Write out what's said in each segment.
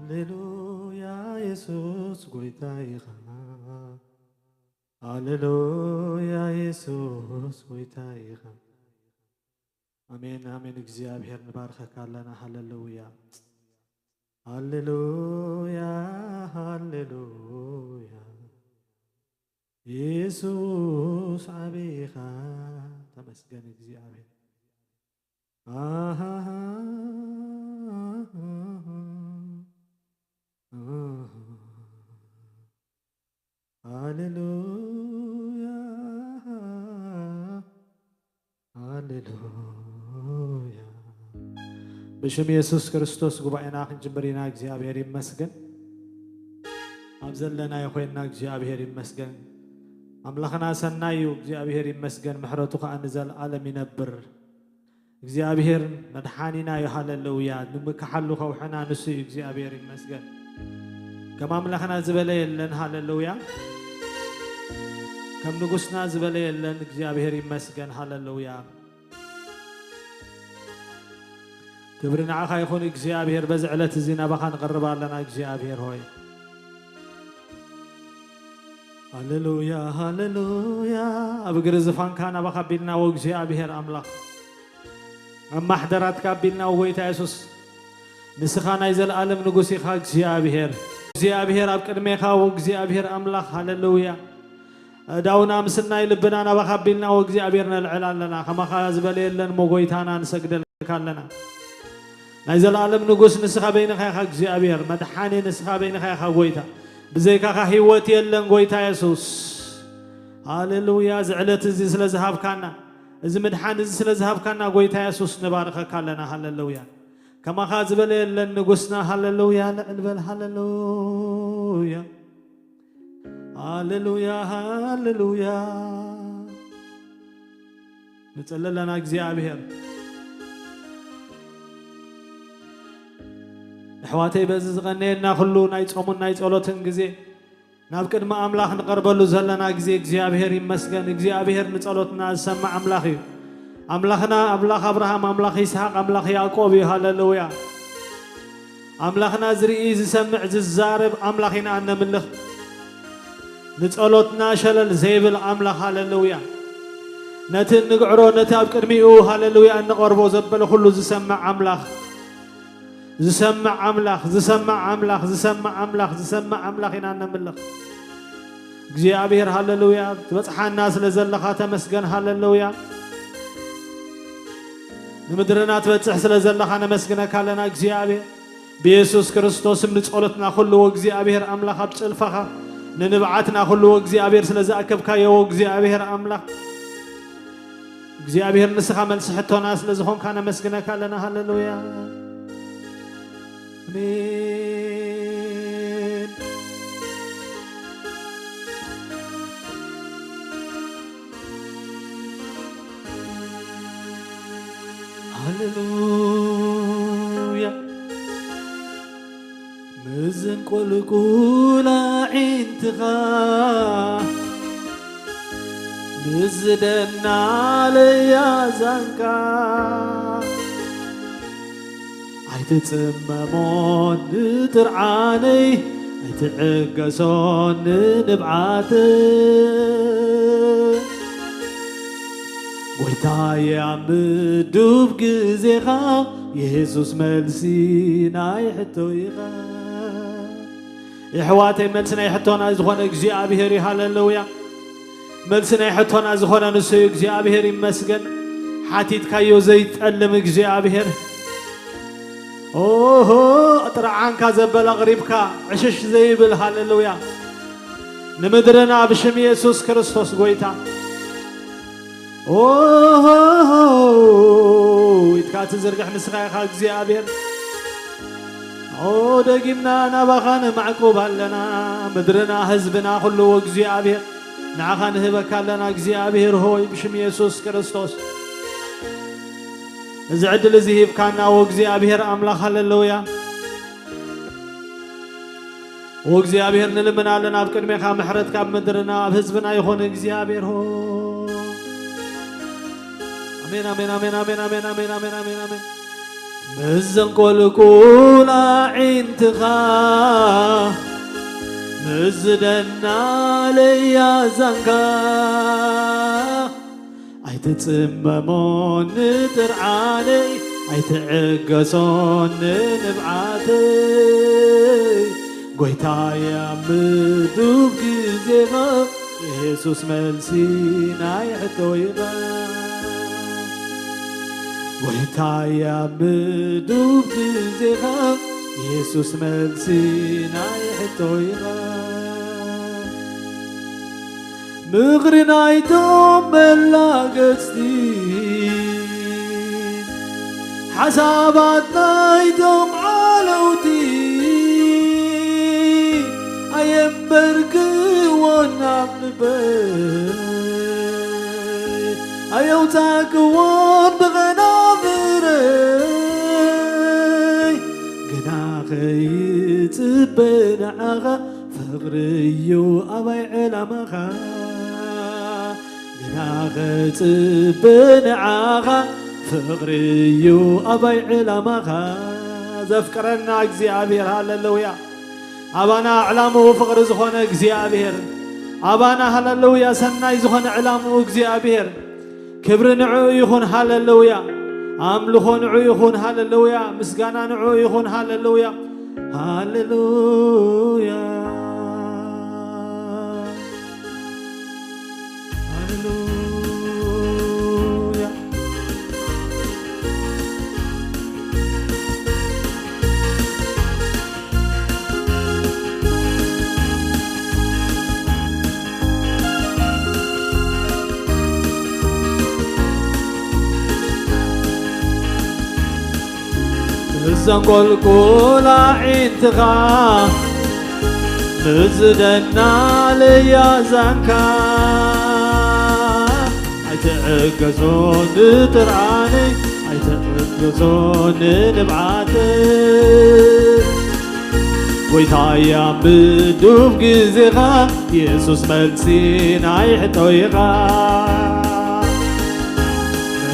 ሃሌሉያ የሱስ ጎይታ ኢኻ። ሃሌሉያ የሱስ ጎይታ ኢኻ። ኣሜን፣ ኣሜን። እግዚኣብሔር ንባርከካ ኣለና። ሃሌሉያ፣ ሃሌሉያ፣ ሃሌሉያ። የሱስ ዓቢ ኢኻ። ተመስገን እግዚኣብሔር። ኣሃሃ፣ ኣሃሃ። ሃሌሉያ፣ ሃሌሉያ። ብሽም የሱስ ክርስቶስ ጉባኤና ክንጅምር ኢና። እግዚኣብሔር ይመስገን። ኣብ ዘለናዮ ኮይንና እግዚኣብሔር ይመስገን። ኣምላኽና ሰናይ እዩ። እግዚኣብሔር ይመስገን። ምሕረቱ ከኣ ንዘለኣለም ይነብር። እግዚኣብሔር መድሓኒና እዩ። ሃሌሉያ። ንምክሓሉ ከውሕና ንሱ እዩ። እግዚኣብሔር ይመስገን። ከም ኣምላኽና ዝበለ የለን። ሃሌሉያ። ከም ንጉስና ዝበለ የለን። እግዚኣብሔር ይመስገን። ሃሌሉያ። ክብሪ ንዓኻ ይኹን እግዚኣብሔር። በዚ ዕለት እዚ ናባኻ ንቐርብ ኣለና እግዚኣብሔር ሆይ። ሃሌሉያ፣ ሃሌሉያ። ኣብ እግሪ ዝፋንካ ናባኻ ኣቢልና ወእግዚኣብሔር ኣምላኽ፣ ኣብ ማሕደራትካ ኣቢልና ወጎይታ የሱስ፣ ንስኻ ናይ ዘለኣለም ንጉስ ኢኻ እግዚኣብሔር። እግዚኣብሔር ኣብ ቅድሜኻ ወእግዚኣብሔር ኣምላኽ፣ ሃሌሉያ። ኣእዳውና ምስናይ ልብና ናባኻ ኣቢልና ወእግዚኣብሔር ነልዕል ኣለና። ከማኻ ዝበለ የለን እሞ ጎይታና ንሰግደልካ ኣለና። ናይ ዘለኣለም ንጉስ ንስኻ በይንኻ ኢኻ እግዚኣብሔር፣ መድሓኒ ንስኻ በይንኻ ኢኻ ጎይታ። ብዘይካኻ ህይወት የለን ጎይታ የሱስ። ሃሌሉያ። እዚ ዕለት እዚ ስለ ዝሃብካና፣ እዚ ምድሓን እዚ ስለ ዝሃብካና ጎይታ የሱስ ንባርኸካ ኣለና። ሃሌሉያ። ከማኻ ዝበለ የለን ንጉስና። ሃሌሉያ። ልዕል በል። ሃሌሉያ፣ ሃሌሉያ፣ ሃሌሉያ። ንጽሊ ኣለና እግዚኣብሔር። ኣሕዋተይ፣ በዚ ዝቐነየና ኩሉ ናይ ጾሙን ናይ ጸሎትን ግዜ ናብ ቅድሚ ኣምላኽ ንቐርበሉ ዘለና ግዜ እግዚኣብሔር ይመስገን። እግዚኣብሔር ንጸሎትና ዝሰምዕ ኣምላኽ እዩ። ኣምላኽና ኣምላኽ ኣብርሃም፣ ኣምላኽ ይስሐቅ፣ ኣምላኽ ያዕቆብ እዩ። ሃሌሉያ። ኣምላኽና ዝርኢ፣ ዝሰምዕ፣ ዝዛረብ ኣምላኽ ኢና እነምልኽ። ንጸሎትና ሸለል ዘይብል ኣምላኽ፣ ሃሌሉያ። ነቲ እንግዕሮ፣ ነቲ ኣብ ቅድሚኡ፣ ሃሌሉያ፣ እንቐርቦ ዘበለ ኩሉ ዝሰምዕ ኣምላኽ፣ ዝሰምዕ ኣምላኽ፣ ዝሰምዕ ኣምላኽ፣ ዝሰምዕ ኣምላኽ፣ ዝሰምዕ ኣምላኽ ኢና እነምልኽ። እግዚኣብሔር፣ ሃሌሉያ፣ ትበጽሓና ስለ ዘለኻ ተመስገን፣ ሃሌሉያ። ንምድርና ትበጽሕ ስለ ዘለኻ ነመስግነካ ኣለና እግዚኣብሔር። ብየሱስ ክርስቶስ ስም ንጸሎትና ኩሉ ወእግዚኣብሔር ኣምላኽ ኣብ ጭልፋኻ፣ ንንብዓትና ኩሉ ወእግዚኣብሔር ስለ ዝኣከብካዮ ወእግዚኣብሔር ኣምላኽ፣ እግዚኣብሔር ንስኻ መልሲ ሕቶና ስለ ዝኾንካ ነመስግነካ ኣለና። ሃሌሉያ። ኣሜን። ሃሌሉያ። ምዝን ቁልቁል ኣዒንትኻ፣ ምዝደና ለያዛንካ፣ ኣይትጽመሞን ንጥርዓነይ፣ ኣይትዕገሶን ንንብዓተይ። ጎይታየ ኣብ ምዱብ ግዜኻ፣ የሱስ መልሲ ናይ ሕቶይኻ። የሕዋተይ፣ መልሲ ናይ ሕቶና ዝኾነ እግዚኣብሔር እዩ። ሃሌሉያ። መልሲ ናይ ሕቶና ዝኾነ ንሱ እዩ። እግዚኣብሔር ይመስገን። ሓቲትካዮ ዘይጠልም እግዚኣብሔር። ኦሆ፣ ጥርዓንካ ዘበለ ኣቕሪብካ ዕሽሽ ዘይብል። ሃሌሉያ። ንምድርና ብሽም የሱስ ክርስቶስ ጎይታ። ኦሆ፣ ኢድካ ትዝርግሕ ንስኻ ኢኻ እግዚኣብሔር። ኦ፣ ደጊምና ናባኻ ነማዕቁብ ኣለና። ምድርና፣ ህዝብና፣ ኩሉ እግዚኣብሔር ንዓኻ ንህበካ ኣለና እግዚኣብሔር ሆይ፣ ብሽም የሱስ ክርስቶስ። እዚ ዕድል እዚ ሂብካና፣ ኦ እግዚኣብሔር ኣምላኽ፣ ሃሌሉያ። ኦ እግዚኣብሔር፣ ንልምን ኣለና ኣብ ቅድሜኻ፣ ምሕረትካ ኣብ ምድርና ኣብ ህዝብና ይኹን እግዚኣብሔር ሆይ። ኣሜን፣ ኣሜን፣ ኣሜን፣ ኣሜን። ምስ ዘንቆልቁል ኣዒንትኻ፣ ምስ ዝደና ለያዛንካ፣ ኣይትጽመሞን ንጥርዓነይ፣ ኣይትዕገሶን ንንብዓተይ። ጎይታይ ኣብ ምዱብ ግዜኻ፣ የሱስ መልሲ ናይ ሕቶይኻ። ጎይታይ ኣብ ምዱብ ግዜኻ፣ የሱስ መልሲ ናይ ሕቶይኻ። ምኽሪ ናይቶም መላገጽቲ፣ ሓሳባት ናይቶም ዓለውቲ፣ ኣየንበርክዎን ናብ ልበይ፣ ኣየውጻእክዎን ብኸናፍረይ። ግና ከይጽበ ንዓኻ፣ ፍቕሪ እዩ ኣባይ ዕላማኻ። ግና ኸጽበ ንዓኻ፣ ፍቕሪ እዩ ኣባይ ዕላማኻ። ዘፍቅረና እግዚኣብሔር፣ ሃለሉያ። ኣባና ዕላምኡ ፍቕሪ ዝኾነ እግዚኣብሔር፣ ኣባና፣ ሃለሉያ፣ ሰናይ ዝኾነ ዕላምኡ እግዚኣብሔር። ክብሪ ንዕኡ ይኹን፣ ሃለሉያ። ኣምልኾ ንዕኡ ይኹን፣ ሃለሉያ። ምስጋና ንዕኡ ይኹን፣ ሃለሉያ። ሃለሉያ። ሃሌሉያ። እዘን ቆልቁል ኣዒንትኻ፣ ንዝደና ለያዛንካ፣ ኣይትዕገሶ ንጥርዓነይ፣ ኣይትዕገሶ ንንብዓተይ። ጎይታያ ብዱብ ግዜኻ፣ የሱስ መልሲ ናይ ሕቶይኻ።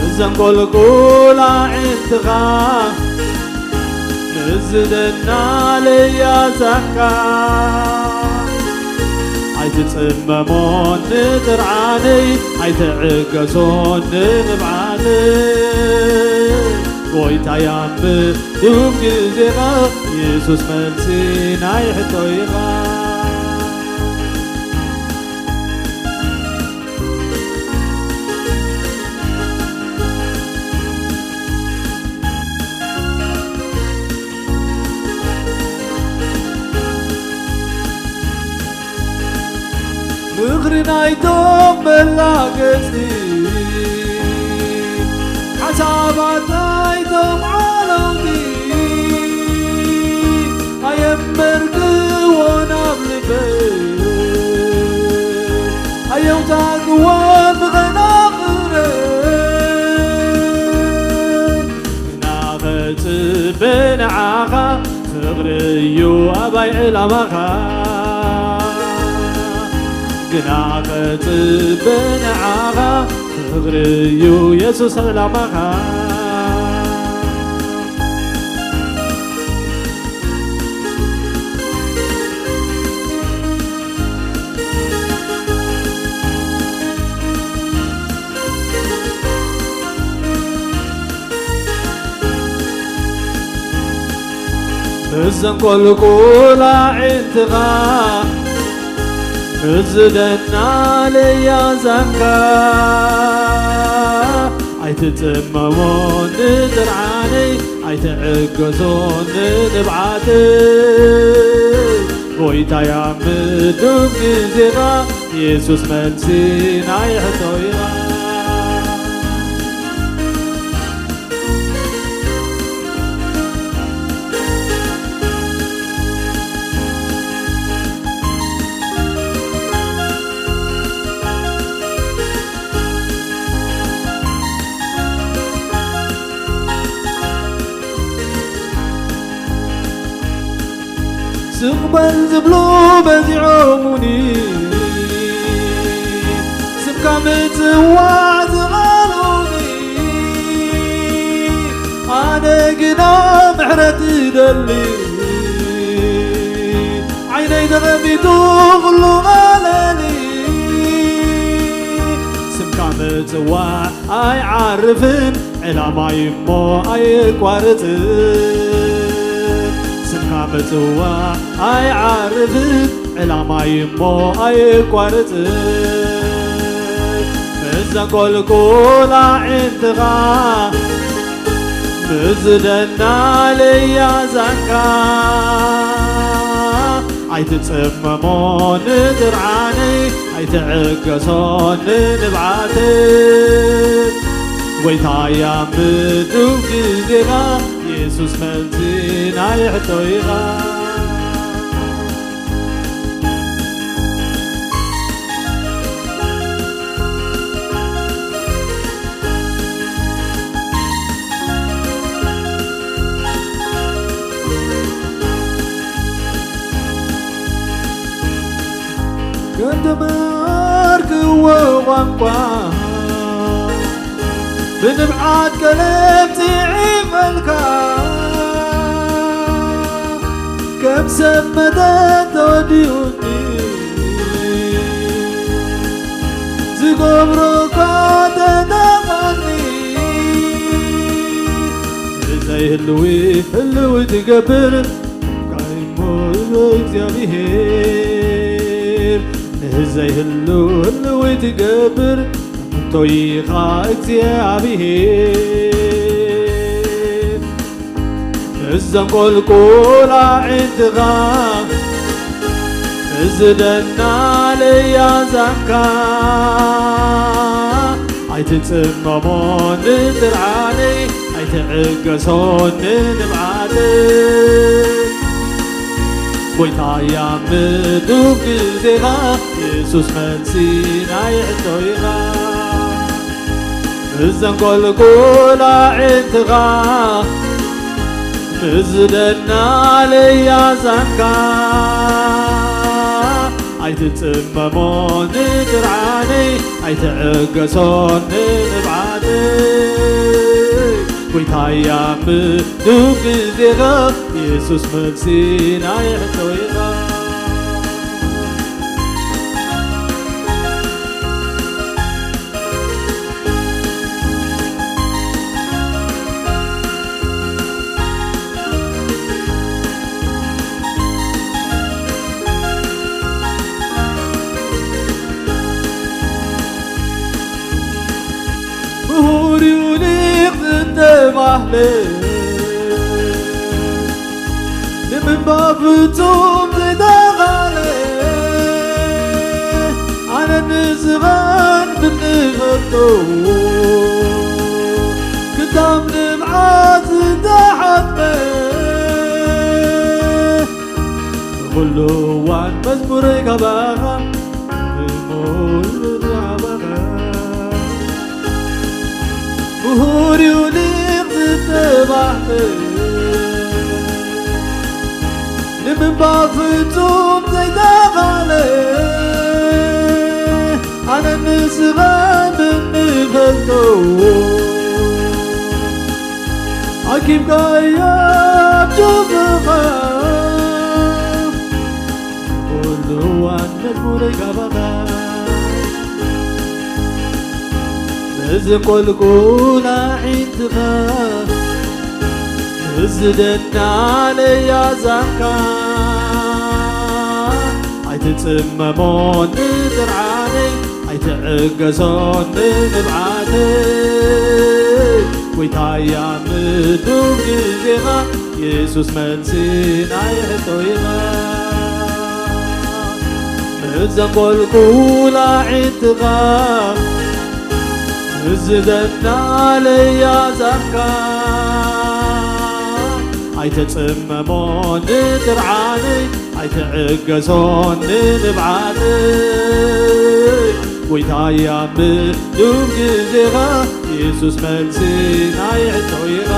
እዘን ቆልቁል ኣዒንትኻ፣ ንዝደና ለያዛንካ፣ ኣይትጽመሞን ንጥርዓነይ፣ ኣይትዕገሶን ንንብዓተይ። ጎይታያ ብዱብ ግዜኻ፣ የሱስ መልሲ ናይ ሕቶይኻ። ምኽሪ ናይቶም መላገጽቲ፣ ሓሳባት ናይቶም ዓለውቲ፣ ኣየንበርክዎ ናብ ልበይ፣ ኣየውጻእክዎ ብኸናፍረይ። ግና ኸጽበ ንዓኻ፣ ፍቕሪ እዩ ኣባይ ዕላማኻ። ግና ኸጽበ ንዓኻ፣ ፍቕሪ እዩ የሱስ ዕላማኻ። እዘን ቆልቁል ኣዒንትኻ፣ እዝደና ለያዛንካ፣ ኣይትጽመሞን ንጥርዓነይ፣ ኣይትዕገሶን ንንብዓተይ። ጎይታያ ምዱብ ግዜኻ፣ የሱስ መልሲ ናይ ሕቶይኻ። ስቕ በል ዝብሉ በዚዖሙኒ፣ ስምካ ምጽዋዕ ዝቐሉኒ፣ ኣነ ግና ምሕረት ይደሊ ዓይነይ ተኸፊቱ ኩሉ ቃለሊ ስምካ ምጽዋዕ ኣይዓርፍን ዕላማይ እሞ ኣይቋርጽን ስምካ ምጽዋዕ ኣይዓርፍን ዕላማይ እሞ ኣይቋርጽን ምስ ዘንቆልቁል ኣዒንትኻ ምስ ዝደና ለያዛንካ ኣይትጽመሞ ንጥርዓነይ ኣይትዕገሶ ንንብዓተይ ጎይታያ ምዱብ ግዜኻ የሱስ መልሲ ናይ ሕቶይኻ ገንተመርክዎ ቋንቋ ብንብዓት ቀለም ጽዒፈልካ ከም ሰብ መጠን ተወዲኡኒ ዝገብሮ እኳ ተጠቐኒ ንዘይህልዊ ህልዊ ትገብር ካይሞ እግዚኣብሔር ንዘይህሉ ህልዊ ትገብር እንቶይኻ እግዚኣብሔር እዘን ቆልቁል ኣዒንትኻ እዝደና ለያዛንካ ኣይትጽመሞ ንጥርዓነይ ኣይትዕገሶ ንንብዓተይ ጎይታያ ምዱብ ግዜኻ የሱስ መልሲ ናይ ሕቶይኻ እዘን ቆልቁል ኣዒንትኻ እዝደና ለያዛንካ ኣይትጽመሞ ንጥርዓነይ ኣይትዕገሶ ንንብዓተይ ጎይታያ ምዱብ ግዜኻ የሱስ መልሲ ናይ ሕቶይኻ ምሁር እዩ ሊቕ ዝተባህለ ንምንባብ ፍጹም ዘይተኻለ ኣነ ንስኻን ብንፈልጦ ክታም ንብዓት ዝተሓትመ ንኹሉ እዋን መዝሙረይ ካባኻ ምሁር ዩ ሊቕ ዝተባህለ ንምንባብ ፍጹም ዘይተኻለ ኣነ ንስኻ ምንፈልጦ ኣኪብካያ ጆብኻ ኩሉ እዋን መዝሙረይ ካባኻ እዚ ቆልቁል ኣዒንትኻ እዚ ደናለይ ኣዛንካ ኣይትጽመሞ ንጥርዓነይ ኣይትዕገሶ ንንብዓተይ ጎይታያ ምዱብ ግዜኻ የሱስ መልሲ ናይ ሕቶይኻ እዘን ቆልቁል ኣዒንትኻ እዚ ደናለይ ኣዛንካ ኣይትጽመሞ ንጥርዓነይ ኣይትዕገሶ ንንብዓተይ ጎይታያ ምዱብ ግዜኻ የሱስ መልሲ ናይ ሕቶይኻ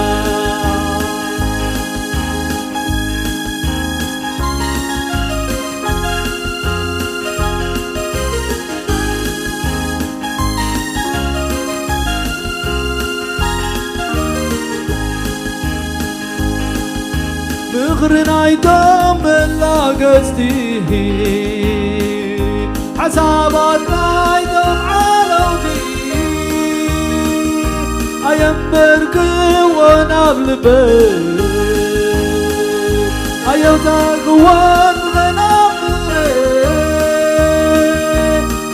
ዝኽሪ ናይቶም መላገጽቲ፣ ሓሳባት ናይቶም ዓለውቲ፣ ኣየንበርክዎ ናብ ልበይ፣ ኣየውጻእክዎን ንኸናፍረ።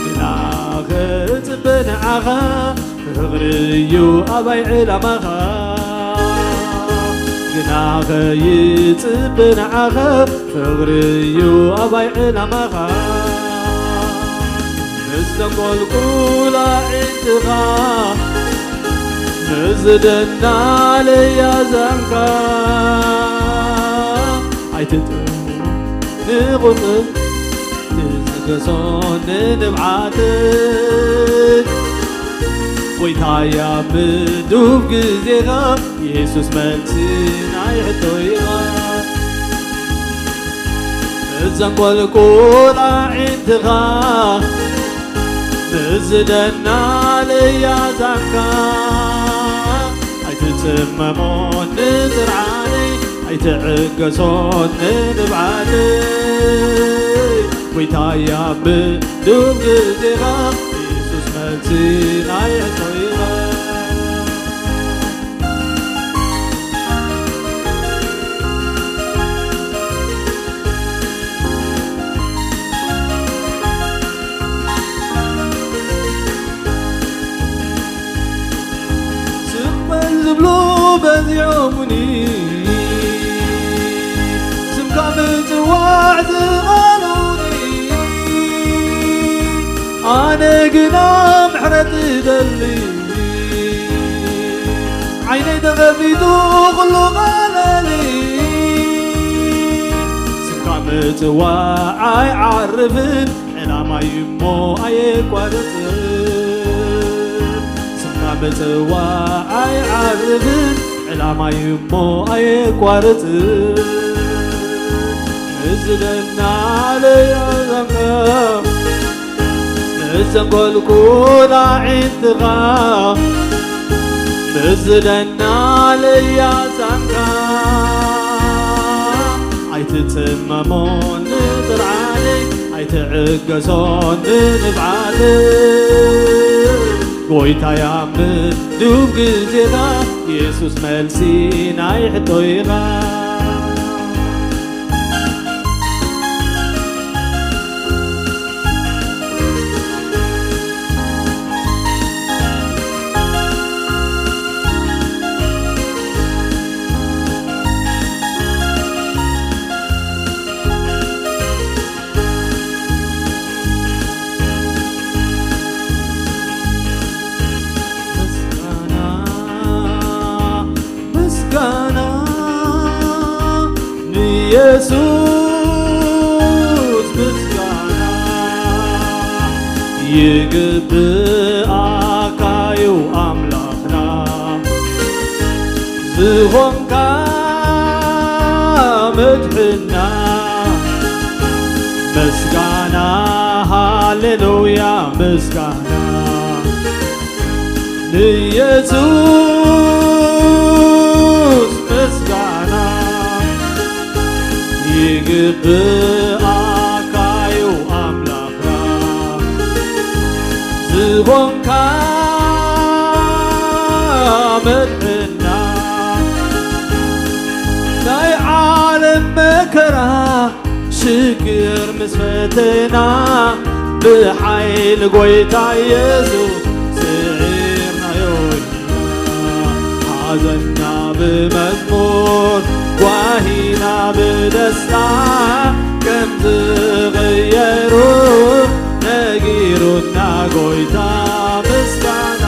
ግና ክጽበ ንዓኻ፣ ፍቕሪ እዩ ኣባይ ዕላማኻ። ግና ከይጽበ ንዓኻ፣ ፍቕሪ እዩ ኣባይ ዕላማኻ። ምስ ተንቆልቁላ ዒንትኻ፣ ምስ ደናለያ ዛንካ፣ ኣይትጥም ንቑጽር፣ ትጽገሶን ንንብዓትን። ጎይታያ ምዱብ ግዜኻ፣ የሱስ መልሲ ናይ ሕቶይኻ። እዘን ቆልቁል ኣዒንትኻ፣ ብዝደና ለያዛንካ፣ ኣይትጽመሞን ንጥርዓነይ፣ ኣይትዕገሶን ንንብዓተይ። ጎይታያ ብዱብ ግዜኻ፣ የሱስ መልሲ ናይ ሕቶይኻ። ስቕ በል ዝብሉ በዚዖሙኒ፣ ስምካ ምጽዋዕ ዝቐኑኒ፣ ኣነ ግና ምሕረት እደሊ። ዓይነይ ተኸፊቱ ኩሉ ቀለሊ፣ ስምካ ምጽዋዕ ኣይዓርፍን፣ ዕላማይ እሞ ኣየቋርጽን። ስምካ ምጽዋዕ ኣይዓርፍን፣ ዕላማይ እሞ ኣየቋርጽን። እዝለና ለያዛንካ፣ እዘን ጎልጎል ኣዒንትኻ፣ እዝለና ለያዛንካ፣ ኣይትጽመሞን ንጥርዓነይ፣ ኣይትዕገሶን ንንብዓተይ። ጎይታያ ምዱብ ግዜኻ፣ የሱስ መልሲ ናይ ሕቶይኻ። ምስጋና፣ ምስጋና ንየሱስ፣ ምስጋና ይግብኣካ እዩ ኣምላኽና። ዝኾንካ መድሕና፣ ምስጋና፣ ሃሌሉያ፣ ምስጋና ንየሱስ፣ ምስጋና ይግብኣካ እዩ ኣምላኽና። ዝኾንካ መድሕና፣ ናይ ዓለም መከራ ሽግር ምስ ፈተና፣ ብሓይሊ ጎይታ የሱስ ስዒርናዮ ኢና። ሓዘንና ብመዝሙር፣ ጓሂና ብደስታ ከም ዝቕየሩ ነጊሩና ጎይታ። ምስጋና፣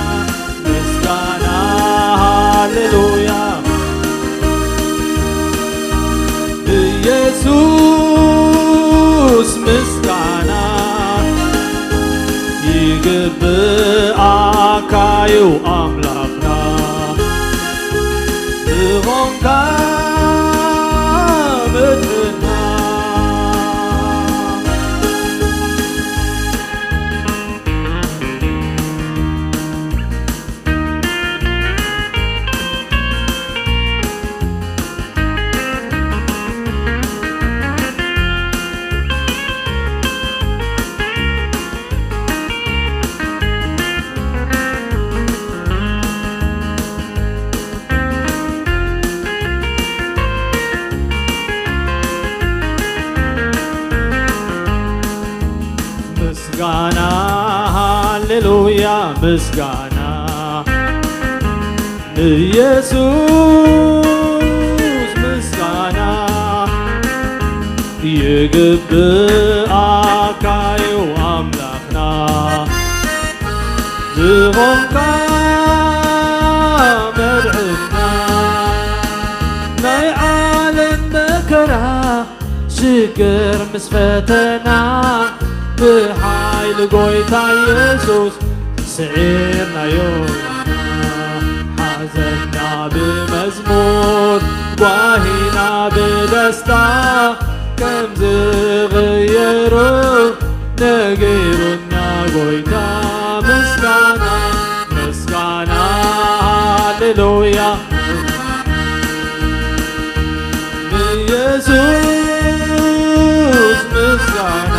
ምስጋና፣ ሃሌሉያ ንየሱስ፣ ምስጋና ይግብኣካ እዩ ኣምላኽና። ዝኾንካ መድሕና። ሃሌሉያ ምስጋና ንኢየሱስ ምስጋና ይግብኣካ እዩ ኣምላኽና ዝኾንካ መድሕና ናይ ዓለም መከራ ሽግር ምስ ፈተና ብሓይሊ ጎይታ ኢየሱስ ስዒርናዮ ኢና። ሓዘንና ብመዝሙር ጓሂና ብደስታ ከም ዝቕየሩ ነጊሩና ጎይታ ምስጋና ምስጋና ሃሌሉያ ንኢየሱስ ምስጋና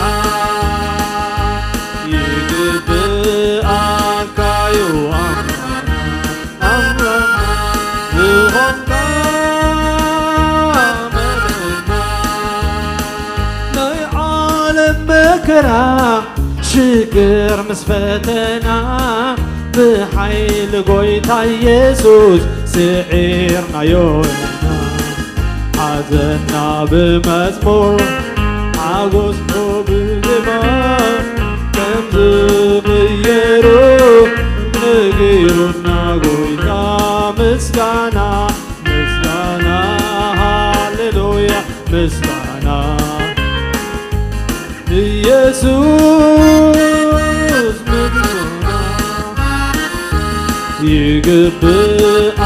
ይግብኣካ እዩ ኣምላኽና ኣምላኽና ዝኾንካ መድሕንና ናይ ዓለም መከራ ሽግር ምስ ፈተና ብሓይሊ ጎይታ ኢየሱስ ስዒርናዮ ኢና። ሓዘንና ብመዝሙር ሓጎስ ብዜማ ከም ዝቕየሩ ነጊሩና ጎይታ ምስጋና ምስጋና ሃሌሉያ ምስጋና ኢየሱስ ምግብና ይግብኣካ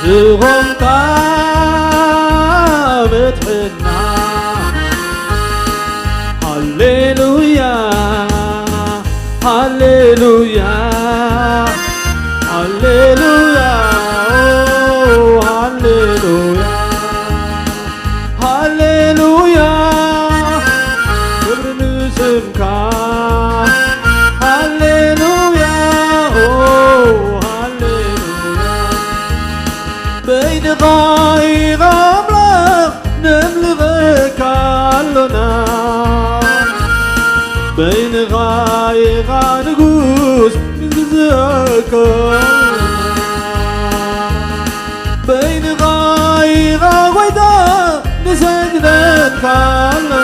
ዝኾንካ መድሕና ሃሌሉያ ሃሌሉያ ሃሌሉያ ኦ ሃሌሉያ ሃሌሉያ ክብሪ ንስምካ ሃሌሉያ ኦ ሃሌሉያ በይንኻ ኢኻ ኣምላኽ ነምልኸካ ኣሎና በይንኻ ኢኻ ንጉስ ንግዝኣካ በይንኻ ኢኻ ጎይታ ንሰግደልካ ኣሎና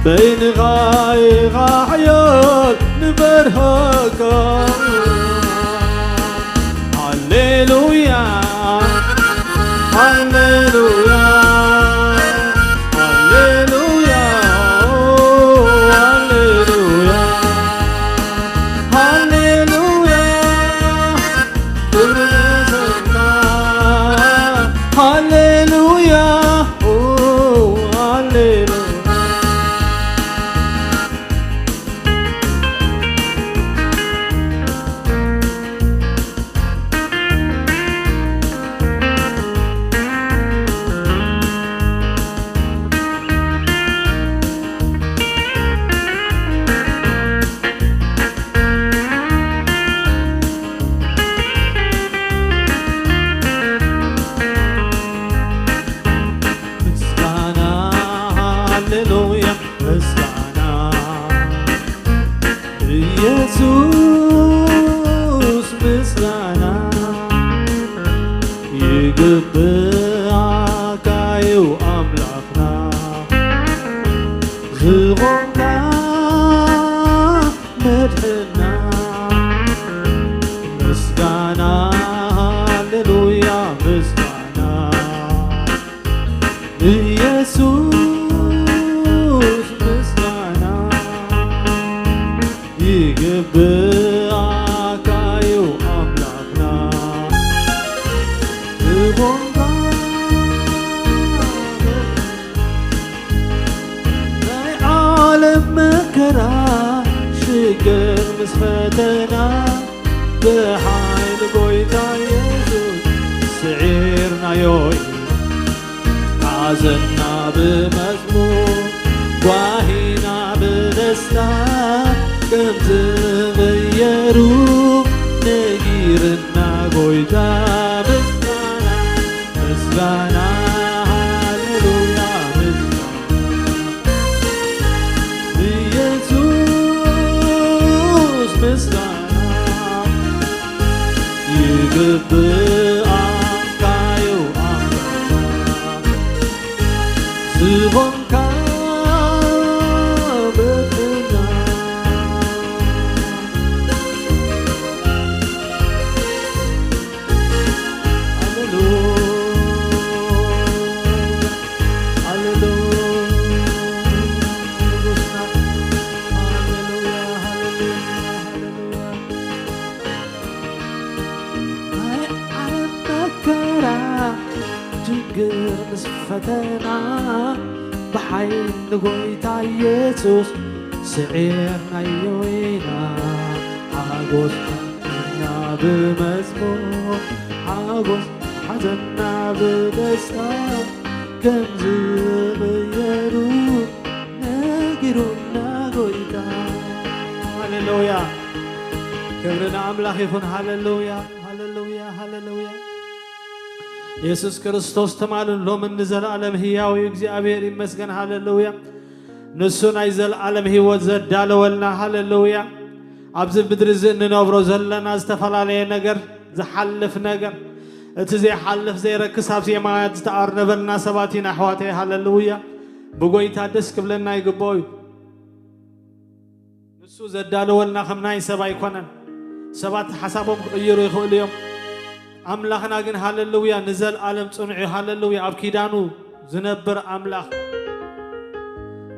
በይንኻ ኢኻ ሓያል ንፈርሃካ ሃሌሉያ ሃሌሉያ ሃሌሉያ ሃሌሉያ ሃሌሉያ ክብሪ ንስምካ ሃሌሉያ ኦ ሃሌሉያ ምስጋና ሃሌሉያ ምስጋና ኢየሱስ ምስጋና ይግብኣካ እዩ ኣምላኽና ዝኾንካ መድሕና ምስጋና ሃሌሉያ ምስጋና ኢየሱስ ምስጋና ይግብኣካ እዩ ኣምላኽና ዝኾንካ ናይ ዓለም መከራ ሽግር ምስ ፈተና ብሓይሊ ጎይታ ኢየሱስ ስዒርናዮ ኢና ሓዘንና ብመዝሙር ጓሂና ብደስታ ከም ዝቕየሩ ነጊርና ጎይታ ምስጋና ምስጋና ሃሌሉያ ምስጋና ብኣንካዩ ኣምላኽ ዝኾንካ በትርና። ሃሌሉያ፣ ሃሌሉያ፣ ንጉስና። ሃሌሉያ፣ ሃሌሉያ፣ ሃሌሉያ። ናይ ዓለም መከራ፣ ችግር ምስ ፈተና፣ ብሓይሊ ጎይታ ኢየሱስ ስዒርናዮ ኢና። ሓጎስና ብመዝሙር፣ ሓጎስ ሓዘንና ብደስታ፣ ከም ዝቕየሩ ነጊሩና ጎይታ። ሃሌሉያ፣ ክብሪ ንኣምላኽ ይኹን። ሃሌሉያ፣ ሃሌሉያ፣ ሃሌሉያ። የሱስ ክርስቶስ ትማልን ሎምን ንዘለኣለም ህያው እዩ። እግዚኣብሔር ይመስገን። ሃሌሉያ። ንሱ ናይ ዘለኣለም ህይወት ዘዳለወልና። ሃሌሉያ። ኣብዚ ምድሪ እዚ እንነብሮ ዘለና ዝተፈላለየ ነገር፣ ዝሓልፍ ነገር፣ እቲ ዘይሓልፍ ዘይረክስ ኣብ ዜማያት ዝተኣርነበልና ሰባት ኢና ኣሕዋተይ። ሃሌሉያ። ብጎይታ ደስ ክብለና ይግብኦ እዩ። ንሱ ዘዳለወልና ከም ናይ ሰብ ኣይኮነን። ሰባት ሓሳቦም ክቕይሩ ይኽእሉ እዮም። ኣምላኽና ግን ሃሌሉያ ንዘለኣለም ጽኑዕ እዩ። ሃሌሉያ ኣብ ኪዳኑ ዝነብር ኣምላኽ።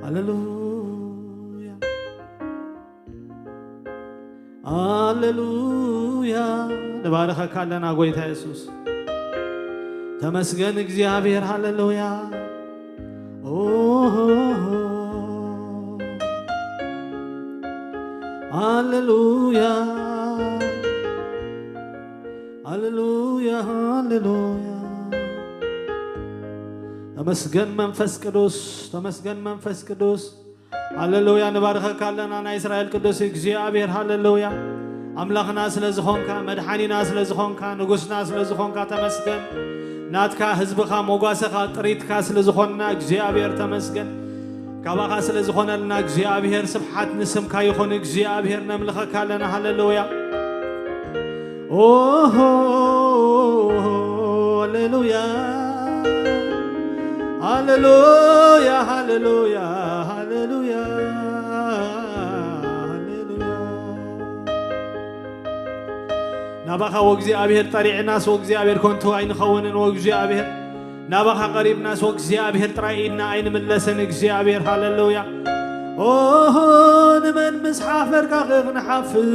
ሃሌሉያ። ሃሌሉያ። ንባርኸካ ኣለና ጎይታ የሱስ። ተመስገን እግዚኣብሔር። ሃሌሉያ። ኦሆሆ። ሃሌሉያ። ሃሌሉያ፣ ሃሌሉያ። ተመስገን መንፈስ ቅዱስ፣ ተመስገን መንፈስ ቅዱስ። ሃሌሉያ፣ ንባርኸካ ኣለና ናይ እስራኤል ቅዱስ እግዚኣብሔር። ሃሌሉያ። ኣምላኽና ስለ ዝኾንካ፣ መድሓኒና ስለ ዝኾንካ፣ ንጉስና ስለ ዝኾንካ ተመስገን። ናትካ ህዝብኻ፣ ሞጓሰኻ፣ ጥሪትካ ስለ ዝኾንና እግዚኣብሔር ተመስገን። ካባኻ ስለ ዝኾነልና እግዚኣብሔር ስብሓት ንስምካ ይኹን። እግዚኣብሔር ነምልኸካ ኣለና። ሃሌሉያ። ኦሆ፣ ሃሌሉያ፣ ሃሌሉያ፣ ሃሌሉያ፣ ሃሌሉያ፣ ሃሌሉያ። ናባኻ ወእግዚኣብሔር ጠሪዕናስ ወእግዚኣብሔር ከንቱ ኣይንኸውንን። ወእግዚኣብሔር ናባኻ ቀሪብናስ ወእግዚኣብሔር ጥራይ ኢድና ኣይንምለስን። እግዚኣብሔር ሃሌሉያ። ኦሆ፣ ንመን ምስ ሓፈርካ ክንሓፍር?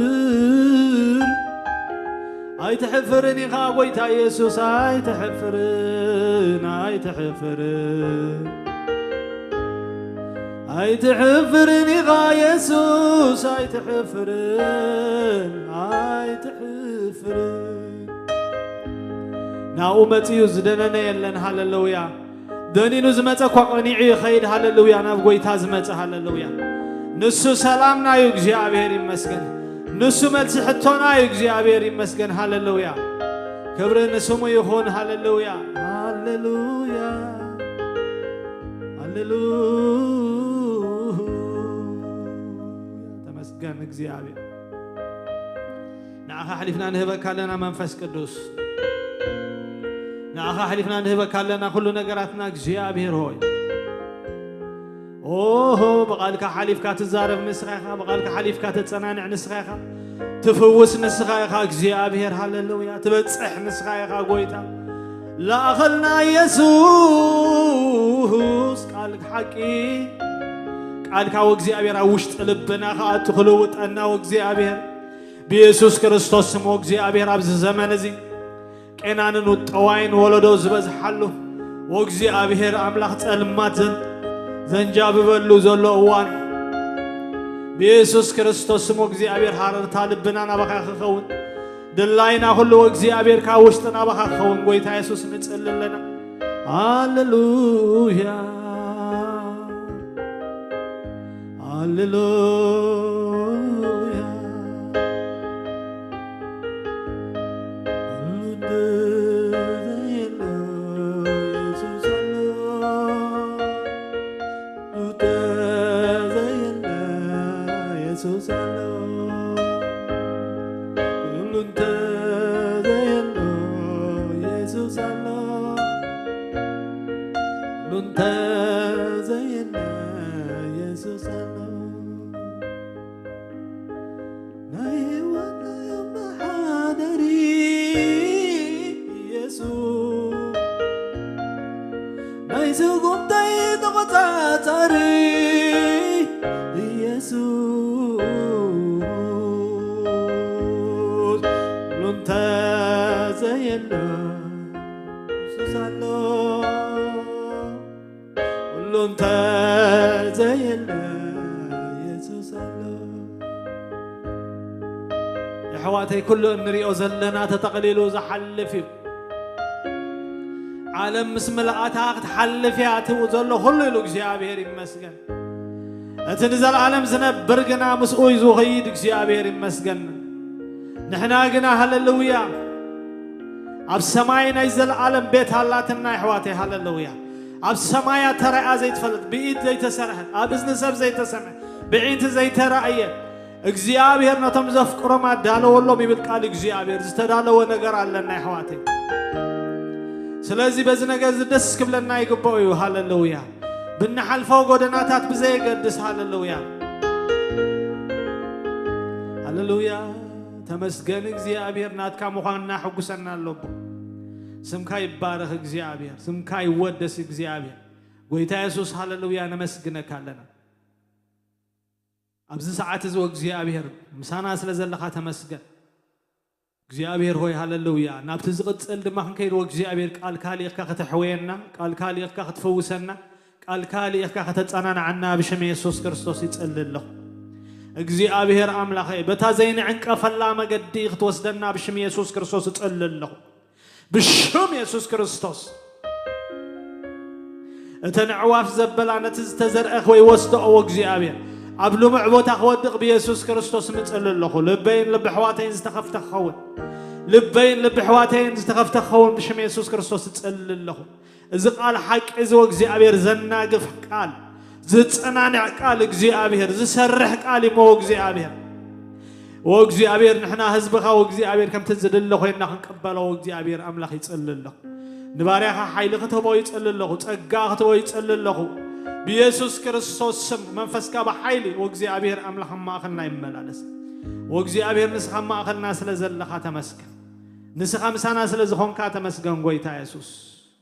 ኣይትሕፍርን ኢኻ ጎይታ የሱስ፣ ኣይትሕፍርን፣ ኣይትሕፍርን። ኣይትሕፍርን ኢኻ የሱስ፣ ኣይትሕፍርን፣ ኣይትሕፍርን። ናብኡ መጺኡ ዝደነነ የለን። ሃሌሉያ። ደኒኑ ዝመጸ እኳ ቀኒዑ ይኸይድ። ሃሌሉያ። ናብ ጎይታ ዝመጸ። ሃሌሉያ። ንሱ ሰላምና እዩ። እግዚኣብሔር ይመስገን። ንሱ መልሲ ሕቶና እዩ። እግዚኣብሔር ይመስገን። ሃሌሉያ። ክብሪ ንስሙ ይኹን። ሃሌሉያ። ሃሌሉያ። ሃሌሉያ። ተመስገን እግዚኣብሔር። ንዓኻ ኣሕሊፍና ንህበካ ኣለና መንፈስ ቅዱስ። ንዓኻ ኣሕሊፍና ንህበካ ኣለና ኩሉ ነገራትና እግዚኣብሔር ሆይ። ኦሆ፣ ብቓልካ ሓሊፍካ ትዛረብ ንስኻ ኢኻ፣ ብቓልካ ሓሊፍካ ተጸናንዕ ንስኻ ኢኻ፣ ትፍውስ ንስኻ ኢኻ እግዚኣብሔር። ሃሌሉያ። ትበጽሕ ንስኻ ኢኻ ጎይታ። ላእኸልና የሱስ ቃል ሓቂ፣ ቃልካ ወእግዚኣብሔር ኣብ ውሽጢ ልብና ክኣቱ ክልውጠና ወእግዚኣብሔር ብየሱስ ክርስቶስ ስም ወእግዚኣብሔር ኣብዚ ዘመን እዚ ቄናንን ጠዋይን ወለዶ ዝበዝሓሉ ወእግዚኣብሔር ኣምላኽ ጸልማት ዘን-፣ ዘንጃብበሉ ዘሎ እዋን ብየሱስ ክርስቶስ ስም ወእግዚኣብሔር ሃረርታ ልብና ናባኻ ክኸውን ድላይና ኩሉ ወእግዚኣብሔር ካብ ውሽጥና ባኻ ክኸውን ጎይታ የሱስ ንጽሊ ኣለና። ሃሌሉያ፣ ሃሌሉያ። ሁሉ እንደ ዘየለ የሱስ ኣሎ። ሉተ ዘየለ የሱስ ኣሎ። ኩሉ እንተ ዘየለ ተዘየለ የሱስ ኣሎ ናይ ህይወት ናይ ኣመሓዳሪ የሱስ ናይ ስጉምተይ ተቖጻጻሪ የሱስ ኩሉ እንተዘየለ የሱስ ኣሎ ኩሉ እንተዘየለ የሱስ ኣሎ። የሕዋተይ ኩሉ እንሪኦ ዘለና ተጠቕሊሉ ዝሓልፍ እዩ። ዓለም ምስ ምልኣታ ክትሓልፍ እያ ትብኡ ዘሎ ኩሉ ኢሉ እግዚኣብሔር ይመስገን። እቲ ንዘለዓለም ዝነብር ግና ምስኡ እዩ ዝኸይድ እግዚኣብሔር ይመስገን። ንሕና ግና ሃለሉያ ኣብ ሰማይ ናይ ዘለዓለም ቤት ኣላትና የሕዋተይ ሃለሉያ። ኣብ ሰማያ ተራእያ ዘይትፈልጥ ብኢድ ዘይተሰርሐት ኣብ እዝኒ ሰብ ዘይተሰምዐ ብዒንቲ ዘይተራእየ እግዚኣብሔር ነቶም ዘፍቅሮም ኣዳለወሎም ይብል ቃል እግዚኣብሔር። ዝተዳለወ ነገር ኣለና የሕዋተይ። ስለዚ በዚ ነገር እዚ ደስ ክብለና ይግባኦ እዩ። ሃለሉያ። ብንሓልፎ ጎደናታት ብዘየገድስ ሃለሉያ ሃለሉያ። ተመስገን እግዚኣብሔር ናትካ ምዃንና ሕጉሰና ኣለቦ። ስምካ ይባረኽ እግዚኣብሔር፣ ስምካ ይወደስ እግዚኣብሔር። ጎይታ የሱስ ሃለሉያ ነመስግነካ ኣለና። ኣብዚ ሰዓት እዚ እግዚኣብሔር ምሳና ስለ ዘለኻ ተመስገን። እግዚኣብሔር ሆይ ሃለሉያ። ናብቲ ዝቕጽል ድማ ክንከይድ እግዚኣብሔር ቃልካ ልኢኽካ ከተሕወየና፣ ቃልካ ልኢኽካ ክትፈውሰና፣ ቃልካ ልኢኽካ ከተጸናንዓና ብሽም የሱስ ክርስቶስ ይጸሊ ኣለኹ። እግዚኣብሔር ኣምላኸይ በታ ዘይንዕንቀፈላ መገዲ ክትወስደና ብሽም የሱስ ክርስቶስ እጸሊ ኣለኹ። ብሽም የሱስ ክርስቶስ እተን ኣዕዋፍ ዘበላ ነቲ ዝተዘርአ ክወስደኦ እግዚኣብሔር ኣብ ልሙዕ ቦታ ክወድቕ ብየሱስ ክርስቶስ ምጽሊ ኣለኹ። ልበይን ልቢ ኣሕዋተይን ዝተኸፍተ ክኸውን፣ ልበይን ልቢ ኣሕዋተይን ዝተኸፍተ ክኸውን ብሽም የሱስ ክርስቶስ እጽሊ ኣለኹ። እዚ ቃል ሓቂ እዚ እግዚኣብሔር ዘናግፍ ቃል፣ ዝጸናንዕ ቃል እግዚኣብሔር፣ ዝሰርሕ ቃል እሞ እግዚኣብሔር። ወእግዚኣብሔር ንሕና ህዝብኻ ወእግዚኣብሔር ከምቲ ዝድለ ኮይንና ክንቀበሎ ወእግዚኣብሔር ኣምላኽ ይጽሊ ኣለኹ። ንባርያኻ ሓይሊ ክትህቦ ይጽሊ ኣለኹ። ጸጋ ክትህቦ ይጽሊ ኣለኹ። ብየሱስ ክርስቶስ ስም መንፈስካ ብሓይሊ ወእግዚኣብሔር ኣምላኽ ኣብ ማእኸልና ይመላለስ። ወእግዚኣብሔር ንስኻ ኣብ ማእኸልና ስለ ዘለኻ ተመስገን። ንስኻ ምሳና ስለ ዝኾንካ ተመስገን ጎይታ የሱስ።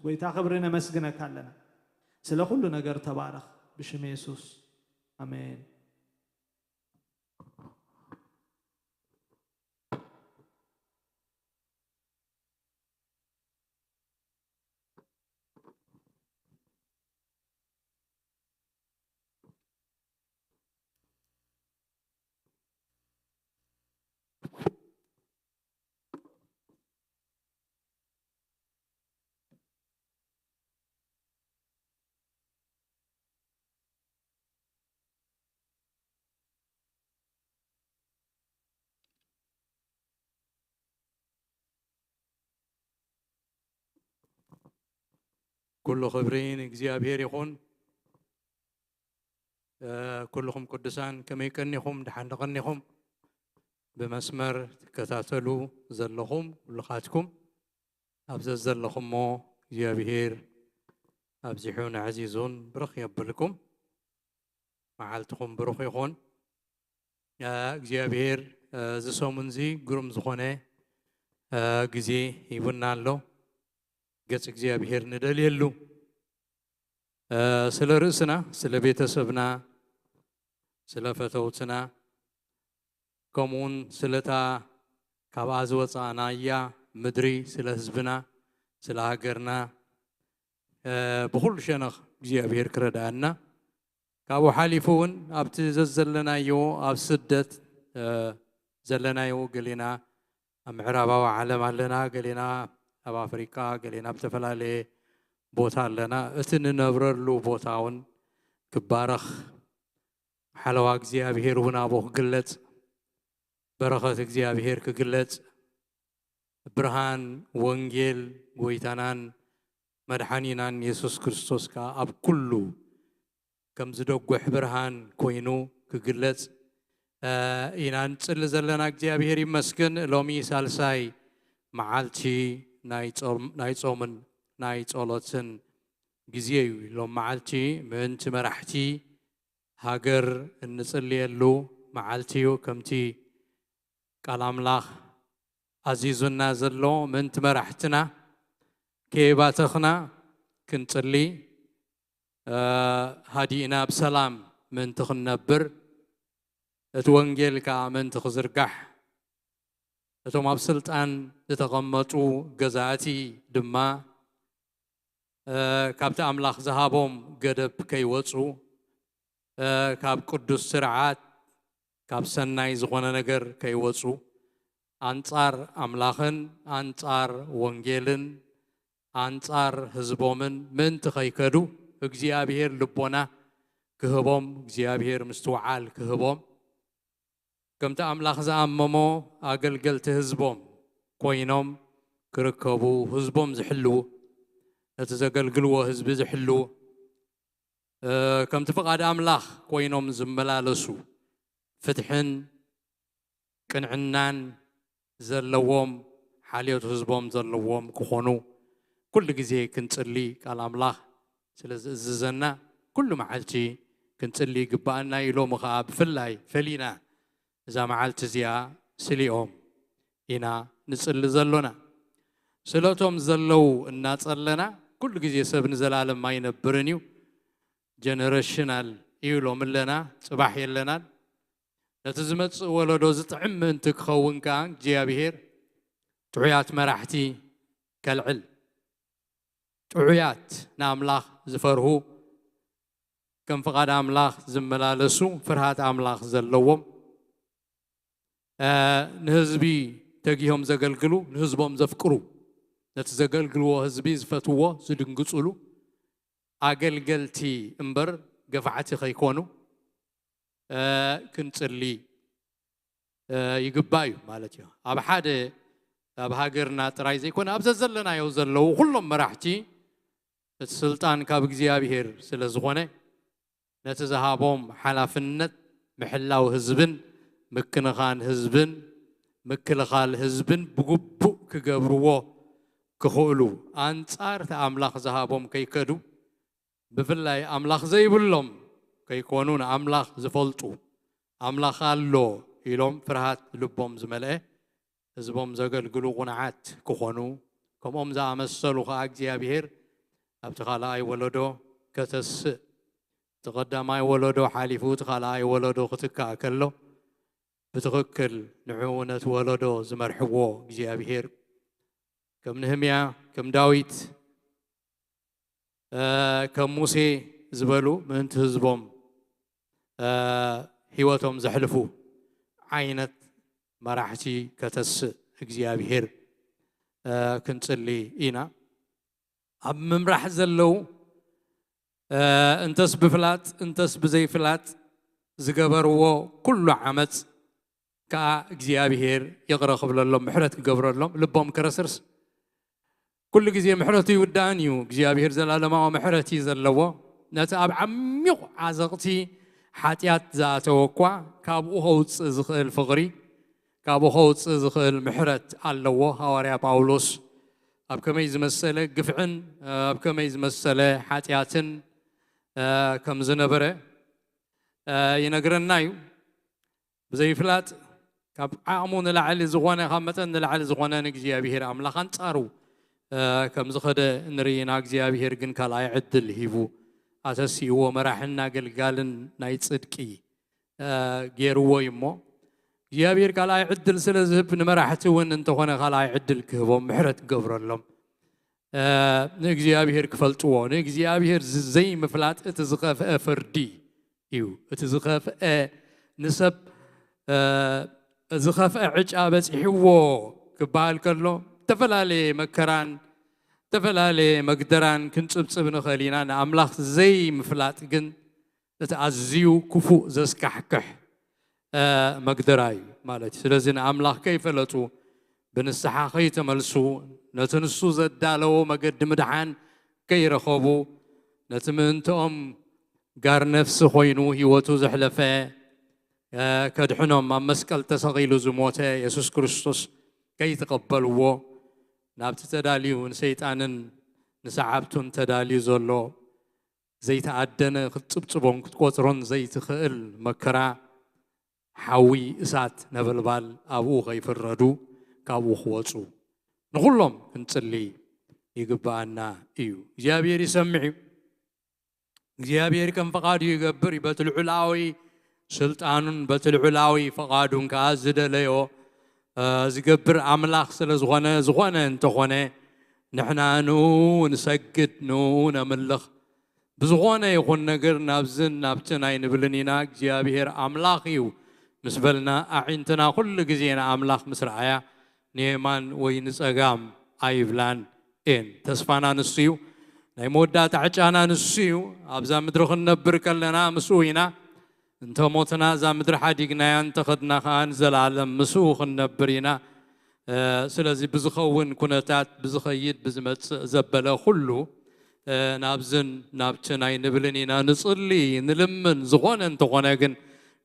ጎይታ ክብሪ ነመስግነካ ኣለና። ስለ ኩሉ ነገር ተባረኽ ብሽም የሱስ ኣሜን። ኩሉ ክብሪ ንእግዚኣብሔር ይኹን። እ፣ ኩልኹም ቅዱሳን ከመይ ቀኒኹም? ደሓን ዶ ቀኒኹም? ብመስመር ትከታተሉ ዘለኹም ኩልኻትኩም ኣብ ዘዘለኹሞ እግዚኣብሔር ኣብዚሑን ኣዕዚዙን ብርኽ የብልኩም። መዓልትኹም ብሩኽ ይኹን። እ፣ እግዚኣብሔር፣ እ፣ እዚ ሰሙን እዚ ግሩም ዝኾነ፣ እ፣ ግዜ ሂቡና ኣሎ። ገጽ እግዚኣብሔር ንደልየሉ፣ እ፣ ስለ ርእስና፣ ስለ ቤተሰብና፣ ስለ ፈተውትና፣ ከምኡውን ስለታ ካብኣ ዝወጻእናያ ምድሪ፣ ስለ ህዝብና፣ ስለ ሃገርና፣ እ፣ ብኹሉ ሸነኽ እግዚኣብሔር ክረድኣና፣ ካብኡ ሓሊፉ እውን ኣብቲ ዘዘለናዮ ኣብ ስደት፣ እ፣ ዘለናዮ ገሊና ኣብ ምዕራባዊ ዓለም ኣለና፣ ገሊና ኣብ ኣፍሪቃ፣ ገሊና ኣብ ዝተፈላለየ ቦታ ኣለና። እቲ ንነብረሉ ቦታ እውን ክባረኽ፣ ሓለዋ እግዚኣብሔር እውን ኣብኡ ክግለጽ፣ በረኸት እግዚኣብሔር ክግለጽ፣ ብርሃን ወንጌል ጎይታናን መድሓኒናን የሱስ ክርስቶስ ከኣ ኣብ ኩሉ ከም ዝደጉሕ ብርሃን ኮይኑ ክግለጽ፣ እ፣ ኢና ንጽሊ ዘለና። እግዚኣብሔር ይመስገን። ሎሚ ሳልሳይ መዓልቲ ናይ ጾም፣ ናይ ጾምን ናይ ጸሎትን ግዜ እዩ። ሎም መዓልቲ ምእንቲ መራሕቲ ሃገር እንጽልየሉ መዓልቲ እዩ። ከምቲ ቃል ኣምላኽ ኣዚዙና ዘሎ ምእንቲ መራሕትና ከየባተኽና ክንጽሊ፣ እ፣ ሃዲእና ብሰላም ምእንቲ ክንነብር፣ እቲ ወንጌል ከኣ ምእንቲ ክዝርጋሕ፣ እቶም ኣብ ስልጣን ዝተቐመጡ ገዛእቲ ድማ፣ እ፣ ካብቲ ኣምላኽ ዝሃቦም ገደብ ከይወጹ፣ እ፣ ካብ ቅዱስ ስርዓት፣ ካብ ሰናይ ዝኾነ ነገር ከይወጹ፣ ኣንጻር ኣምላኽን ኣንጻር ወንጌልን ኣንጻር ህዝቦምን ምእንቲ ከይከዱ፣ እግዚኣብሔር ልቦና ክህቦም፣ እግዚኣብሔር ምስትውዓል ክህቦም፣ ከምቲ ኣምላኽ ዝኣመሞ ኣገልገልቲ ህዝቦም ኮይኖም ክርከቡ፣ ህዝቦም ዝሕልዉ፣ ነቲ ዘገልግልዎ ህዝቢ ዝሕልዉ፣ እ፣ ከምቲ ፍቓድ ኣምላኽ ኮይኖም ዝመላለሱ፣ ፍትሕን ቅንዕናን ዘለዎም፣ ሓልዮት ህዝቦም ዘለዎም ክኾኑ ኩሉ ግዜ ክንጽሊ ቃል ኣምላኽ ስለ ዝእዝዘና፣ ኩሉ መዓልቲ ክንጽሊ ይግብኣና እዩ። ሎሚ ኸኣ ብፍላይ ፈሊና እዛ መዓልቲ እዚኣ ስሊኦም ኢና ንጽሊ ዘሎና። ስለቶም ዘለዉ እናጸለና፣ ኩሉ ግዜ ሰብ ንዘላለም ኣይነብርን እዩ። ጀነረሽናል እዩ ሎሚ ኣለና፣ ጽባሕ የለናን። ነቲ ዝመጽእ ወለዶ ዝጥዕም ምእንቲ ክኸውን ከኣ እግዚኣብሔር ጥዑያት መራሕቲ ከልዕል። ጥዑያት፣ ንኣምላኽ ዝፈርሁ፣ ከም ፍቓድ ኣምላኽ ዝመላለሱ፣ ፍርሃት ኣምላኽ ዘለዎም፣ እ፣ ንህዝቢ ተጊሆም ዘገልግሉ፣ ንህዝቦም ዘፍቅሩ፣ ነቲ ዘገልግልዎ ህዝቢ ዝፈትዎ፣ ዝድንግጽሉ፣ ኣገልገልቲ እምበር ገፋዕቲ ከይኮኑ፣ እ፣ ክንጽሊ፣ እ፣ ይግባእ እዩ ማለት እዩ። ኣብ ሓደ፣ ኣብ ሃገርና ጥራይ ዘይኮነ፣ ኣብ ዘዘለናዮ ዘለዉ ኩሎም መራሕቲ፣ እቲ ስልጣን ካብ እግዚኣብሔር ስለ ዝኾነ፣ ነቲ ዝሃቦም ሓላፍነት ምሕላው ህዝብን ምክንኻን ህዝብን ምክልኻል ህዝብን ብግቡእ ክገብርዎ ክኽእሉ፣ ኣንጻር እቲ ኣምላኽ ዝሃቦም ከይከዱ፣ ብፍላይ ኣምላኽ ዘይብሎም ከይኮኑ፣ ንኣምላኽ ዝፈልጡ፣ ኣምላኽ ኣሎ ኢሎም ፍርሃት ልቦም ዝመልአ ህዝቦም ዘገልግሉ ቁኑዓት ክኾኑ፣ ከምኦም ዝኣመሰሉ ኸኣ እግዚኣብሔር ኣብቲ ካልኣይ ወለዶ ከተስእ፣ እቲ ቀዳማይ ወለዶ ሓሊፉ እቲ ካልኣይ ወለዶ ክትካእ ከሎ፣ ብትኽክል ንዕኡ ነቲ ወለዶ ዝመርሕዎ እግዚኣብሔር፣ ከም ነህምያ፣ ከም ዳዊት፣ እ፣ ከም ሙሴ ዝበሉ ምእንቲ ህዝቦም፣ እ፣ ህይወቶም ዘሕልፉ ዓይነት መራሕቲ ከተስእ እግዚኣብሔር፣ እ፣ ክንጽሊ ኢና። ኣብ ምምራሕ ዘለዉ፣ እ፣ እንተስ ብፍላጥ እንተስ ብዘይፍላጥ ዝገበርዎ ኩሉ ዓመጽ ከኣ እግዚኣብሔር ይቕረ ክብለሎም፣ ምሕረት ክገብረሎም፣ ልቦም ከረስርስ። ኩሉ ግዜ ምሕረቱ ይውዳእን እዩ። እግዚኣብሔር ዘላለማዊ ምሕረት እዩ ዘለዎ። ነቲ ኣብ ዓሚቕ ዓዘቕቲ ሓጢኣት ዝኣተወ እኳ ካብኡ ከውጽእ ዝኽእል ፍቕሪ፣ ካብኡ ከውጽእ ዝኽእል ምሕረት ኣለዎ። ሃዋርያ ጳውሎስ ኣብ ከመይ ዝመሰለ ግፍዕን ኣብ ከመይ ዝመሰለ ሓጢኣትን፣ እ፣ ከም ዝነበረ፣ እ፣ ይነግረና እዩ። ብዘይፍላጥ ካብ ዓቕሙ ንላዕሊ ዝኾነ፣ ካብ መጠን ንላዕሊ ዝኾነ ንእግዚኣብሔር ኣምላኽ ኣንጻሩ፣ እ፣ ከም ዝኸደ ንርኢ ኢና። እግዚኣብሔር ግን ካልኣይ ዕድል ሂቡ ኣተሲእዎ፣ መራሕን ኣገልጋልን ናይ ጽድቂ፣ እ፣ ገይርዎ እዩ እሞ፣ እግዚኣብሔር ካልኣይ ዕድል ስለ ዝህብ ንመራሕቲ እውን እንተኾነ ካልኣይ ዕድል ክህቦም፣ ምሕረት ክገብረሎም፣ እ፣ ንእግዚኣብሔር ክፈልጥዎ። ንእግዚኣብሔር ዝ-፣ ዘይምፍላጥ እቲ ዝኸፍአ ፍርዲ እዩ። እቲ ዝኸፍአ ንሰብ፣ እ፣ ዝኸፍአ ዕጫ በጺሕዎ ክበሃል ከሎ፣ ዝተፈላለየ መከራን ዝተፈላለየ መግደራን ክንጽብጽብ ንኽእል ኢና። ንኣምላኽ ዘይምፍላጥ ግን እቲ ኣዝዩ ክፉእ ዘስካሕክሕ፣ እ፣ መግደራ እዩ ማለት እዩ። ስለዚ ንኣምላኽ ከይፈለጡ፣ ብንስሓ ከይተመልሱ፣ ነቲ ንሱ ዘዳለዎ መገዲ ምድሓን ከይረኸቡ፣ ነቲ ምእንትኦም ጋር ነፍሲ ኮይኑ ህይወቱ ዘሕለፈ፣ እ፣ ከድሕኖም ኣብ መስቀል ተሰቒሉ ዝሞተ የሱስ ክርስቶስ ከይተቐበልዎ፣ ናብቲ ተዳልዩ ንሰይጣንን ንሰዓብቱን ተዳልዩ ዘሎ ዘይተኣደነ ክትጽብጽቦን ክትቆጽሮን ዘይትኽእል መከራ፣ ሓዊ እሳት ነበልባል ኣብኡ ከይፍረዱ፣ ካብኡ ክወጹ ንኹሎም ክንጽሊ ይግብኣና እዩ። እግዚኣብሔር ይሰምዕ እዩ። እግዚኣብሔር ከም ፈቓዱ ይገብር እዩ። በቲ ልዑላዊ ስልጣኑን በቲ ልዑላዊ ፈቓዱን ከኣ ዝደለዮ፣ እ፣ ዝገብር ኣምላኽ ስለ ዝኾነ፣ ዝኾነ እንተኾነ ንሕና ንኡ ንሰግድ፣ ንኡ ነምልኽ። ብዝኾነ ይኹን ነገር ናብዝን ናብትን ኣይንብልን ኢና። እግዚኣብሔር ኣምላኽ እዩ ምስ በልና፣ ኣዒንትና ኩሉ ግዜ ንኣምላኽ ምስ ረኣያ፣ ንየማን ወይ ንጸጋም ኣይብላን እየን። ተስፋና ንሱ እዩ። ናይ መወዳእታ ዕጫና ንሱ እዩ። ኣብዛ ምድሪ ክንነብር ከለና ምስኡ ኢና። እንተ ሞትና እዛ ምድሪ ሓዲግናያ፣ እንተ ኸድና ኸኣ ንዘለኣለም ምስኡ ክንነብር ኢና። እ፣ ስለዚ ብዝኸውን ኩነታት፣ ብዝኸይድ ብዝመጽእ ዘበለ ኩሉ፣ እ፣ ናብዝን ናብትን ኣይንብልን ኢና። ንጽሊ፣ ንልምን፣ ዝኾነ እንተኾነ ግን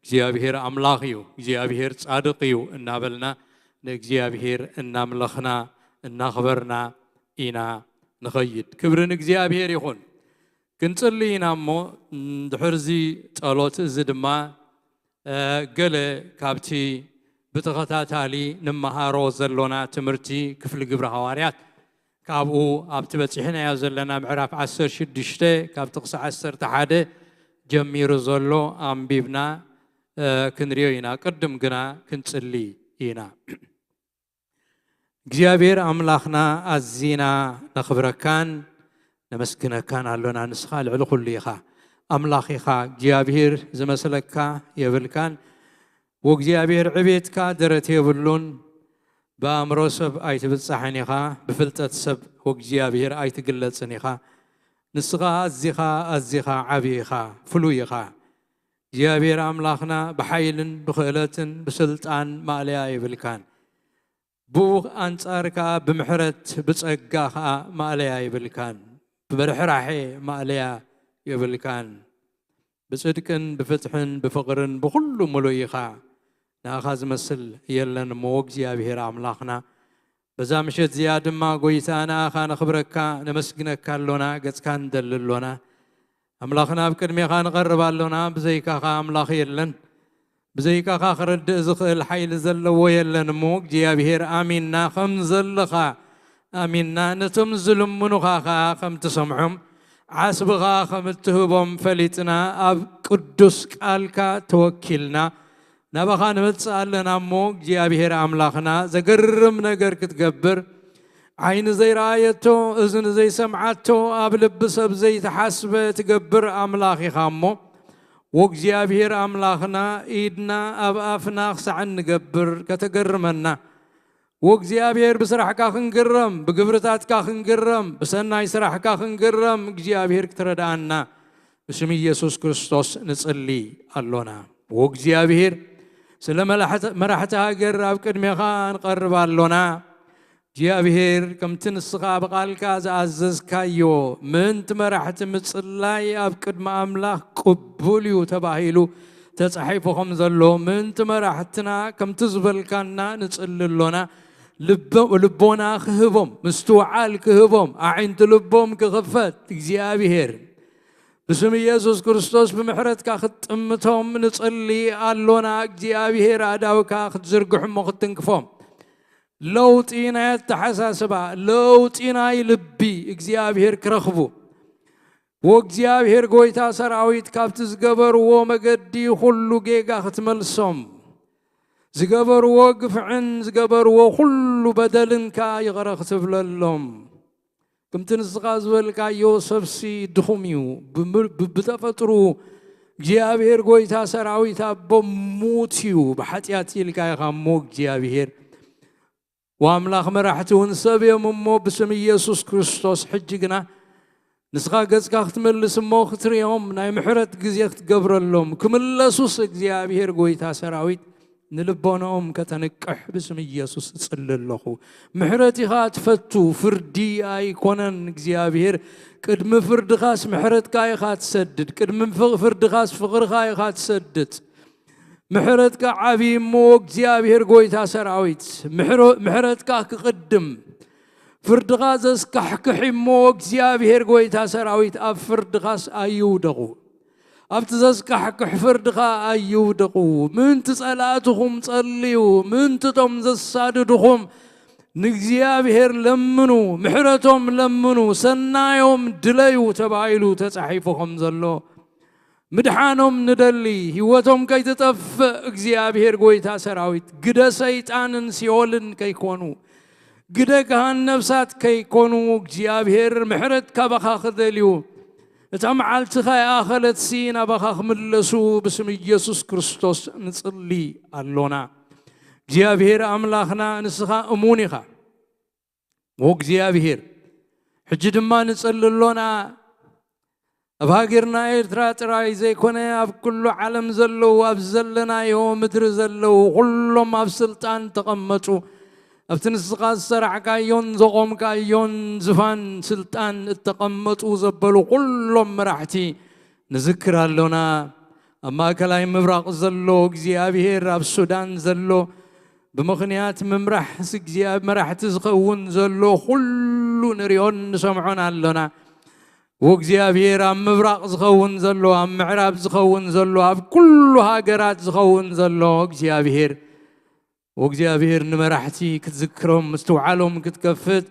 እግዚኣብሔር ኣምላኽ እዩ፣ እግዚኣብሔር ጻድቕ እዩ እናበልና ንእግዚኣብሔር እናምለኽና እናኽበርና ኢና ንኸይድ። ክብሪ ንእግዚኣብሔር ይኹን። ክንጽሊ ኢና እሞ፣ ድሕርዚ ጸሎት እዚ ድማ፣ እ፣ ገለ ካብቲ ብተኸታታሊ ንመሃሮ ዘሎና ትምህርቲ ክፍሊ ግብሪ ሃዋርያት፣ ካብኡ ኣብቲ በጺሕናዮ ዘለና ምዕራፍ ዓሰርተ ሽዱሽተ ካብ ጥቕሲ ዓሰርተ ሓደ ጀሚሩ ዘሎ ኣንቢብና፣ እ፣ ክንሪኦ ኢና። ቅድም ግና ክንጽሊ ኢና። እግዚኣብሔር ኣምላኽና፣ ኣዚና ነኽብረካን ነመስግነካን ኣሎና። ንስኻ ልዕሊ ኩሉ ኢኻ። ኣምላኽ ኢኻ። እግዚኣብሔር ዝመስለካ የብልካን። ወእግዚኣብሔር ዕቤትካ ደረት የብሉን። ብኣእምሮ ሰብ ኣይትብጻሕን ኢኻ፣ ብፍልጠት ሰብ ወእግዚኣብሔር ኣይትግለጽን ኢኻ። ንስኻ ኣዚኻ፣ ኣዚኻ ዓቢ ኢኻ፣ ፍሉይ ኢኻ። እግዚኣብሔር ኣምላኽና፣ ብሓይልን ብኽእለትን ብስልጣን ማእለያ የብልካን። ብኡ ኣንጻር ከኣ ብምሕረት ብጸጋ ከኣ ማእለያ የብልካን። ብርሕራሐ ማእለያ የብልካን። ብጽድቅን ብፍትሕን ብፍቕርን ብኹሉ ምሉእ ኢኻ። ንኣኻ ዝመስል የለን እሞ እግዚኣብሔር ኣምላኽና። በዛ ምሸት እዚኣ ድማ ጐይታ ንኣኻ ነኽብረካ ነመስግነካ ኣሎና፣ ገጽካ ንደሊ ኣሎና። ኣምላኽና ኣብ ቅድሜኻ ንቐርብ ኣሎና፣ ብዘይካኻ ኣምላኽ የለን። ብዘይካኻ ክረድእ ዝኽእል ሓይሊ ዘለዎ የለን እሞ እግዚኣብሔር ኣሚንና ከም ዘለኻ ኣሚንና ነቶም ዝልምኑኻ ኸኣ ከም ትሰምዖም ዓስብኻ ከም እትህቦም ፈሊጥና ኣብ ቅዱስ ቃልካ ተወኪልና ናባኻ ንመጽእ ኣለና እሞ እግዚኣብሔር ኣምላኽና ዘገርም ነገር ክትገብር ዓይኒ ዘይረኣየቶ፣ እዝኒ ዘይሰምዓቶ፣ ኣብ ልቢ ሰብ ዘይተሓስበ ትገብር ኣምላኽ ኢኻ እሞ፣ ወእግዚኣብሔር ኣምላኽና፣ ኢድና ኣብ ኣፍና ክሳዕ እንገብር ከተገርመና፣ ወእግዚኣብሔር ብስራሕካ ክንግረም፣ ብግብርታትካ ክንግረም፣ ብሰናይ ስራሕካ ክንግረም እግዚኣብሔር ክትረድኣና ብስም ኢየሱስ ክርስቶስ ንጽሊ ኣሎና። ወእግዚኣብሔር ስለ መላሕት-፣ መራሕቲ ሃገር ኣብ ቅድሜኻ ንቐርብ ኣሎና። እግዚኣብሔር ከምቲ ንስኻ ብቓልካ ዝኣዘዝካዮ ምእንቲ መራሕቲ ምጽላይ ኣብ ቅድሚ ኣምላኽ ቅቡል እዩ ተባሂሉ ተጻሒፉ ከም ዘሎ ምእንቲ መራሕትና ከምቲ ዝበልካና ንጽሊ ኣሎና። ልቦ-፣ ልቦና ክህቦም፣ ምስትውዓል ክህቦም፣ ኣዒንቲ ልቦም ክኽፈት እግዚኣብሔር ብስም ኢየሱስ ክርስቶስ ብምሕረትካ ክትጥምቶም ንጽሊ ኣሎና። እግዚኣብሔር ኣእዳውካ ክትዝርግሕ እሞ ክትትንክፎም። ለውጢ ናይ ኣተሓሳስባ፣ ለውጢ ናይ ልቢ እግዚኣብሔር ክረኽቡ። ወእግዚኣብሔር ጐይታ ሰራዊት ካብቲ ዝገበርዎ መገዲ ኹሉ ጌጋ ክትመልሶም። ዝገበርዎ ግፍዕን ዝገበርዎ ኹሉ በደልን ከኣ ይቕረ ክትብለሎም። ከምቲ ንስኻ ዝበልካዮ ሰብሲ ድኹም እዩ። ብም-፣ ብ-፣ ብተፈጥሩ እግዚኣብሔር ጐይታ ሰራዊት ኣቦ ሙት እዩ። ብሓጢኣት ኢልካ ኢኻ እሞ እግዚኣብሔር ወኣምላኽ መራሕቲ እውን ሰብ እዮም እሞ ብስም ኢየሱስ ክርስቶስ ሕጂ ግና ንስኻ ገጽካ ክትመልስ እሞ ክትርእዮም ናይ ምሕረት ግዜ ክትገብረሎም ክምለሱስ እግዚኣብሔር ጐይታ ሰራዊት ንልቦናኦም ከተንቅሕ ብስም ኢየሱስ እጽሊ ኣለኹ። ምሕረት ኢኻ ትፈቱ፣ ፍርዲ ኣይኮነን እግዚኣብሔር። ቅድሚ ፍርድኻስ ምሕረትካ ኢኻ ትሰድድ፣ ቅድሚ ፍ-፣ ፍርድኻስ ፍቕርኻ ኢኻ ትሰድድ። ምሕረትካ ዓብዪ እሞ እግዚኣብሔር ጐይታ ሰራዊት፣ ምሕረ-፣ ምሕረትካ ክቕድም፣ ፍርድኻ ዘስካሕክሕ እሞ እግዚኣብሔር ጐይታ ሰራዊት ኣብ ፍርድኻስ ኣይውደቑ። ኣብቲ ዘስካሕክሕ ፍርድኻ ኣይውደቑ። ምእንቲ ጸላእትኹም ጸልዩ፣ ምእንቲ እቶም ዘሳድድኹም ንእግዚኣብሔር ለምኑ፣ ምሕረቶም ለምኑ፣ ሰናዮም ድለዩ ተባሂሉ ተጻሒፉ ከም ዘሎ ምድሓኖም ንደሊ። ህይወቶም ከይትጠፍእ እግዚኣብሔር ጐይታ ሰራዊት ግደ ሰይጣንን ሲኦልን ከይኮኑ፣ ግደ ገሃን ነፍሳት ከይኮኑ እግዚኣብሔር ምሕረት ካባኻ ክደልዩ፣ እታ መዓልቲ ከይኣኸለትሲ ናባኻ ክምለሱ ብስም ኢየሱስ ክርስቶስ ንጽሊ ኣሎና። እግዚኣብሔር ኣምላኽና ንስኻ እሙን ኢኻ። ወእግዚኣብሔር፣ ሕጂ ድማ ንጽሊ ኣሎና። ኣብ ሃገርና ኤርትራ ጥራይ ዘይኮነ፣ ኣብ ኩሉ ዓለም ዘለዉ፣ ኣብ ዘለናዮ ምድሪ ዘለዉ፣ ኩሎም ኣብ ስልጣን ተቐመጡ፣ ኣብቲ ንስኻ ዝሰራዕካዮን ዘቖምካዮን ዝፋን ስልጣን እተቐመጡ ዘበሉ ኩሎም መራሕቲ ንዝክር ኣሎና። ኣብ ማእከላይ ምብራቕ ዘሎ እግዚኣብሔር፣ ኣብ ሱዳን ዘሎ፣ ብምኽንያት ምምራሕ እግዚኣብ-፣ መራሕቲ ዝኸውን ዘሎ ኩሉ ንሪኦን ንሰምዖን ኣሎና። ወእግዚኣብሔር፣ ኣብ ምብራቕ ዝኸውን ዘሎ፣ ኣብ ምዕራብ ዝኸውን ዘሎ፣ ኣብ ኩሉ ሃገራት ዝኸውን ዘሎ እግዚኣብሔር፣ ወእግዚኣብሔር፣ ንመራሕቲ ክትዝክሮም፣ ምስትውዓሎም ክትከፍት፣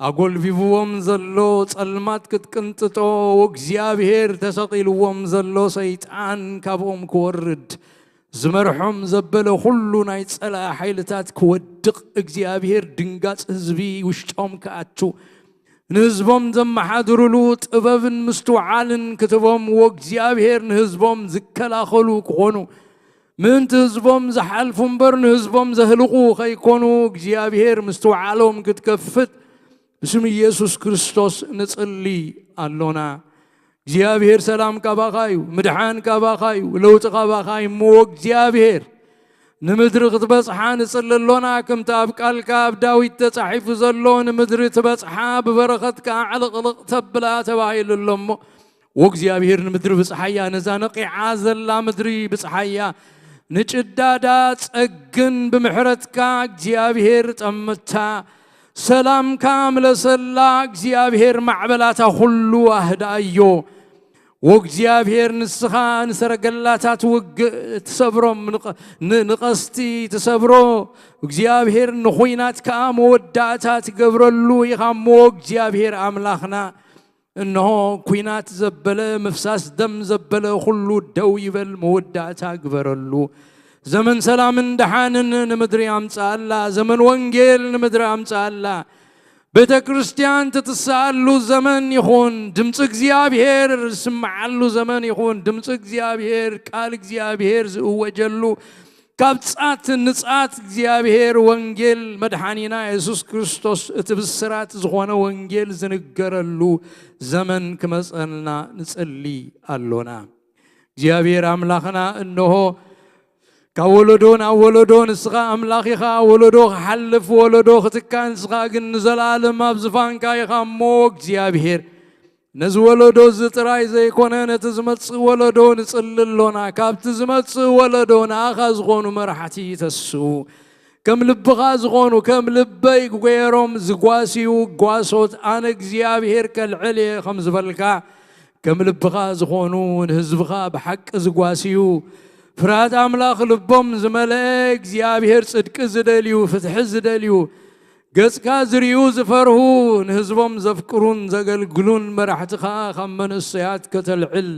ኣጎልቢብዎም ዘሎ ጸልማት ክትቅንጥጦ፣ ወእግዚኣብሔር፣ ተሰቒልዎም ዘሎ ሰይጣን ካብኦም ክወርድ፣ ዝመርሖም ዘበለ ኩሉ ናይ ጸላኢ ሓይልታት ክወድቕ፣ እግዚኣብሔር ድንጋጽ ህዝቢ ውሽጦም ክኣቱ፣ ንህዝቦም ዘመሓድሩሉ ጥበብን ምስትውዓልን ክትቦም፣ ወእግዚኣብሔር ንህዝቦም ዝከላኸሉ ክኾኑ፣ ምእንቲ ህዝቦም ዝሓልፉ እምበር ንህዝቦም ዘህልቑ ከይኮኑ፣ እግዚኣብሔር ምስትውዓሎም ክትከፍት ብስም ኢየሱስ ክርስቶስ ንጽሊ ኣሎና። እግዚኣብሔር ሰላም ካባኻ እዩ፣ ምድሓን ካባኻ እዩ፣ ለውጢ ካባኻ እዩ። እሞ እግዚኣብሔር ንምድሪ ክትበጽሓ ንጽሊ ኣሎና። ከምቲ ኣብ ቃልካ ኣብ ዳዊት ተጻሒፉ ዘሎ፣ "ንምድሪ ትበጽሓ፣ ብበረኸት ከኣ ዕልቕልቕ ተብላ" ተባሂሉ ኣሎ እሞ፣ ወእግዚኣብሔር ንምድሪ ብጽሓያ፣ ነዛ ነቒዓ ዘላ ምድሪ ብጽሓያ፣ ንጭዳዳ ጸግን ብምሕረትካ እግዚኣብሔር ጠምታ፣ ሰላምካ ምለሰላ፣ እግዚኣብሔር ማዕበላታ ኩሉ ኣህድኣዮ። ወእግዚኣብሔር ንስኻ ንሰረገላታት ውግእ ትሰብሮም፣ ንቐ-፣ ን-፣ ንቐስቲ ትሰብሮ፣ እግዚኣብሔር ንኹናት ከኣ መወዳእታ ትገብረሉ ኢኻ እሞ፣ እግዚኣብሔር ኣምላኽና፣ እንሆ፣ ኲናት ዘበለ፣ ምፍሳስ ደም ዘበለ ኩሉ ደው ይበል፣ መወዳእታ ግበረሉ። ዘመን ሰላምን ደሓንን ንምድሪ ኣምጽኣላ፣ ዘመን ወንጌል ንምድሪ ኣምጽኣላ። ቤተ ክርስቲያን ትትስኣሉ ዘመን ይኹን፣ ድምፂ እግዚኣብሔር ዝስምዓሉ ዘመን ይኹን፣ ድምፂ እግዚኣብሔር፣ ቃል እግዚኣብሔር ዝእወጀሉ፣ ካብ ጻት ንጻት እግዚኣብሔር ወንጌል መድሓኒና የሱስ ክርስቶስ እቲ ብስራት ዝኾነ ወንጌል ዝንገረሉ ዘመን ክመጸልና ንጽሊ ኣሎና። እግዚኣብሔር ኣምላኽና እንሆ ካብ ወለዶ ናብ ወለዶ ንስኻ ኣምላኽ ኢኻ። ወለዶ ክሓልፍ፣ ወለዶ ክትካእ፣ ንስኻ ግን ንዘለኣለም ኣብ ዝፋንካ ኢኻ እሞ እግዚኣብሔር፣ ነዚ ወለዶ እዚ ጥራይ ዘይኮነ፣ ነቲ ዝመጽእ ወለዶ ንጽሊ ኣሎና። ካብቲ ዝመጽእ ወለዶ ንኣኻ ዝኾኑ መራሕቲ ይተስኡ። ከም ልብኻ ዝኾኑ፣ ከም ልበይ ገይሮም ዝጓስዩ ጓሶት ኣነ እግዚኣብሔር ከልዕል እየ ከም ዝበልካ፣ ከም ልብኻ ዝኾኑ ንህዝብኻ ብሓቂ ዝጓስዩ፣ ፍርሃት ኣምላኽ ልቦም ዝመልአ፣ እግዚኣብሔር ጽድቂ ዝደልዩ፣ ፍትሒ ዝደልዩ፣ ገጽካ ዝርእዩ ዝፈርሁ፣ ንህዝቦም ዘፍቅሩን ዘገልግሉን መራሕቲ ኸኣ ካብ መንእሰያት ከተልዕል፣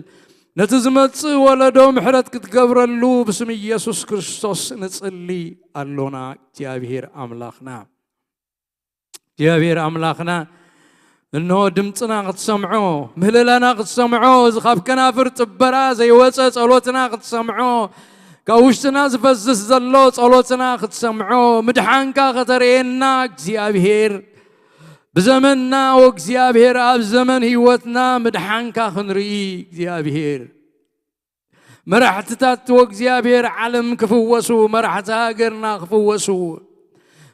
ነቲ ዝመጽእ ወለዶ ምሕረት ክትገብረሉ ብስም ኢየሱስ ክርስቶስ ንጽሊ ኣሎና። እግዚኣብሔር ኣምላኽና፣ እግዚኣብሔር ኣምላኽና፣ እንሆ ድምፅና ክትሰምዖ፣ ምህለላና ክትሰምዖ፣ እዚ ካብ ከናፍር ጥበራ ዘይወፀ ጸሎትና ክትሰምዖ፣ ካብ ውሽጥና ዝፈስስ ዘሎ ጸሎትና ክትሰምዖ፣ ምድሓንካ ከተርእየና እግዚኣብሔር፣ ብዘመንና ወእግዚኣብሔር ኣብ ዘመን ህይወትና ምድሓንካ ክንርኢ እግዚኣብሔር፣ መራሕትታት ወእግዚኣብሔር ዓለም ክፍወሱ፣ መራሕቲ ሃገርና ክፍወሱ፣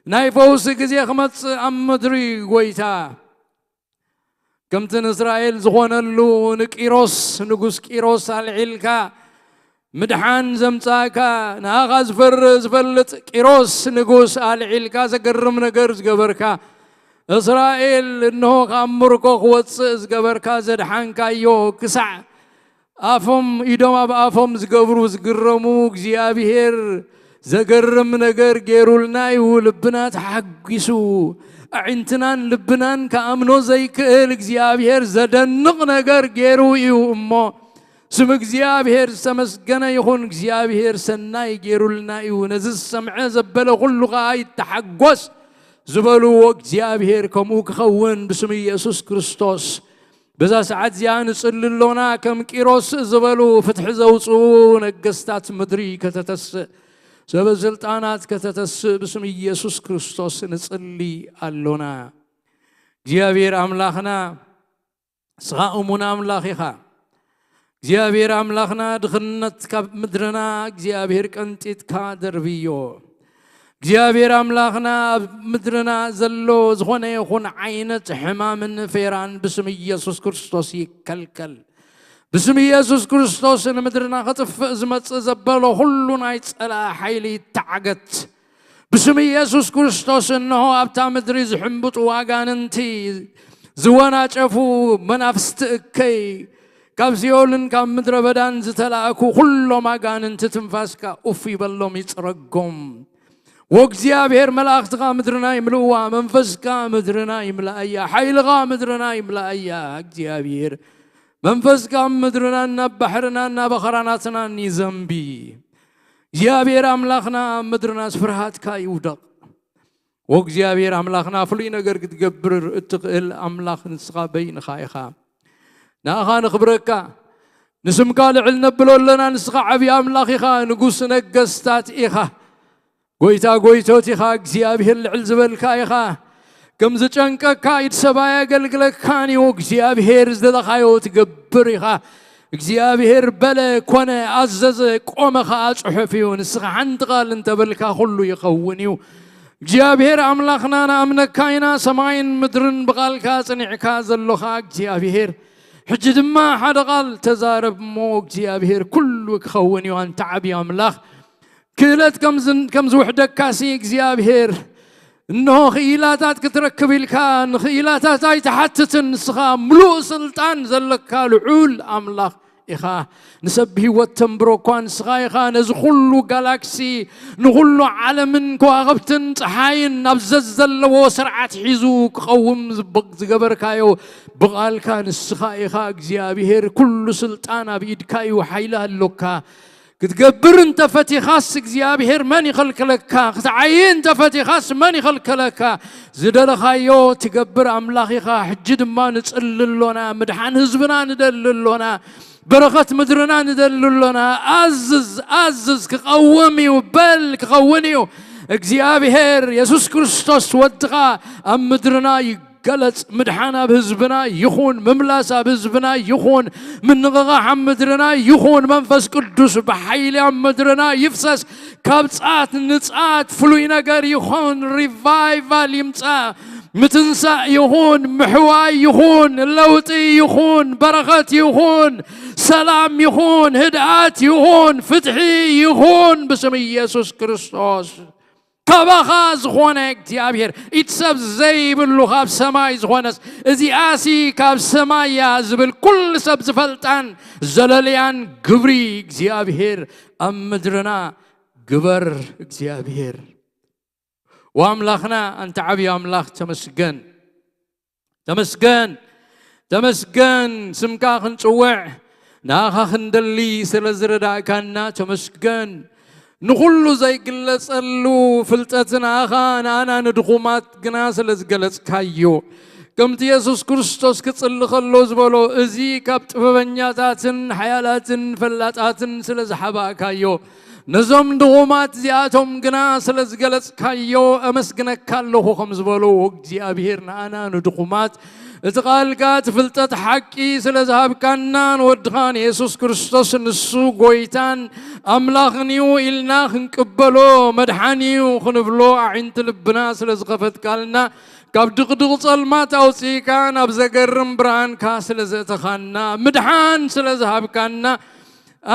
ናይ ፈውሲ ግዜ ክመጽእ ኣብ ምድሪ ጎይታ፣ ከምቲ ንእስራኤል ዝኾነሉ ንቂሮስ፣ ንጉስ ቂሮስ ኣልዒልካ ምድሓን ዘምጻእካ፣ ንኣኻ ዝፈር-፣ ዝፈልጥ ቂሮስ ንጉስ ኣልዒልካ ዘገርም ነገር ዝገበርካ፣ እስራኤል እንሆ ካብ ምርኮ ክወፅእ ዝገበርካ ዘድሓንካዮ ክሳዕ ኣፎም ኢዶም ኣብ ኣፎም ዝገብሩ ዝግረሙ እግዚኣብሔር ዘገርም ነገር ገይሩልና እዩ። ልብና ተሓጒሱ ኣዒንትናን ልብናን ከኣምኖ ዘይክእል እግዚኣብሔር ዘደንቕ ነገር ገይሩ እዩ። እሞ ስም እግዚኣብሔር ዝተመስገነ ይኹን። እግዚኣብሔር ሰናይ ገይሩልና እዩ። ነዚ ዝሰምዐ ዘበለ ኩሉ ኸዓ ይተሓጎስ ዝበልዎ እግዚኣብሔር ከምኡ ክኸውን ብስም ኢየሱስ ክርስቶስ በዛ ሰዓት እዚኣ ንጽሊ ኣሎና። ከም ቂሮስ ዝበሉ ፍትሒ ዘውፅኡ ነገስታት ምድሪ ከተተስእ ሰበ ስልጣናት ከተተስእ ብስም ኢየሱስ ክርስቶስ ንጽሊ ኣሎና። እግዚኣብሔር ኣምላኽና ንስኻ እሙን ኣምላኽ ኢኻ። እግዚኣብሔር ኣምላኽና ድኽነት ካብ ምድርና እግዚኣብሔር ቀንጢጥካ ደርብዮ። እግዚኣብሔር ኣምላኽና ኣብ ምድርና ዘሎ ዝኾነ ይኹን ዓይነት ሕማምን ፌራን ብስም ኢየሱስ ክርስቶስ ይከልከል። ብስም ኢየሱስ ክርስቶስ ንምድርና ከጥፍእ ዝመጽእ ዘበሎ ኩሉ ናይ ጸላእ ሓይሊ ይተዓገት። ብስም ኢየሱስ ክርስቶስ እንሆ ኣብታ ምድሪ ዝሕምብጡ ኣጋንንቲ ዝወናጨፉ መናፍስቲ እከይ ካብ ሲኦልን ካብ ምድረ በዳን ዝተላእኩ ኩሎም ኣጋንንቲ ትንፋስካ ኡፍ ይበሎም ይጽረጎም። ወእግዚኣብሔር መላእኽትኻ ምድርና ይምልእዋ፣ መንፈስካ ምድርና ይምልኣያ፣ ሓይልኻ ምድርና ይምልኣያ። እግዚኣብሔር መንፈስካ ምድርና ናብ ባሕርና ናብ ኣኽራናትናን ይዘንቢ። እግዚኣብሔር ኣምላኽና ኣብ ምድርናስ ፍርሃትካ ይውደቕ። ወእግዚኣብሔር ኣምላኽና ፍሉይ ነገር ክትገብር እትኽእል ኣምላኽ ንስኻ በይንኻ ኢኻ። ንኣኻ ንኽብረካ ንስምካ ልዕል ነብሎ ኣለና። ንስኻ ዓብዪ ኣምላኽ ኢኻ፣ ንጉስ ነገስታት ኢኻ፣ ጎይታ ጎይቶት ኢኻ፣ እግዚኣብሔር ልዕል ዝበልካ ኢኻ። ከም ዝጨንቀካ ኢድ ሰብኣይ ኣገልግለካን እዩ። እግዚኣብሔር ዝደለኻዮ ትገብር ኢኻ። እግዚኣብሔር በለ ኮነ፣ ኣዘዘ ቆመ ኸዓ ጽሑፍ እዩ። ንስኻ ሓንቲ ቃል እንተበልካ ኩሉ ይኸውን እዩ። እግዚኣብሔር ኣምላኽና ንኣምነካ ኢና። ሰማይን ምድርን ብቓልካ ጽኒዕካ ዘሎኻ እግዚኣብሔር፣ ሕጂ ድማ ሓደ ቃል ተዛረብ እሞ እግዚኣብሔር ኩሉ ክኸውን እዩ። ኣንታ ዓብዪ ኣምላኽ ክእለት ከም ዝን- ከም ዝውሕደካሲ እግዚኣብሔር እንሆ ክኢላታት ክትረክብ ኢልካ ንክኢላታት ኣይትሓትትን። ንስኻ ምሉእ ስልጣን ዘለካ ልዑል ኣምላኽ ኢኻ። ንሰብ ህይወት ተንብሮ እኳ ንስኻ ኢኻ። ነዚ ኩሉ ጋላክሲ ንኹሉ ዓለምን ከዋኽብትን ፀሓይን ናብ ዘዘለዎ ስርዓት ሒዙ ክቐውም ዝበ- ዝገበርካዮ ብቓልካ ንስኻ ኢኻ እግዚኣብሔር። ኩሉ ስልጣን ኣብ ኢድካ እዩ፣ ሓይሊ ኣሎካ። ክትገብር እንተፈቲኻስ እግዚኣብሔር መን ይኸልክለካ? ክትዓይ እንተፈቲኻስ መን ይኸልክለካ? ዝደለኻዮ ትገብር ኣምላኽ ኢኻ። ሕጂ ድማ ንጽሊ ኣሎና፣ ምድሓን ህዝብና ንደሊ ኣሎና፣ በረኸት ምድርና ንደሊ ኣሎና። ኣዝዝ፣ ኣዝዝ፣ ክቐውም እዩ፣ በል ክኸውን እዩ። እግዚኣብሔር የሱስ ክርስቶስ ወድኻ ኣብ ምድርና ይገለጽ። ምድሓን ኣብ ህዝብና ይኹን፣ ምምላስ ኣብ ህዝብና ይኹን፣ ምንቕቓሕ ኣብ ምድርና ይኹን። መንፈስ ቅዱስ ብሓይሊ ኣብ ምድርና ይፍሰስ። ካብ ጻት ንጻት ፍሉይ ነገር ይኹን፣ ሪቫይቫል ይምጻእ። ምትንሳእ ይኹን፣ ምሕዋይ ይኹን፣ ለውጢ ይኹን፣ በረኸት ይኹን፣ ሰላም ይኹን፣ ህድኣት ይኹን፣ ፍትሒ ይኹን ብስም ኢየሱስ ክርስቶስ። ካባኻ ዝኾነ እግዚኣብሔር፣ ኢድ ሰብ ዘይብሉ ካብ ሰማይ ዝኾነስ፣ እዚኣሲ ካብ ሰማይ እያ ዝብል ኩሉ ሰብ ዝፈልጣን ዘለልያን ግብሪ እግዚኣብሔር ኣብ ምድርና ግበር። እግዚኣብሔር ወኣምላኽና፣ ኣንታ ዓብዪ ኣምላኽ፣ ተመስገን። ተመስገን፣ ተመስገን። ስምካ ክንጽውዕ፣ ንኣኻ ክንደሊ ስለ ዝረዳእካና ተመስገን። ንኹሉ ዘይግለጸሉ ፍልጠት ንኣኻ ንኣና ንድኹማት ግና ስለ ዝገለጽካዮ፣ ከምቲ የሱስ ክርስቶስ ክጽሊ ከሎ ዝበሎ፣ እዚ ካብ ጥበበኛታትን ሓያላትን ፈላጣትን ስለ ዝሓባእካዮ፣ ነዞም ድኹማት እዚኣቶም ግና ስለ ዝገለጽካዮ፣ ኣመስግነካ ኣለኹ ከም ዝበሎ፣ እግዚኣብሔር ንኣና ንድኹማት እቲ ቃልካ፣ እቲ ፍልጠት ሓቂ ስለ ዝሃብካና፣ ንወድኻ ንየሱስ ክርስቶስ ንሱ ጎይታን ኣምላኽን እዩ ኢልና ክንቅበሎ፣ መድሓኒ እዩ ክንብሎ፣ ኣዒንቲ ልብና ስለ ዝኸፈትካልና፣ ካብ ድቕድቕ ጸልማት ኣውጺእካ ናብ ዘገርም ብርሃንካ ስለ ዘእተኻና፣ ምድሓን ስለ ዝሃብካና፣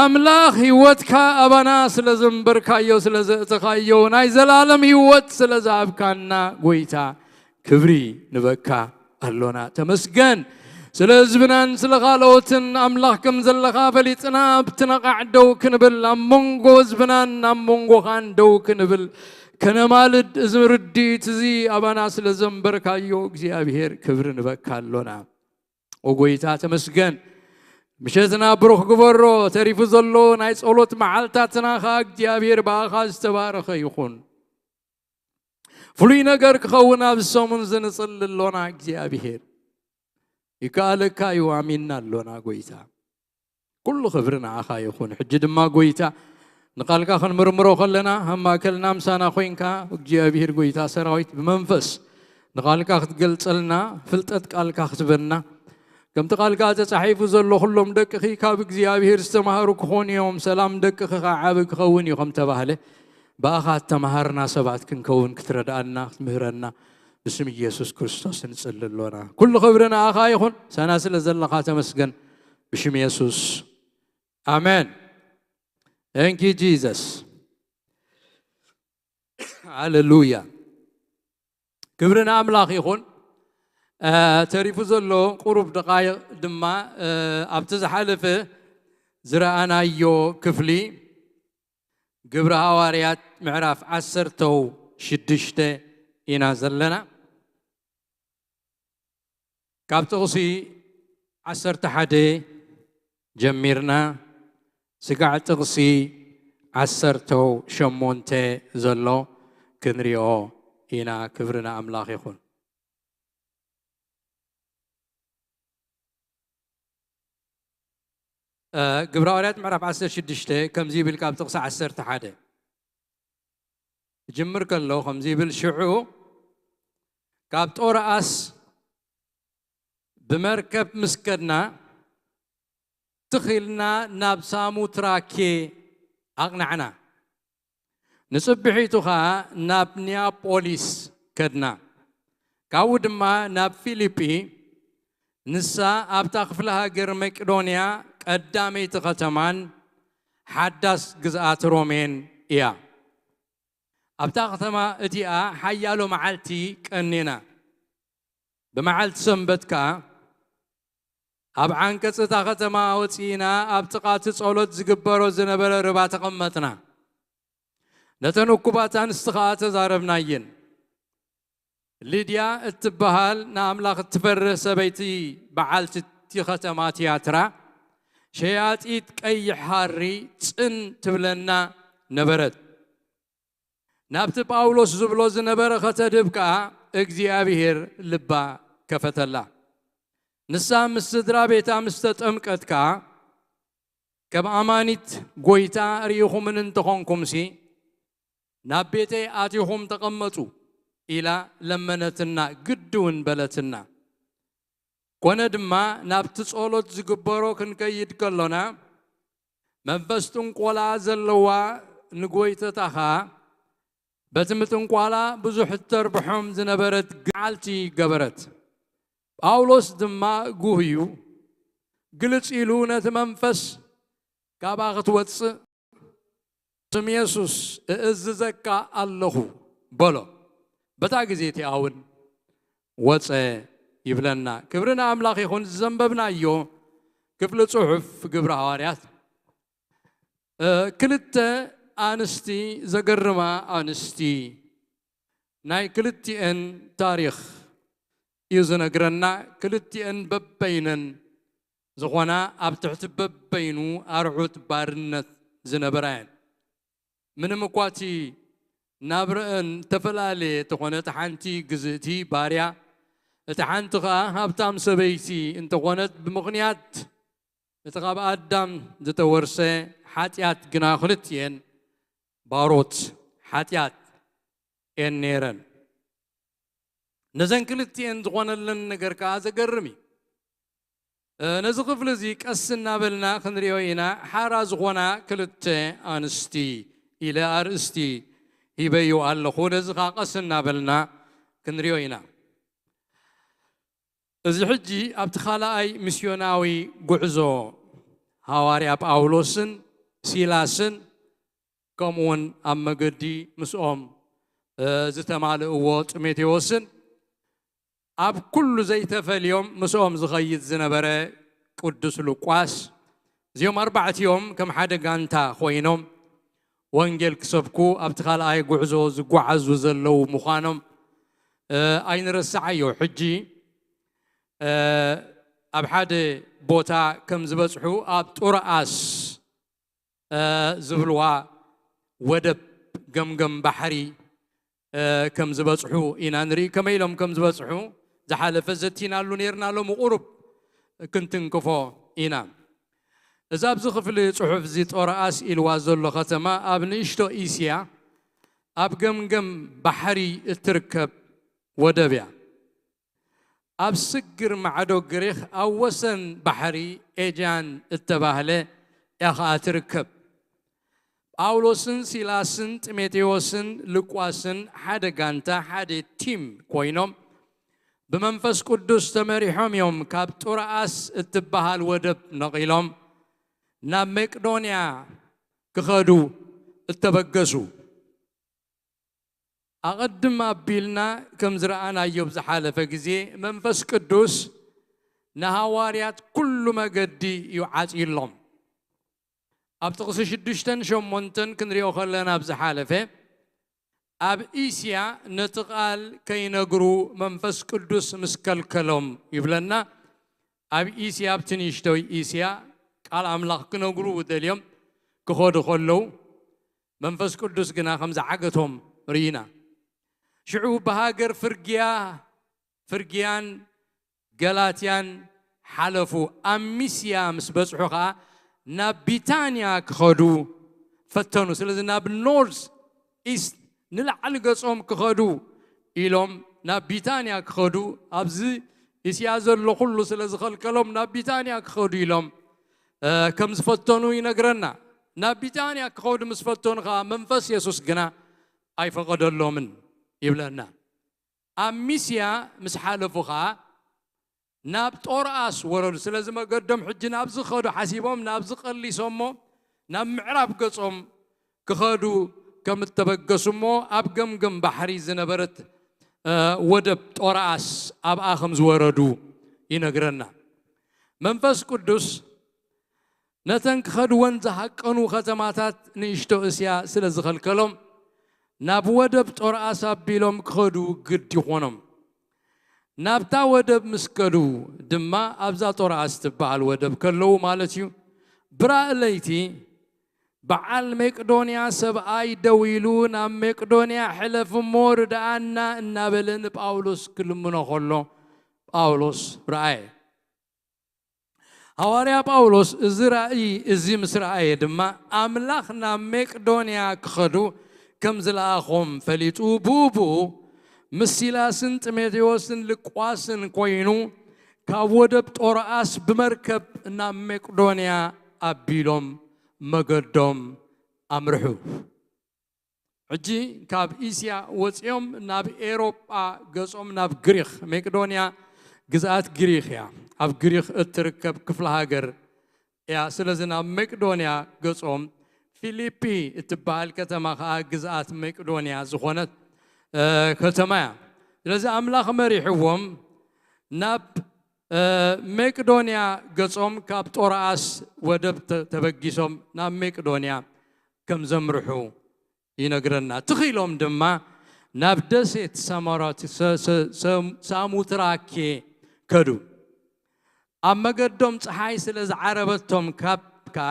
ኣምላኽ ህይወትካ ኣባና ስለ ዘንበርካዮ፣ ስለ ዘእተኻዮ፣ ናይ ዘላለም ህይወት ስለ ዝሃብካና፣ ጎይታ ክብሪ ንበካ ኣሎና። ተመስገን። ስለ ህዝብናን ስለ ካልኦትን ኣምላኽ ከም ዘለኻ ፈሊጥና፣ ኣብቲ ነቓዕ ደው ክንብል፣ ኣብ መንጎ ህዝብናን ኣብ መንጎኻን ደው ክንብል፣ ከነማልድ፣ እዚ ርድኢት እዚ ኣባና ስለ ዘንበርካዮ እግዚኣብሔር ክብሪ ንበካ ኣሎና። ኦ ጎይታ ተመስገን። ምሸትና ብሩኽ ግበሮ። ተሪፉ ዘሎ ናይ ጸሎት መዓልታትና ኸኣ እግዚኣብሔር ብኣኻ ዝተባረኸ ይኹን። ፍሉይ ነገር ክኸውን ኣብዚ ሰሙን እዚ ንጽሊ ኣሎና። እግዚኣብሔር ይከኣለካ እዩ፣ ኣሚንና ኣሎና ጎይታ። ኩሉ ክብሪ ንዓኻ ይኹን። ሕጂ ድማ ጎይታ ንቓልካ ክንምርምሮ ከለና ኣብ ማእከልና ምሳና ኮይንካ እግዚኣብሔር ጎይታ ሰራዊት ብመንፈስ ንቓልካ ክትገልጸልና ፍልጠት ቃልካ ክትበና ከምቲ ቃልካ ተጻሒፉ ዘሎ ኩሎም ደቅኺ ካብ እግዚኣብሔር ዝተማሃሩ ክኾኑ እዮም፣ ሰላም ደቅኺ ከዓ ዓቢ ክኸውን እዩ ከም ተባህለ ብኣኻ እተማሃርና ሰባት ክንከውን ክትረድኣና ክትምህረና ብስም ኢየሱስ ክርስቶስ ንጽሊ ኣሎና። ኩሉ ክብሪ ንኣኻ ይኹን። ሳና ስለ ዘለኻ ተመስገን። ብሽም የሱስ ኣሜን። Thank you Jesus። ሃሌሉያ። ክብሪ ንኣምላኽ ይኹን። እ፣ ተሪፉ ዘሎ ቁሩብ ደቓይቕ ድማ፣ እ፣ ኣብቲ ዝሓለፈ ዝረኣናዮ ክፍሊ ግብሪ ሃዋርያት ምዕራፍ ዓሰርተው ሽዱሽተ ኢና ዘለና። ካብ ጥቕሲ ዓሰርተ ሓደ ጀሚርና ስጋዕ ጥቕሲ ዓሰርተው ሸሞንተ ዘሎ ክንሪኦ ኢና። ክብሪ ንኣምላኽ ይኹን። እ፣ ግብረ ሃዋርያት ምዕራፍ ዓሰርተ ሽዱሽተ ከምዚ ይብል፣ ካብ ጥቕሲ ዓሰርተ ሓደ ክጅምር ከሎ ከምዚ ይብል፣ ሽዑ ካብ ጦርኣስ ብመርከብ ምስ ከድና፣ ትኽ ኢልና ናብ ሳሙትራኬ ኣቕናዕና። ንጽብሒቱ ኸኣ ናብ ኒያፖሊስ ከድና። ካብኡ ድማ ናብ ፊሊጲ፣ ንሳ ኣብታ ክፍለ ሃገር መቄዶንያ ቀዳመይቲ ኸተማን ሓዳስ ግዝኣት ሮሜን እያ። ኣብታ ኸተማ እቲኣ ሓያሎ መዓልቲ ቀኒና። ብመዓልቲ ሰንበት ከኣ ኣብ ዓንቀጽ እታ ኸተማ ወጺእና ኣብ ጥቓ እቲ ጸሎት ዝግበሮ ዝነበረ ርባ ተቐመጥና። ነተን እኩባት ኣንስቲ ኸኣ ተዛረብናየን። ሊድያ እትበሃል ንኣምላኽ እትፈርህ ሰበይቲ በዓልቲ እቲ ኸተማ ትያትራ፣ ሸያጢት ቀይሕ ሃሪ ጽን ትብለና ነበረት። ናብቲ ጳውሎስ ዝብሎ ዝነበረ ኸተድህብ ከኣ እግዚኣብሄር ልባ ከፈተላ። ንሳ ምስ ስድራ ቤታ ምስ ተጠምቀት ከኣ፣ ከም ኣማኒት ጐይታ ርኢኹምኒ እንተኾንኩምሲ፣ ናብ ቤተይ ኣቲኹም ተቐመጡ ኢላ ለመነትና፣ ግዲ እውን በለትና። ኮነ ድማ፣ ናብቲ ጸሎት ዝግበሮ ክንከይድ ከሎና፣ መንፈስ ጥንቆላ ዘለዋ ንጎይተታ ኸኣ፣ በቲ ምጥንቋላ ብዙሕ እተርብሖም ዝነበረት መዓልቲ ገበረት። ጳውሎስ ድማ ጉህዩ ግልጽ ኢሉ ነቲ መንፈስ፣ "ካብኣ ክትወጽእ ስም የሱስ እእዝዘካ ኣለኹ" በሎ። በታ ግዜ እቲኣ እውን ወጸ ይብለና። ክብሪ ንኣምላኽ ይኹን። ዘንበብናዮ ክፍሊ ጽሑፍ ግብሪ ሃዋርያት፣ እ፣ ክልተ ኣንስቲ፣ ዘገርማ ኣንስቲ፣ ናይ ክልቲኤን ታሪኽ እዩ ዝነግረና። ክልቲኤን በበይነን ዝኾና፣ ኣብ ትሕቲ በበይኑ ኣርዑት ባርነት ዝነበራ እየን። ምንም እኳ እቲ ናብረአን ዝተፈላለየ እንተኾነ፣ እታ ሓንቲ ግዝእቲ፣ ባርያ፣ እታ ሓንቲ ኸኣ ሃብታም ሰበይቲ እንተኾነት፣ ብምኽንያት እቲ ካብ ኣዳም ዝተወርሰ ሓጢኣት ግና፣ ክልቲኤን ባሮት ሓጢኣት እየን ነይረን። ነዘን ክልቲኤን ዝኾነለን ነገር ከኣ ዘገርም እዩ። እ፣ ነዚ ክፍሊ እዚ ቀስ እናበልና ክንሪኦ ኢና። ሓራ ዝኾና ክልተ ኣንስቲ ኢለ ኣርእስቲ ሂበዮ ኣለኹ። ነዚ ከኣ ቀስ እናበልና ክንሪኦ ኢና። እዚ ሕጂ ኣብቲ ካልኣይ ሚስዮናዊ ጉዕዞ ሃዋርያ ጳውሎስን ሲላስን፣ ከምኡውን ኣብ መገዲ ምስኦም፣ እ፣ ዝተማልእዎ ጢሞቴዎስን ኣብ ኩሉ ዘይተፈልዮም ምስኦም ዝኸይድ ዝነበረ ቅዱስ ሉቃስ፣ እዚኦም ኣርባዕቲኦም ከም ሓደ ጋንታ ኮይኖም ወንጌል ክሰብኩ ኣብቲ ካልኣይ ጉዕዞ ዝጓዓዙ ዘለዉ ምዃኖም፣ እ፣ ኣይንረስዓዮ። ሕጂ፣ እ፣ ኣብ ሓደ ቦታ ከም ዝበጽሑ፣ ኣብ ጡርኣስ፣ እ፣ ዝብልዋ ወደብ ገምገም ባሕሪ፣ እ፣ ከም ዝበጽሑ ኢና ንርኢ። ከመይ ኢሎም ከም ዝበጽሑ ዝሓለፈ ዘቲናሉ ነይርና፣ ሎሚ ቁሩብ ክንትንክፎ ኢና። እዛ ኣብዚ ክፍሊ ጽሑፍ እዚ ጦርኣስ ኢልዋ ዘሎ ከተማ ኣብ ንእሽቶ እስያ ኣብ ገምገም ባሕሪ እትርከብ ወደብ እያ። ኣብ ስግር ማዕዶ ግሪኽ ኣብ ወሰን ባሕሪ ኤጃን እተባህለ እያ ኸኣ ትርከብ። ጳውሎስን ሲላስን ጢሞቴዎስን ሉቃስን ሓደ ጋንታ፣ ሓደ ቲም ኮይኖም ብመንፈስ ቅዱስ ተመሪሖም እዮም ካብ ጡርኣስ እትበሃል ወደብ ነቒሎም ናብ መቄዶንያ ክኸዱ እተበገሱ። ኣቐድም ኣቢልና ከም ዝረኣናዮ ብዝሓለፈ ግዜ መንፈስ ቅዱስ ንሃዋርያት ኩሉ መገዲ እዩ ዓጺሎም። ኣብ ጥቕሲ ሽዱሽተን ሸሞንተን ክንሪኦ ከለና ብዝሓለፈ ኣብ እስያ ነቲ ቃል ከይነግሩ መንፈስ ቅዱስ ምስ ከልከሎም ይብለና። ኣብ እስያ፣ ኣብቲ ንእሽቶይ እስያ ቃል ኣምላኽ ክነግሩ ደልዮም ክኸዱ ከለዉ መንፈስ ቅዱስ ግና ከም ዝዓገቶም ርኢና። ሽዑ ብሃገር ፍርግያ፣ ፍርግያን ገላትያን ሓለፉ። ኣብ ሚስያ ምስ በጽሑ ኸኣ ናብ ቢታንያ ክኸዱ ፈተኑ። ስለዚ ናብ ኖርዝ ኢስት፣ ንላዕሊ ገጾም ክኸዱ ኢሎም ናብ ቢታንያ ክኸዱ፣ ኣብዚ እስያ ዘሎ ኩሉ ስለ ዝኸልከሎም ናብ ቢታንያ ክኸዱ ኢሎም፣ እ፣ ከም ዝፈተኑ ይነግረና። ናብ ቢታንያ ክኸዱ ምስ ፈተኑ ኸኣ መንፈስ የሱስ ግና ኣይፈቐደሎምን ይብለና። ኣብ ሚስያ ምስ ሓለፉ ኸኣ ናብ ጦርኣስ ወረዱ። ስለዚ መገዶም ሕጂ ናብ ዝኸዱ ሓሲቦም ናብዚ ቀሊሶሞ ናብ ምዕራብ ገጾም ክኸዱ ከም እተበገሱ እሞ ኣብ ገምገም ባሕሪ ዝነበረት፣ እ፣ ወደብ ጦርኣስ ኣብኣ ከም ዝወረዱ ይነግረና። መንፈስ ቅዱስ ነተን ክኸድወን ዝሃቀኑ ከተማታት ንእሽቶ እስያ ስለ ዝኸልከሎም ናብ ወደብ ጦርኣስ ኣቢሎም ክኸዱ ግድ ይኾኖም። ናብታ ወደብ ምስ ከዱ ድማ ኣብዛ ጦርኣስ ትበሃል ወደብ ከለዉ ማለት እዩ፣ ብራእ ለይቲ በዓል መቄዶንያ ሰብኣይ ደው ኢሉ ናብ መቄዶንያ ሕለፍ እሞ ርድኣና እናበለ ንጳውሎስ ክልምኖ ከሎ ጳውሎስ ረኣየ። ሃዋርያ ጳውሎስ እዚ ራእይ እዚ ምስ ረኣየ ድማ ኣምላኽ ናብ መቄዶንያ ክኸዱ ከም ዝለኣኾም ፈሊጡ ብኡ ብኡ ምስ ሲላስን ጢሞቴዎስን ሉቃስን ኮይኑ ካብ ወደብ ጦርኣስ ብመርከብ ናብ መቄዶንያ ኣቢሎም መገዶም ኣምርሑ። ሕጂ ካብ እስያ ወጺኦም ናብ ኤሮጳ ገጾም ናብ ግሪኽ፣ መቄዶንያ ግዝኣት ግሪኽ እያ። ኣብ ግሪኽ እትርከብ ክፍለ ሃገር እያ። ስለዚ ናብ መቄዶንያ ገጾም፣ ፊሊጲ እትበሃል ከተማ ኸኣ ግዝኣት መቄዶንያ ዝኾነት፣ እ፣ ከተማ እያ። ስለዚ ኣምላኽ መሪሕዎም ናብ፣ እ፣ መቄዶንያ ገጾም ካብ ጦርኣስ ወደብ ተ-፣ ተበጊሶም ናብ መቄዶንያ ከም ዘምርሑ ይነግረና። ትኺሎም ድማ ናብ ደሴት ሳሞራቲ-፣ ሰ-፣ ሰ-፣ ሰ-፣ ሳሙትራኬ ከዱ። ኣብ መገዶም ጸሓይ ስለ ዝዓረበቶም ካብ፣ ከኣ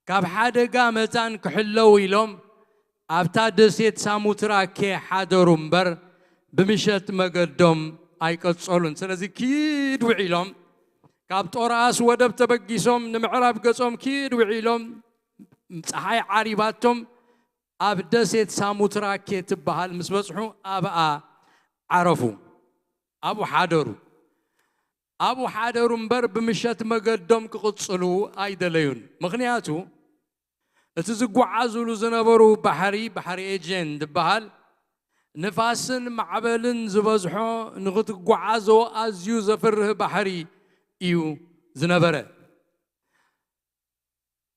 ካብ ሓደጋ መታን ክሕለዉ ኢሎም ኣብታ ደሴት ሳሙትራኬ ሓደሩ እምበር ብምሸት መገዶም ኣይቀጸሉን። ስለዚ ኪድ ውዒሎም፣ ካብ ጦርኣስ ወደብ ተበጊሶም ንምዕራብ ገጾም ኪድ ውዒሎም፣ ጸሓይ ዓሪባቶም ኣብ ደሴት ሳሙትራኬ ትበሃል ምስ በጽሑ ኣብኣ ዓረፉ። ኣብኡ ሓደሩ። ኣብኡ ሓደሩ እምበር ብምሸት መገዶም ክቕጽሉ ኣይደለዩን። ምኽንያቱ እቲ ዝጓዓዙሉ ዝነበሩ ባሕሪ፣ ባሕሪ ኤጀን ዝበሃል፣ ንፋስን ማዕበልን ዝበዝሖ፣ ንኽትጓዓዞ ኣዝዩ ዘፍርህ ባሕሪ እዩ ዝነበረ።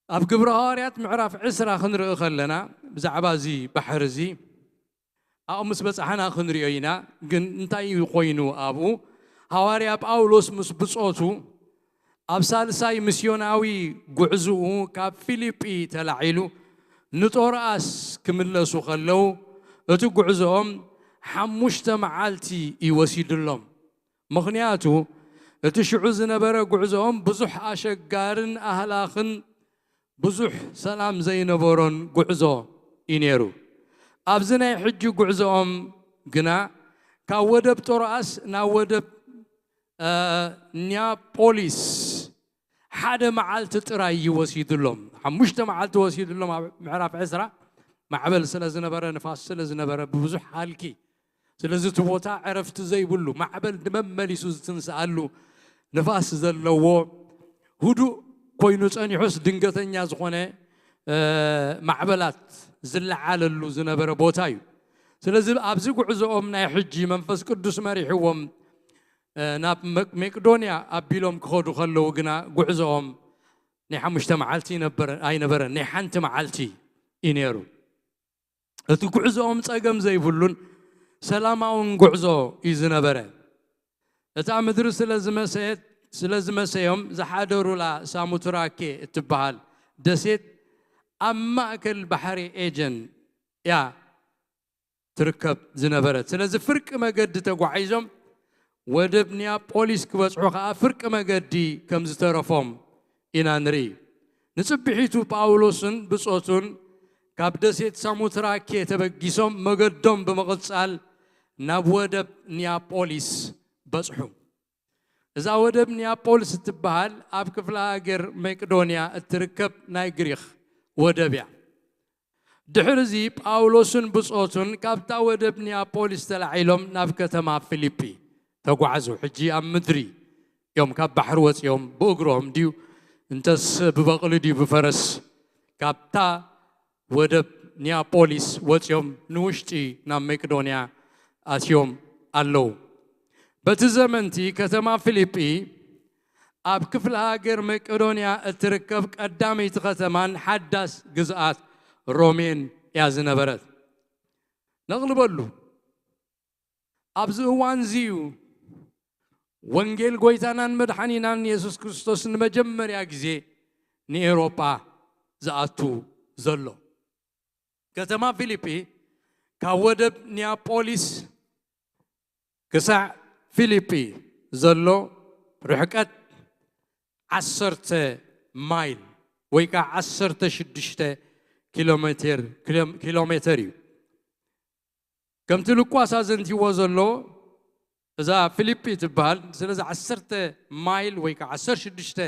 ኣብ ግብረ ሃዋርያት ምዕራፍ ዕስራ ክንርኢ ከለና ብዛዕባ እዚ ባሕሪ እዚ፣ ኣብኡ ምስ በጻሕና ክንሪኦ ኢና። ግን እንታይ ኮይኑ ኣብኡ? ሃዋርያ ጳውሎስ ምስ ብጾቱ ኣብ ሳልሳይ ምስዮናዊ ጉዕዝኡ ካብ ፊልጲ ተላዒሉ ንጦርኣስ ክምለሱ ከለዉ፣ እቲ ጉዕዞኦም ሓሙሽተ መዓልቲ እዩ ወሲድሎም። ምኽንያቱ፣ እቲ ሽዑ ዝነበረ ጉዕዞኦም ብዙሕ ኣሸጋርን ኣህላኽን ብዙሕ ሰላም ዘይነበሮን ጉዕዞ እዩ ነይሩ። ኣብዚ ናይ ሕጂ ጉዕዞኦም ግና ካብ ወደብ ጦርኣስ ናብ ወደብ፣ እ፣ ኒያፖሊስ ሓደ መዓልቲ ጥራይ እዩ ወሲድሎም። ሓሙሽተ መዓልቲ ወሲድሎም። ኣብ ምዕራፍ ዕስራ ማዕበል ስለ ዝነበረ፣ ንፋስ ስለ ዝነበረ፣ ብብዙሕ ሃልኪ። ስለዚ እቲ ቦታ ዕረፍቲ ዘይብሉ፣ ማዕበል ንመመሊሱ ዝትንስኣሉ፣ ንፋስ ዘለዎ፣ ህዱእ ኮይኑ ጸኒሑስ ድንገተኛ ዝኾነ፣ እ፣ ማዕበላት ዝለዓለሉ ዝነበረ ቦታ እዩ። ስለዚ ኣብዚ ጉዕዞኦም ናይ ሕጂ መንፈስ ቅዱስ መሪሕዎም፣ እ፣ ናብ መቅ-፣ መቄዶንያ ኣቢሎም ክኸዱ ከለዉ ግና ጉዕዞኦም ናይ ሓሙሽተ መዓልቲ ይነበር-፣ ኣይነበረን፣ ናይ ሓንቲ መዓልቲ እዩ ነይሩ። እቲ ጉዕዞኦም ጸገም ዘይብሉን ሰላማውን ጉዕዞ እዩ ዝነበረ። እታ ምድሪ ስለ ዝመሰየት-፣ ስለ ዝመሰዮም ዝሓደሩላ ሳሙትራኬ እትበሃል ደሴት ኣብ ማእከል ባሕሪ ኤጀን እያ ትርከብ ዝነበረት። ስለዚ ፍርቂ መገዲ ተጓዒዞም ወደብ ኒያፖሊስ ክበጽሑ ከኣ ፍርቂ መገዲ ከም ዝተረፎም ኢና ንርኢ። ንጽብሒቱ ጳውሎስን ብጾቱን ካብ ደሴት ሳሙትራኬ ተበጊሶም መገዶም ብምቕጻል ናብ ወደብ ኒያፖሊስ በጽሑ። እዛ ወደብ ኒያፖሊስ እትበሃል ኣብ ክፍለ ሃገር መቄዶንያ እትርከብ ናይ ግሪኽ ወደብ እያ። ድሕሪ እዚ ጳውሎስን ብጾቱን ካብታ ወደብ ኒያፖሊስ ተላዒሎም ናብ ከተማ ፊልጲ ተጓዕዙ። ሕጂ ኣብ ምድሪ እዮም፣ ካብ ባሕሪ ወጺኦም ብእግሮም ድዩ እንተስ ብበቕሊ ድዩ ብፈረስ ካብታ ወደብ ኒያፖሊስ ወጺኦም ንውሽጢ ናብ መቄዶንያ ኣትዮም ኣለዉ። በቲ ዘመንቲ ከተማ ፊልጲ ኣብ ክፍለ ሃገር መቄዶንያ እትርከብ ቀዳመይቲ ከተማን ሓዳስ ግዝኣት ሮሜን እያ ዝነበረት። ነቕልበሉ። ኣብዚ እዋን እዚ እዩ ወንጌል ጎይታናን መድሓኒናን የሱስ ክርስቶስ ንመጀመርያ ግዜ ንኤውሮጳ ዝኣቱ ዘሎ። ከተማ ፊልጲ ካብ ወደብ ኒያፖሊስ ክሳዕ ፊልጲ ዘሎ ርሕቀት ዓሰርተ ማይል ወይ ከዓ ዓሰርተ ሽዱሽተ ኪሎ ሜትር፣ ኪሎ፣ ኪሎ ሜትር እዩ። ከምቲ ሉቃስ ኣዘንቲዎ ዘሎ፣ እዛ ፊልጲ ትበሃል፣ ስለዚ ዓሰርተ ማይል ወይ ከዓ ዓሰርተ ሽዱሽተ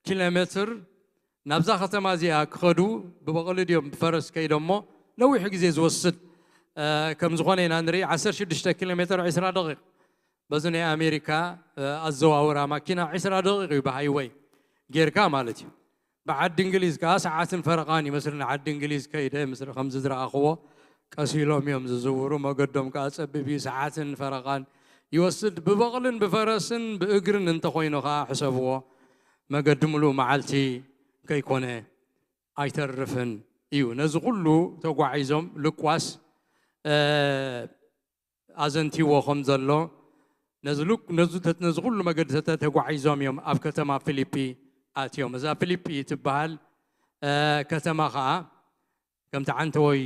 ኪሎ ሜትር ናብዛ ከተማ እዚኣ ክኸዱ ብበቕሊ ድዮም ብፈረስ ከይዶሞ፣ ነዊሕ ግዜ ዝወስድ፣ እ፣ ከም ዝኾነ ኢና ንርኢ። ዓሰርተ ሽዱሽተ ኪሎ ሜትር፣ ዕስራ ደቂቕ። በዚ ናይ ኣሜሪካ፣ እ፣ ኣዘዋውራ ማኪና ዕስራ ደቂቕ እዩ ብሃይወይ ጌርካ ማለት እዩ። ብዓዲ እንግሊዝ ከኣ ሰዓትን ፈረቓን ይመስለኒ። ዓዲ እንግሊዝ ከይደ ምስ፣ ከምዚ ዝረኣኽዎ ቀስ ኢሎም እዮም ዝዝውሩ። መገዶም ከኣ ጸቢብ እዩ። ሰዓትን ፈረቓን ይወስድ። ብበቕልን ብፈረስን ብእግርን እንተኾይኑ ከኣ ሕሰብዎ፣ መገዲ ምሉእ መዓልቲ ከይኮነ ኣይተርፍን እዩ። ነዚ ኩሉ ተጓዒዞም ሉቃስ፣ እ፣ ኣዘንቲዎ ከም ዘሎ፣ ነዚ ሉክ-፣ ነዚ ተ-፣ ነዚ ኩሉ መገዲ ተተ-፣ ተጓዒዞም እዮም ኣብ ከተማ ፊልጲ ኣትዮም። እዛ ፊልጲ ትበሃል፣ እ፣ ከተማ ኸኣ ከምቲ ዓንተወይ፣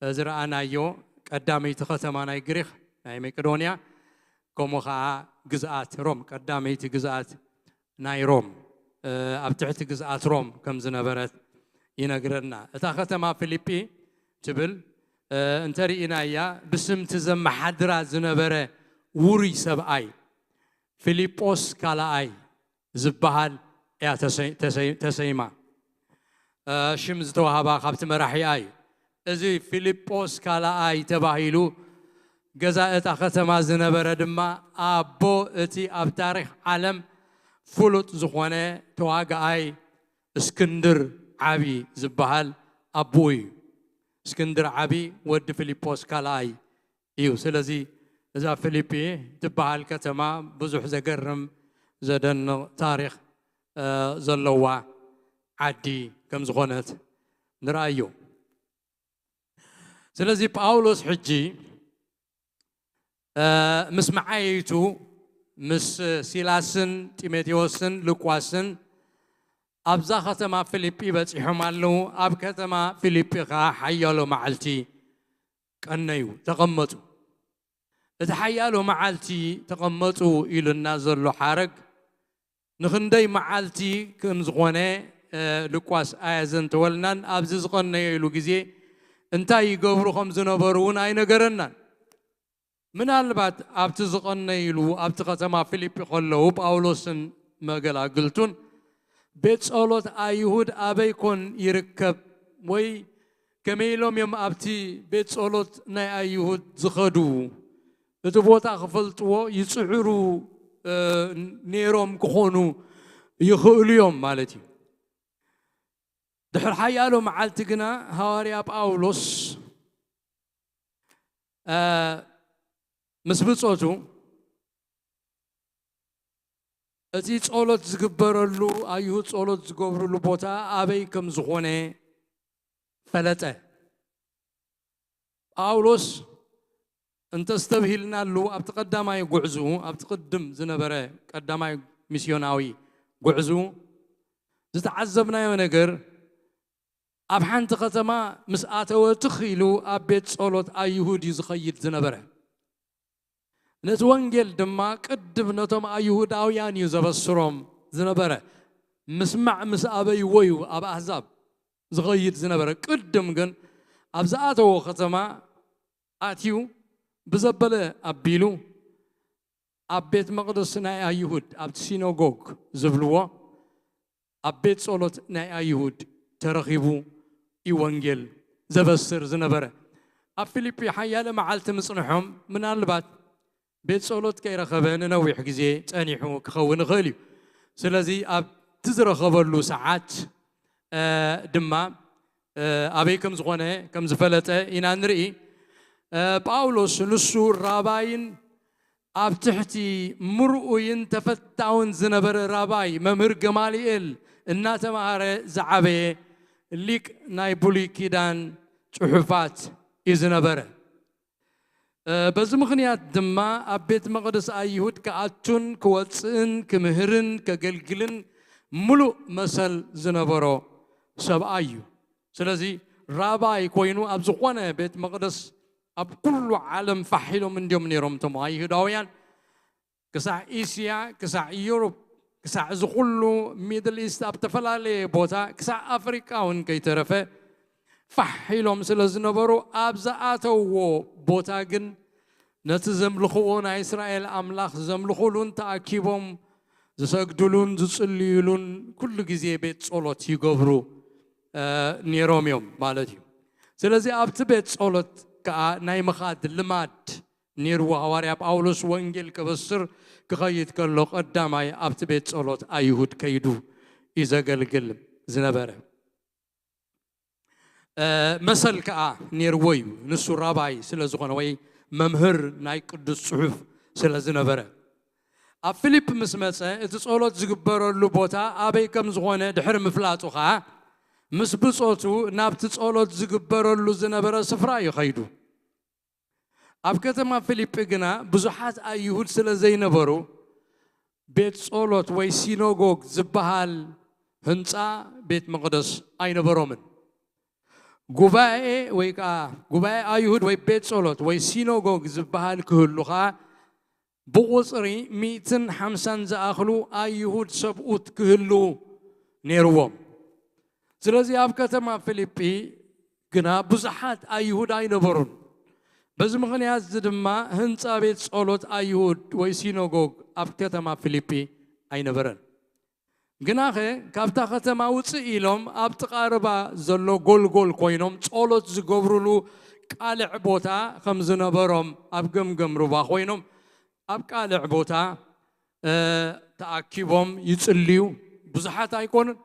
እ፣ ዝረኣናዮ ቀዳመይቲ ከተማ ናይ ግሪኽ፣ ናይ መቄዶንያ፣ ከምኡ ኸኣ ግዝኣት ሮም፣ ቀዳመይቲ ግዝኣት ናይ ሮም፣ እ፣ ኣብ ትሕቲ ግዝኣት ሮም ከም ዝነበረት ይነግረና። እታ ከተማ ፊልጲ ትብል፣ እ፣ እንተርኢናያ፣ ብስምቲ ዘመሓድራ ዝነበረ ውሩይ ሰብኣይ ፊልጶስ ካልኣይ ዝበሃል እያ ተሰይ-፣ ተሰይ-፣ ተሰይማ። እ፣ ሽም ዝተዋህባ ካብቲ መራሒኣ እዩ። እዚ ፊልጶስ ካልኣይ ተባሂሉ ገዛኢ እታ ከተማ ዝነበረ ድማ ኣቦ እቲ ኣብ ታሪኽ ዓለም ፍሉጥ ዝኾነ ተዋጋኣይ እስክንድር ዓቢ ዝበሃል ኣቦኡ እዩ። እስክንድር ዓቢ ወዲ ፊልጶስ ካልኣይ እዩ። ስለዚ እዛ ፊልጲ ትበሃል ከተማ ብዙሕ ዘገርም ዘደንቕ ታሪኽ፣ እ፣ ዘለዋ ዓዲ ከም ዝኾነት ንርኣዮ። ስለዚ ጳውሎስ ሕጂ እ፣ ምስ መዓይይቱ፣ ምስ ሲላስን ጢሞቴዎስን ሉቃስን ኣብዛ ከተማ ፊልጲ በጺሖም ኣለዉ። ኣብ ከተማ ፊልጲ ኸኣ ሓያሎ መዓልቲ ቀነዩ፣ ተቐመጡ። እቲ ሓያሎ መዓልቲ ተቐመጡ ኢሉና ዘሎ ሓረግ ንኽንደይ መዓልቲ ከም ዝኾነ፣ እ፣ ሉቃስ ኣየዘንተወልናን ኣብዚ ዝቐነየሉ ግዜ እንታይ ይገብሩ ከም ዝነበሩ እውን ኣይነገረናን። ምናልባት ኣብቲ ዝቐነይሉ ኣብቲ ከተማ ፊልጲ ከለዉ ጳውሎስን መገላግልቱን ቤት ጸሎት ኣይሁድ ኣበይ ኮን ይርከብ ወይ ከመይ ኢሎም እዮም ኣብቲ ቤት ጸሎት ናይ ኣይሁድ ዝኸዱ? እቲ ቦታ ክፈልጥዎ ይጽዕሩ፣ እ፣ ነይሮም ክኾኑ ይኽእሉ እዮም ማለት እዩ። ድሕሪ ሓያሎ መዓልቲ ግና ሃዋርያ ጳውሎስ፣ እ፣ ምስ ብጾቱ እቲ ጸሎት ዝግበረሉ፣ ኣይሁድ ጸሎት ዝገብርሉ ቦታ ኣበይ ከም ዝኾነ ፈለጠ። ጳውሎስ እንተስተብሂልናሉ ኣብቲ ቀዳማይ ጉዕዝኡ፣ ኣብቲ ቅድም ዝነበረ ቀዳማይ ሚስዮናዊ ጉዕዝኡ ዝተዓዘብናዮ ነገር፣ ኣብ ሓንቲ ከተማ ምስ ኣተወ ትኽ ኢሉ ኣብ ቤት ጸሎት ኣይሁድ እዩ ዝኸይድ ዝነበረ። ነቲ ወንጌል ድማ ቅድም ነቶም ኣይሁዳውያን እዩ ዘበስሮም ዝነበረ። ምስማዕ ምስ ኣበይዎ እዩ ኣብ ኣህዛብ ዝኸይድ ዝነበረ። ቅድም ግን ኣብ ዝኣተዎ ከተማ ኣትዩ ብዘበለ ኣቢሉ ኣብ ቤት መቕደስ ናይ ኣይሁድ፣ ኣብቲ ሲኖጎግ ዝብልዎ፣ ኣብ ቤት ጸሎት ናይ ኣይሁድ ተረኺቡ እዩ ወንጌል ዘበስር ዝነበረ። ኣብ ፊልጲ ሓያለ መዓልቲ ምጽንሖም ምናልባት ቤት ጸሎት ከይረኸበ ንነዊሕ ግዜ ጸኒሑ ክኸውን ይኽእል እዩ። ስለዚ ኣብቲ ዝረኸበሉ ሰዓት፣ እ፣ ድማ፣ እ፣ ኣበይ ከም ዝኾነ ከም ዝፈለጠ ኢና ንርኢ። እ፣ ጳውሎስ ንሱ ራባይን ኣብ ትሕቲ ምርኡይን ተፈታውን ዝነበረ ራባይ መምህር ገማልኤል እናተማሃረ ዝዓበየ ሊቅ ናይ ብሉይ ኪዳን ጽሑፋት እዩ ዝነበረ። እ፣ በዚ ምኽንያት ድማ ኣብ ቤት መቕደስ ኣይሁድ ክኣቱን ክወጽእን ክምህርን ከገልግልን ምሉእ መሰል ዝነበሮ ሰብኣይ እዩ። ስለዚ ራባይ ኮይኑ ኣብ ዝኾነ ቤት መቕደስ ኣብ ኩሉ ዓለም ፋሕ ኢሎም እንዲዮም ነይሮም እቶም ኣይሁዳውያን። ክሳዕ እስያ፣ ክሳዕ ዩሮፕ፣ ክሳዕ እዚ ኩሉ ሚድል ኢስት፣ ኣብ ዝተፈላለየ ቦታ፣ ክሳዕ ኣፍሪቃ እውን ከይተረፈ ፋሕ ኢሎም ስለ ዝነበሩ፣ ኣብ ዝኣተውዎ ቦታ ግን ነቲ ዘምልኽዎ ናይ እስራኤል ኣምላኽ ዘምልኹሉን ተኣኪቦም ዝሰግዱሉን ዝጽልዩሉን ኩሉ ግዜ ቤት ጸሎት ይገብሩ፣ እ፣ ነይሮም እዮም ማለት እዩ። ስለዚ ኣብቲ ቤት ጸሎት ከኣ ናይ ምኻድ ልማድ ነይርዎ። ሃዋርያ ጳውሎስ ወንጌል ከበስር ክኸይድ ከሎ ቀዳማይ ኣብቲ ቤት ጸሎት ኣይሁድ ከይዱ እዩ ዘገልግል ዝነበረ። እ፣ መሰል ከኣ ነይርዎ እዩ። ንሱ ራባይ ስለ ዝኾነ ወይ መምህር ናይ ቅዱስ ጽሑፍ ስለ ዝነበረ። ኣብ ፊልፕ ምስ መጸ እቲ ጸሎት ዝግበረሉ ቦታ ኣበይ ከም ዝኾነ ድሕሪ ምፍላጡ ኸኣ ምስ ብጾቱ ናብቲ ጸሎት ዝግበረሉ ዝነበረ ስፍራ እዩ ኸይዱ። ኣብ ከተማ ፊልጲ ግና ብዙሓት ኣይሁድ ስለ ዘይነበሩ፣ ቤት ጸሎት ወይ ሲኖጎግ ዝበሃል ህንጻ ቤት መቕደስ ኣይነበሮምን። ጉባኤ ወይ ከኣ ጉባኤ ኣይሁድ ወይ ቤት ጸሎት ወይ ሲኖጎግ ዝበሃል ክህሉ ኸኣ ብቑጽሪ ሚእትን ሓምሳን ዝኣኽሉ ኣይሁድ ሰብኡት ክህልዉ ነይርዎም። ስለዚ ኣብ ከተማ ፊልጲ ግና ብዙሓት ኣይሁድ ኣይነበሩን። በዚ ምኽንያት እዚ ድማ ህንጻ ቤት ጸሎት ኣይሁድ ወይ ሲኖጎግ ኣብ ከተማ ፊልጲ ኣይነበረን። ግናኸ ካብታ ከተማ ውጽእ ኢሎም ኣብ ጥቓ ርባ ዘሎ ጎልጎል ኮይኖም ጸሎት ዝገብሩሉ ቃልዕ ቦታ ከም ዝነበሮም፣ ኣብ ገምገም ርባ ኮይኖም ኣብ ቃልዕ ቦታ፣ እ፣ ተኣኪቦም ይጽልዩ። ብዙሓት ኣይኮኑን።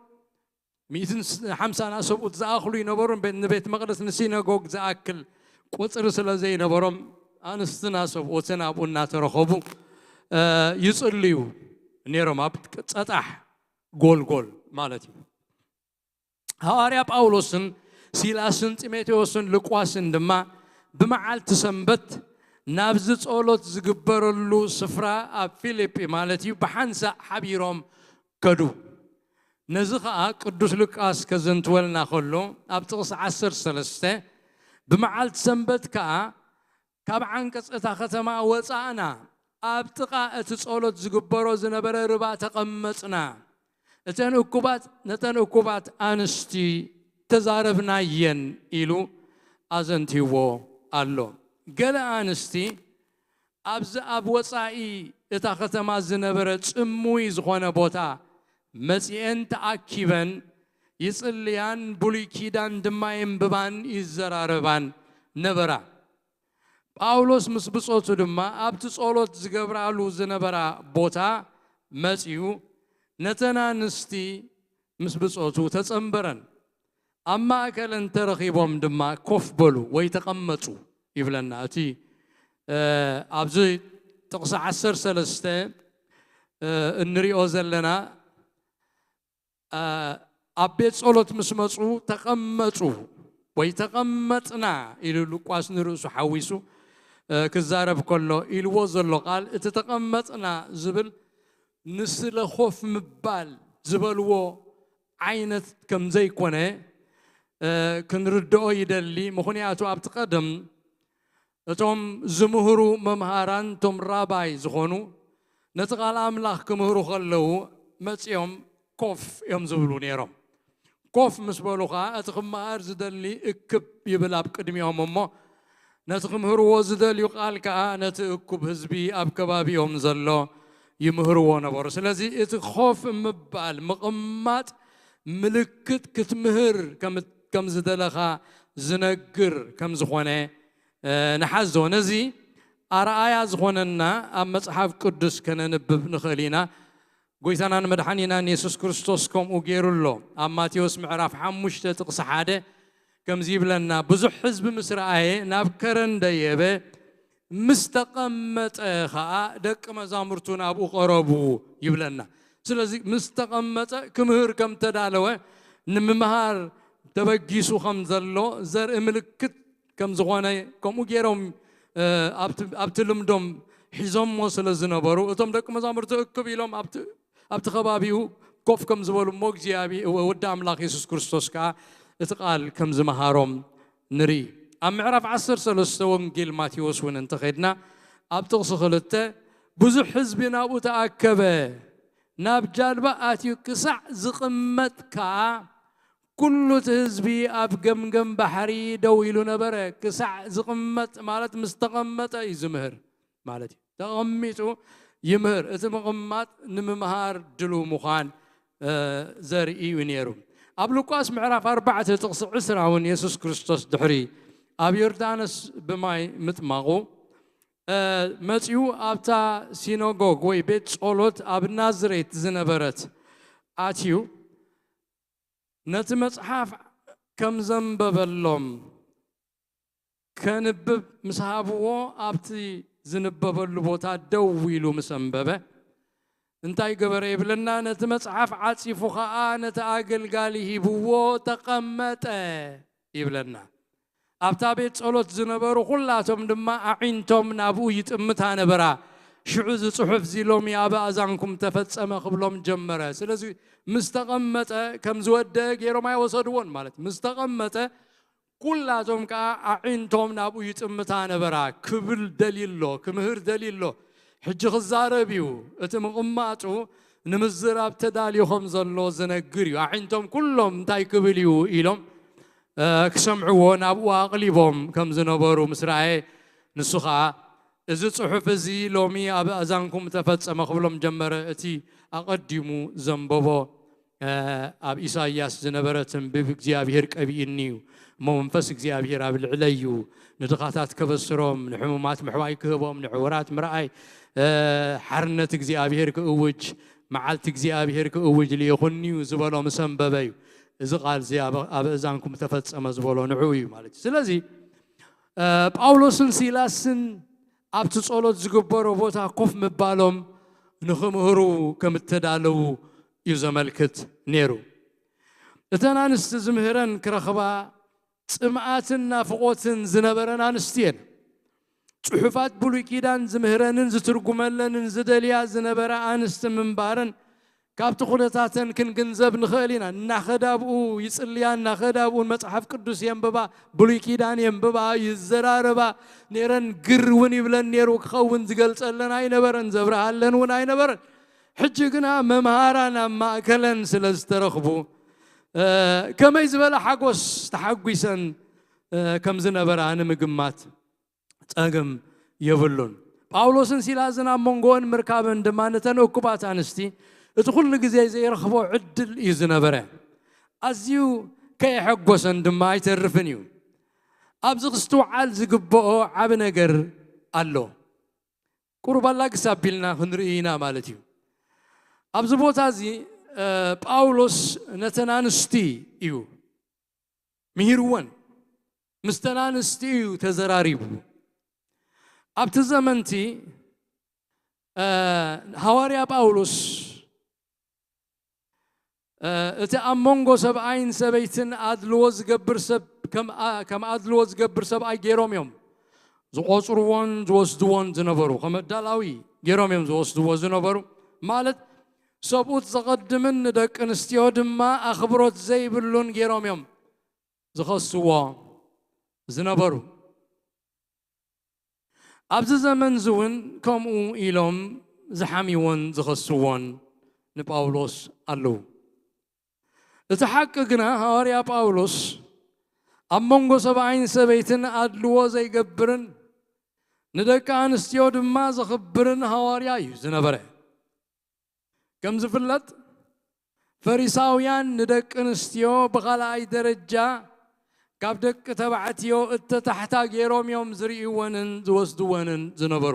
ሚእትን ሓምሳን ኣሰብኡት ዝኣኽሉ ይነበሩ። ቤት፣ ንቤት መቕደስ ንሲነጎግ ዝኣክል ቁጽሪ ስለ ዘይነበሮም ኣንስትን ኣሰብኡትን ኣብኡ እናተረኸቡ፣ እ፣ ይጽልዩ ነይሮም ኣብ ጸጣሕ ጎልጎል ማለት እዩ። ሃዋርያ ጳውሎስን ሲላስን ጢሞቴዎስን ሉቃስን ድማ ብመዓልቲ ሰንበት ናብዚ ጸሎት ዝግበረሉ ስፍራ ኣብ ፊልጲ ማለት እዩ ብሓንሳእ ሓቢሮም ከዱ። ነዚ ኸኣ ቅዱስ ሉቃስ ከዘንትወልና ከሎ ኣብ ጥቕሲ ዓሰርተ ሰለስተ፣ ብመዓልቲ ሰንበት ከኣ ካብ ዓንቀጽ እታ ከተማ ወጻእና፣ ኣብ ጥቓ እቲ ጸሎት ዝግበሮ ዝነበረ ርባ ተቐመጽና። እተን እኩባት ነተን እኩባት ኣንስቲ ተዛረብናየን ኢሉ ኣዘንትይዎ ኣሎ። ገለ ኣንስቲ ኣብዚ ኣብ ወጻኢ እታ ከተማ ዝነበረ ጽምዊ ዝኾነ ቦታ መጺኤን ተኣኪበን ይጽልያን ብሉይ ኪዳን ድማ የንብባን ይዘራረባን ነበራ። ጳውሎስ ምስ ብጾቱ ድማ ኣብቲ ጸሎት ዝገብራሉ ዝነበራ ቦታ መጺኡ ነተን ኣንስቲ ምስ ብጾቱ ተጸንበረን። ኣብ ማእከለን ተረኺቦም ድማ ኮፍ በሉ ወይ ተቐመጡ ይብለና። እቲ ኣብዚ ጥቕሲ ዓሰርተ ሰለስተ እንሪኦ ዘለና ኣብ ቤት ጸሎት ምስ መጹ ተቐመጡ ወይ ተቐመጥና ኢሉ ሉቃስ ንርእሱ ሓዊሱ ክዛረብ ከሎ ኢልዎ ዘሎ ቃል፣ እቲ ተቐመጥና ዝብል ንስለ ኮፍ ምባል ዝበልዎ ዓይነት ከም ዘይኮነ ክንርድኦ ይደሊ። ምኽንያቱ ኣብቲ ቀደም እቶም ዝምህሩ መምሃራን፣ እቶም ራባይ ዝኾኑ፣ ነቲ ቃል ኣምላኽ ክምህሩ ከለዉ መጺኦም ኮፍ እዮም ዝብሉ ነይሮም። ኮፍ ምስ በሉ ኸኣ እቲ ክመሃር ዝደሊ እክብ ይብል ኣብ ቅድሚኦም እሞ፣ ነቲ ክምህርዎ ዝደልዩ ቃል ከኣ ነቲ እኩብ ህዝቢ ኣብ ከባቢኦም ዘሎ ይምህርዎ ነበሩ። ስለዚ እቲ ኮፍ ምባል፣ ምቕማጥ፣ ምልክት ክትምህር ከም ዝደለኻ ዝነግር ከም ዝኾነ ንሓዞ። ነዚ ኣርኣያ ዝኾነና ኣብ መጽሓፍ ቅዱስ ከነንብብ ንኽእል ኢና። ጎይታናን መድሓኒናን የሱስ ክርስቶስ ከምኡ ገይሩ ኣሎ። ኣብ ማቴዎስ ምዕራፍ ሓሙሽተ ጥቕሲ ሓደ ከምዚ ይብለና፣ ብዙሕ ህዝቢ ምስ ረኣየ ናብ ከረን ደየበ፣ ምስ ተቐመጠ ኸኣ ደቂ መዛሙርቱ ናብኡ ቀረቡ ይብለና። ስለዚ ምስ ተቐመጠ ክምህር ከም ተዳለወ፣ ንምምሃር ተበጊሱ ከም ዘሎ ዘርኢ ምልክት ከም ዝኾነ፣ ከምኡ ገይሮም ኣብቲ ልምዶም ሒዞሞ ስለ ዝነበሩ፣ እቶም ደቂ መዛሙርቲ እክብ ኢሎም ኣብቲ ኣብቲ ከባቢኡ ኮፍ ከም ዝበሉ እሞ እግዚኣብሔር ወዲ ኣምላኽ የሱስ ክርስቶስ ከኣ እቲ ቃል ከም ዝመሃሮም ንርኢ። ኣብ ምዕራፍ ዓሰርተ ሰለስተ ወንጌል ማቴዎስ እውን እንተኸድና ኣብ ጥቕሲ ክልተ ብዙሕ ህዝቢ ናብኡ ተኣከበ፣ ናብ ጃልባ ኣትዩ ክሳዕ ዝቕመጥ ከኣ ኩሉ እቲ ህዝቢ ኣብ ገምገም ባሕሪ ደው ኢሉ ነበረ። ክሳዕ ዝቕመጥ ማለት ምስ ተቐመጠ እዩ ዝምህር ማለት እዩ። ተቐሚጡ ይምህር። እቲ ምቕማጥ ንምምሃር ድሉው ምዃን ዘርኢ እዩ ነይሩ። ኣብ ሉቃስ ምዕራፍ ኣርባዕተ ጥቕሲ ዕስራ እውን የሱስ ክርስቶስ ድሕሪ ኣብ ዮርዳኖስ ብማይ ምጥማቑ መጺኡ ኣብታ ሲኖጎግ ወይ ቤት ጸሎት ኣብ ናዝሬት ዝነበረት ኣትዩ ነቲ መጽሓፍ ከም ዘንበበሎም ከንብብ ምስ ሃብዎ ኣብቲ ዝንበበሉ ቦታ ደው ኢሉ ምስ ኣንበበ እንታይ ገበረ ይብለና? ነቲ መጽሓፍ ዓጺፉ ኸኣ ነቲ ኣገልጋሊ ሂብዎ ተቐመጠ ይብለና። ኣብታ ቤት ጸሎት ዝነበሩ ኩላቶም ድማ ኣዒንቶም ናብኡ ይጥምታ ነበራ። ሽዑ እዚ ጽሑፍ እዚ ሎሚ ኣብ ኣእዛንኩም ተፈጸመ ክብሎም ጀመረ። ስለዚ ምስ ተቐመጠ ከም ዝወደአ ገይሮም ኣይወሰድዎን ማለት እዩ። ምስ ተቐመጠ ኩላቶም ከኣ ኣዒንቶም ናብኡ ይጥምታ ነበራ። ክብል ደልዩ ኣሎ፣ ክምህር ደልዩ ኣሎ። ሕጂ ክዛረብ እዩ። እቲ ምቕማጡ ንምዝራብ ተዳልዩ ከም ዘሎ ዝነግር እዩ። ኣዒንቶም ኩሎም እንታይ ክብል እዩ ኢሎም ክሰምዕዎ ናብኡ ኣቕሊቦም ከም ዝነበሩ ምስ ረኣየ፣ ንሱ ኸኣ፣ "እዚ ጽሑፍ እዚ ሎሚ ኣብ ኣእዛንኩም ተፈጸመ" ክብሎም ጀመረ። እቲ ኣቐዲሙ ዘንበቦ ኣብ ኢሳይያስ ዝነበረ ትንቢት፣ "እግዚኣብሔር ቀቢእኒ እዩ፣ እሞ መንፈስ እግዚኣብሔር ኣብ ልዕለይ እዩ፣ ንድኻታት ከበስሮም፣ ንሕሙማት ምሕዋይ ክህቦም፣ ንዕውራት ምርኣይ፣ ሓርነት እግዚኣብሔር ክእውጅ፣ መዓልቲ እግዚኣብሔር ክእውጅ ልኢኹኒ እዩ" ዝበሎ ምስ ኣንበበ እዩ። "እዚ ቃል እዚ ኣብ እዛንኩም ተፈጸመ" ዝበሎ ንዕኡ እዩ ማለት እዩ። ስለዚ ጳውሎስን ሲላስን ኣብቲ ጸሎት ዝግበሮ ቦታ ኮፍ ምባሎም ንኽምህሩ ከም እተዳለዉ እዩ ዘመልክት ነይሩ። እተን ኣንስቲ ዝምህረን ክረኽባ ጽምኣትን ናፍቖትን ዝነበረን ኣንስቲ እየን። ጽሑፋት ብሉይ ኪዳን ዝምህረንን ዝትርጉመለንን ዝደልያ ዝነበራ ኣንስቲ ምንባረን ካብቲ ኩነታተን ክንግንዘብ ንኽእል ኢና። እናኸዳ ብኡ ይጽልያ፣ እናኸዳ ብኡ መጽሓፍ ቅዱስ የንብባ፣ ብሉይ ኪዳን የንብባ፣ ይዘራረባ ነይረን። ግር እውን ይብለን ነይሩ፣ ክኸውን ዝገልጸለን ኣይነበረን፣ ዘብርሃለን እውን ኣይነበረን። ሕጂ ግና መምሃራን ኣብ ማእከለን ስለ ዝተረኽቡ፣ እ፣ ከመይ ዝበለ ሓጎስ ተሓጒሰን፣ እ፣ ከም ዝነበራ ንምግማት ጸገም የብሉን። ጳውሎስን ሲላስን ኣብ መንጎኦን ምርካበን ድማ ነተን እኩባት ኣንስቲ እቲ ኩሉ ግዜ ዘይረኽቦ ዕድል እዩ ዝነበረ። ኣዝዩ ከየሐጎሰን ድማ ኣይተርፍን እዩ። ኣብዚ ክስትውዓል ዝግብኦ ዓቢ ነገር ኣሎ። ቁሩብ ኣላግስ ኣቢልና ክንርኢ ኢና ማለት እዩ። ኣብዚ ቦታ እዚ፣ እ፣ ጳውሎስ ነተን ኣንስቲ እዩ ምሂርወን። ምስተን ኣንስቲ እዩ ተዘራሪቡ። ኣብቲ ዘመንቲ፣ እ፣ ሃዋርያ ጳውሎስ፣ እ፣ እቲ ኣብ መንጎ ሰብኣይን ሰበይትን ኣድልዎ ዝገብር ሰብ ከም ኣ-፣ ከም ኣድልዎ ዝገብር ሰብኣይ ገይሮም እዮም ዝቖጽርዎን ዝወስድዎን ዝነበሩ። ከም ኣዳላዊ ገይሮም እዮም ዝወስድዎ ዝነበሩ። ማለት ሰብኡት ዘቐድምን ንደቂ ኣንስትዮ ድማ ኣኽብሮት ዘይብሉን ገይሮም እዮም ዝኸስዎ ዝነበሩ። ኣብዚ ዘመን እዚ እውን ከምኡ ኢሎም ዝሓምይዎን ዝኸስዎን ንጳውሎስ ኣለዉ። እቲ ሓቂ ግና ሃዋርያ ጳውሎስ ኣብ መንጎ ሰብኣይን ሰበይትን ኣድልዎ ዘይገብርን ንደቂ ኣንስትዮ ድማ ዘኽብርን ሃዋርያ እዩ ዝነበረ። ከም ዝፍለጥ፣ ፈሪሳውያን ንደቂ ኣንስትዮ ብኻልኣይ ደረጃ ካብ ደቂ ተባዕትዮ እተታሕታ ገይሮም እዮም ዝርእይወንን ዝወስድወንን ዝነበሩ።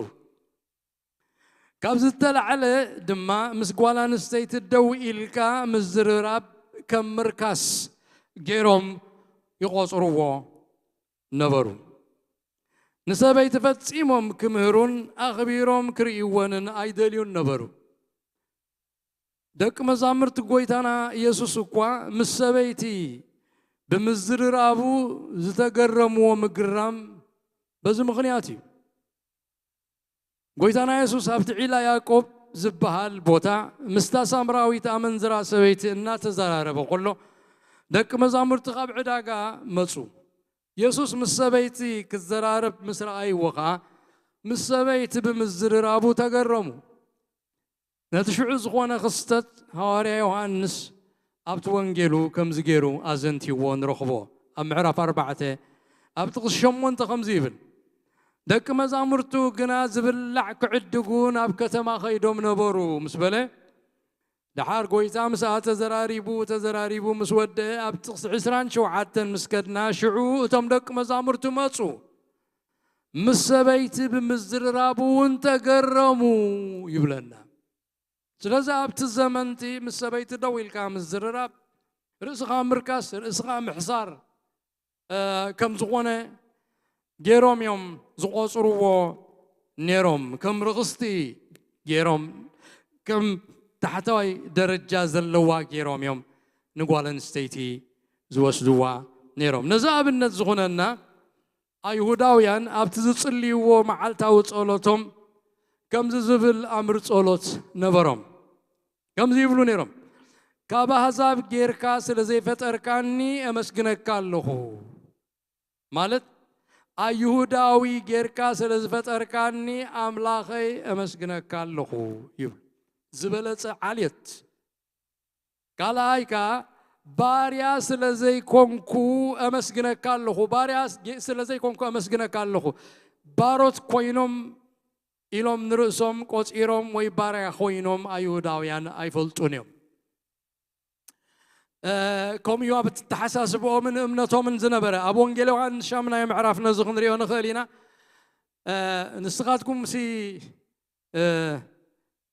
ካብ ዝተላዕለ ድማ ምስ ጓል ኣንስተይቲ ደው ኢልካ ምዝርራብ ከም ምርካስ ገይሮም ይቖጽርዎ ነበሩ። ንሰበይቲ ፈጺሞም ክምህሩን ኣኽቢሮም ክርእይወንን ኣይደልዩን ነበሩ። ደቂ መዛሙርቲ ጎይታና ኢየሱስ እኳ ምስ ሰበይቲ ብምዝርራቡ ዝተገረምዎ ምግራም በዚ ምኽንያት እዩ። ጎይታና የሱስ ኣብቲ ዒላ ያዕቆብ ዝበሃል ቦታ ምስታ ሳምራዊት ኣመንዝራ ሰበይቲ እናተዘራረበ ከሎ፣ ደቂ መዛሙርቲ ካብ ዕዳጋ መጹ። የሱስ ምስ ሰበይቲ ክዘራረብ ምስ ረኣይዎ ኸኣ፣ ምስ ሰበይቲ ብምዝርራቡ ተገረሙ። ነቲ ሽዑ ዝኾነ ክስተት ሃዋርያ ዮሃንስ ኣብቲ ወንጌሉ ከምዚ ገይሩ ኣዘንቲዎ ንረኽቦ። ኣብ ምዕራፍ ኣርባዕተ ኣብ ጥቕሲ ሸሞንተ ከምዚ ይብል፣ ደቂ መዛሙርቱ ግና ዝብላዕ ክዕድጉ ናብ ከተማ ኸይዶም ነበሩ ምስ በለ፣ ደሓር ጎይታ ምስኣ ተዘራሪቡ፣ ተዘራሪቡ ምስ ወደአ፣ ኣብ ጥቕሲ ዕስራን ሸውዓተን ምስ ከድና፣ ሽዑ እቶም ደቂ መዛሙርቱ መጹ፣ ምስ ሰበይቲ ብምዝርራቡ እውን ተገረሙ ይብለና። ስለዚ ኣብቲ ዘመንቲ ምስ ሰበይቲ ደው ኢልካ ምዝርራብ፣ ርእስኻ ምርካስ፣ ርእስኻ ምሕሳር፣ እ፣ ከም ዝኾነ ገይሮም እዮም ዝቖጽርዎ ነይሮም። ከም ርኽስቲ ገይሮም፣ ከም ታሕተዋይ ደረጃ ዘለዋ ገይሮም እዮም ንጓል ኣንስተይቲ ዝወስድዋ ነይሮም። ነዚ ኣብነት ዝኾነና፣ ኣይሁዳውያን ኣብቲ ዝጽልይዎ መዓልታዊ ጸሎቶም ከምዚ ዝብል ኣምር ጸሎት ነበሮም። ከምዚ ይብሉ ነይሮም፣ "ካብ ኣህዛብ ጌርካ ስለ ዘይፈጠርካኒ ኣመስግነካ ኣለኹ።" ማለት፣ "ኣይሁዳዊ ጌርካ ስለ ዝፈጠርካኒ ኣምላኸይ ኣመስግነካ ኣለኹ" ይብሉ። ዝበለጸ ዓልየት። ካልኣይ ከኣ፣ "ባርያ ስለ ዘይኮንኩ ኣመስግነካ ኣለኹ፣ ባርያ ስ-፣ ጌ-፣ ስለ ዘይኮንኩ ኣመስግነካ ኣለኹ።" ባሮት ኮይኖም ኢሎም ንርእሶም ቆጺሮም ወይ ባርያ ኮይኖም ኣይሁዳውያን ኣይፈልጡን እዮም። እ፣ ከምኡ እዩ ኣብ ኣተሓሳስብኦምን እምነቶምን ዝነበረ። ኣብ ወንጌል ዮሃንስ ሻምናይ ምዕራፍ ነዚ ክንሪኦ ንኽእል ኢና። እ፣ "ንስኻትኩም ሲ፣ እ፣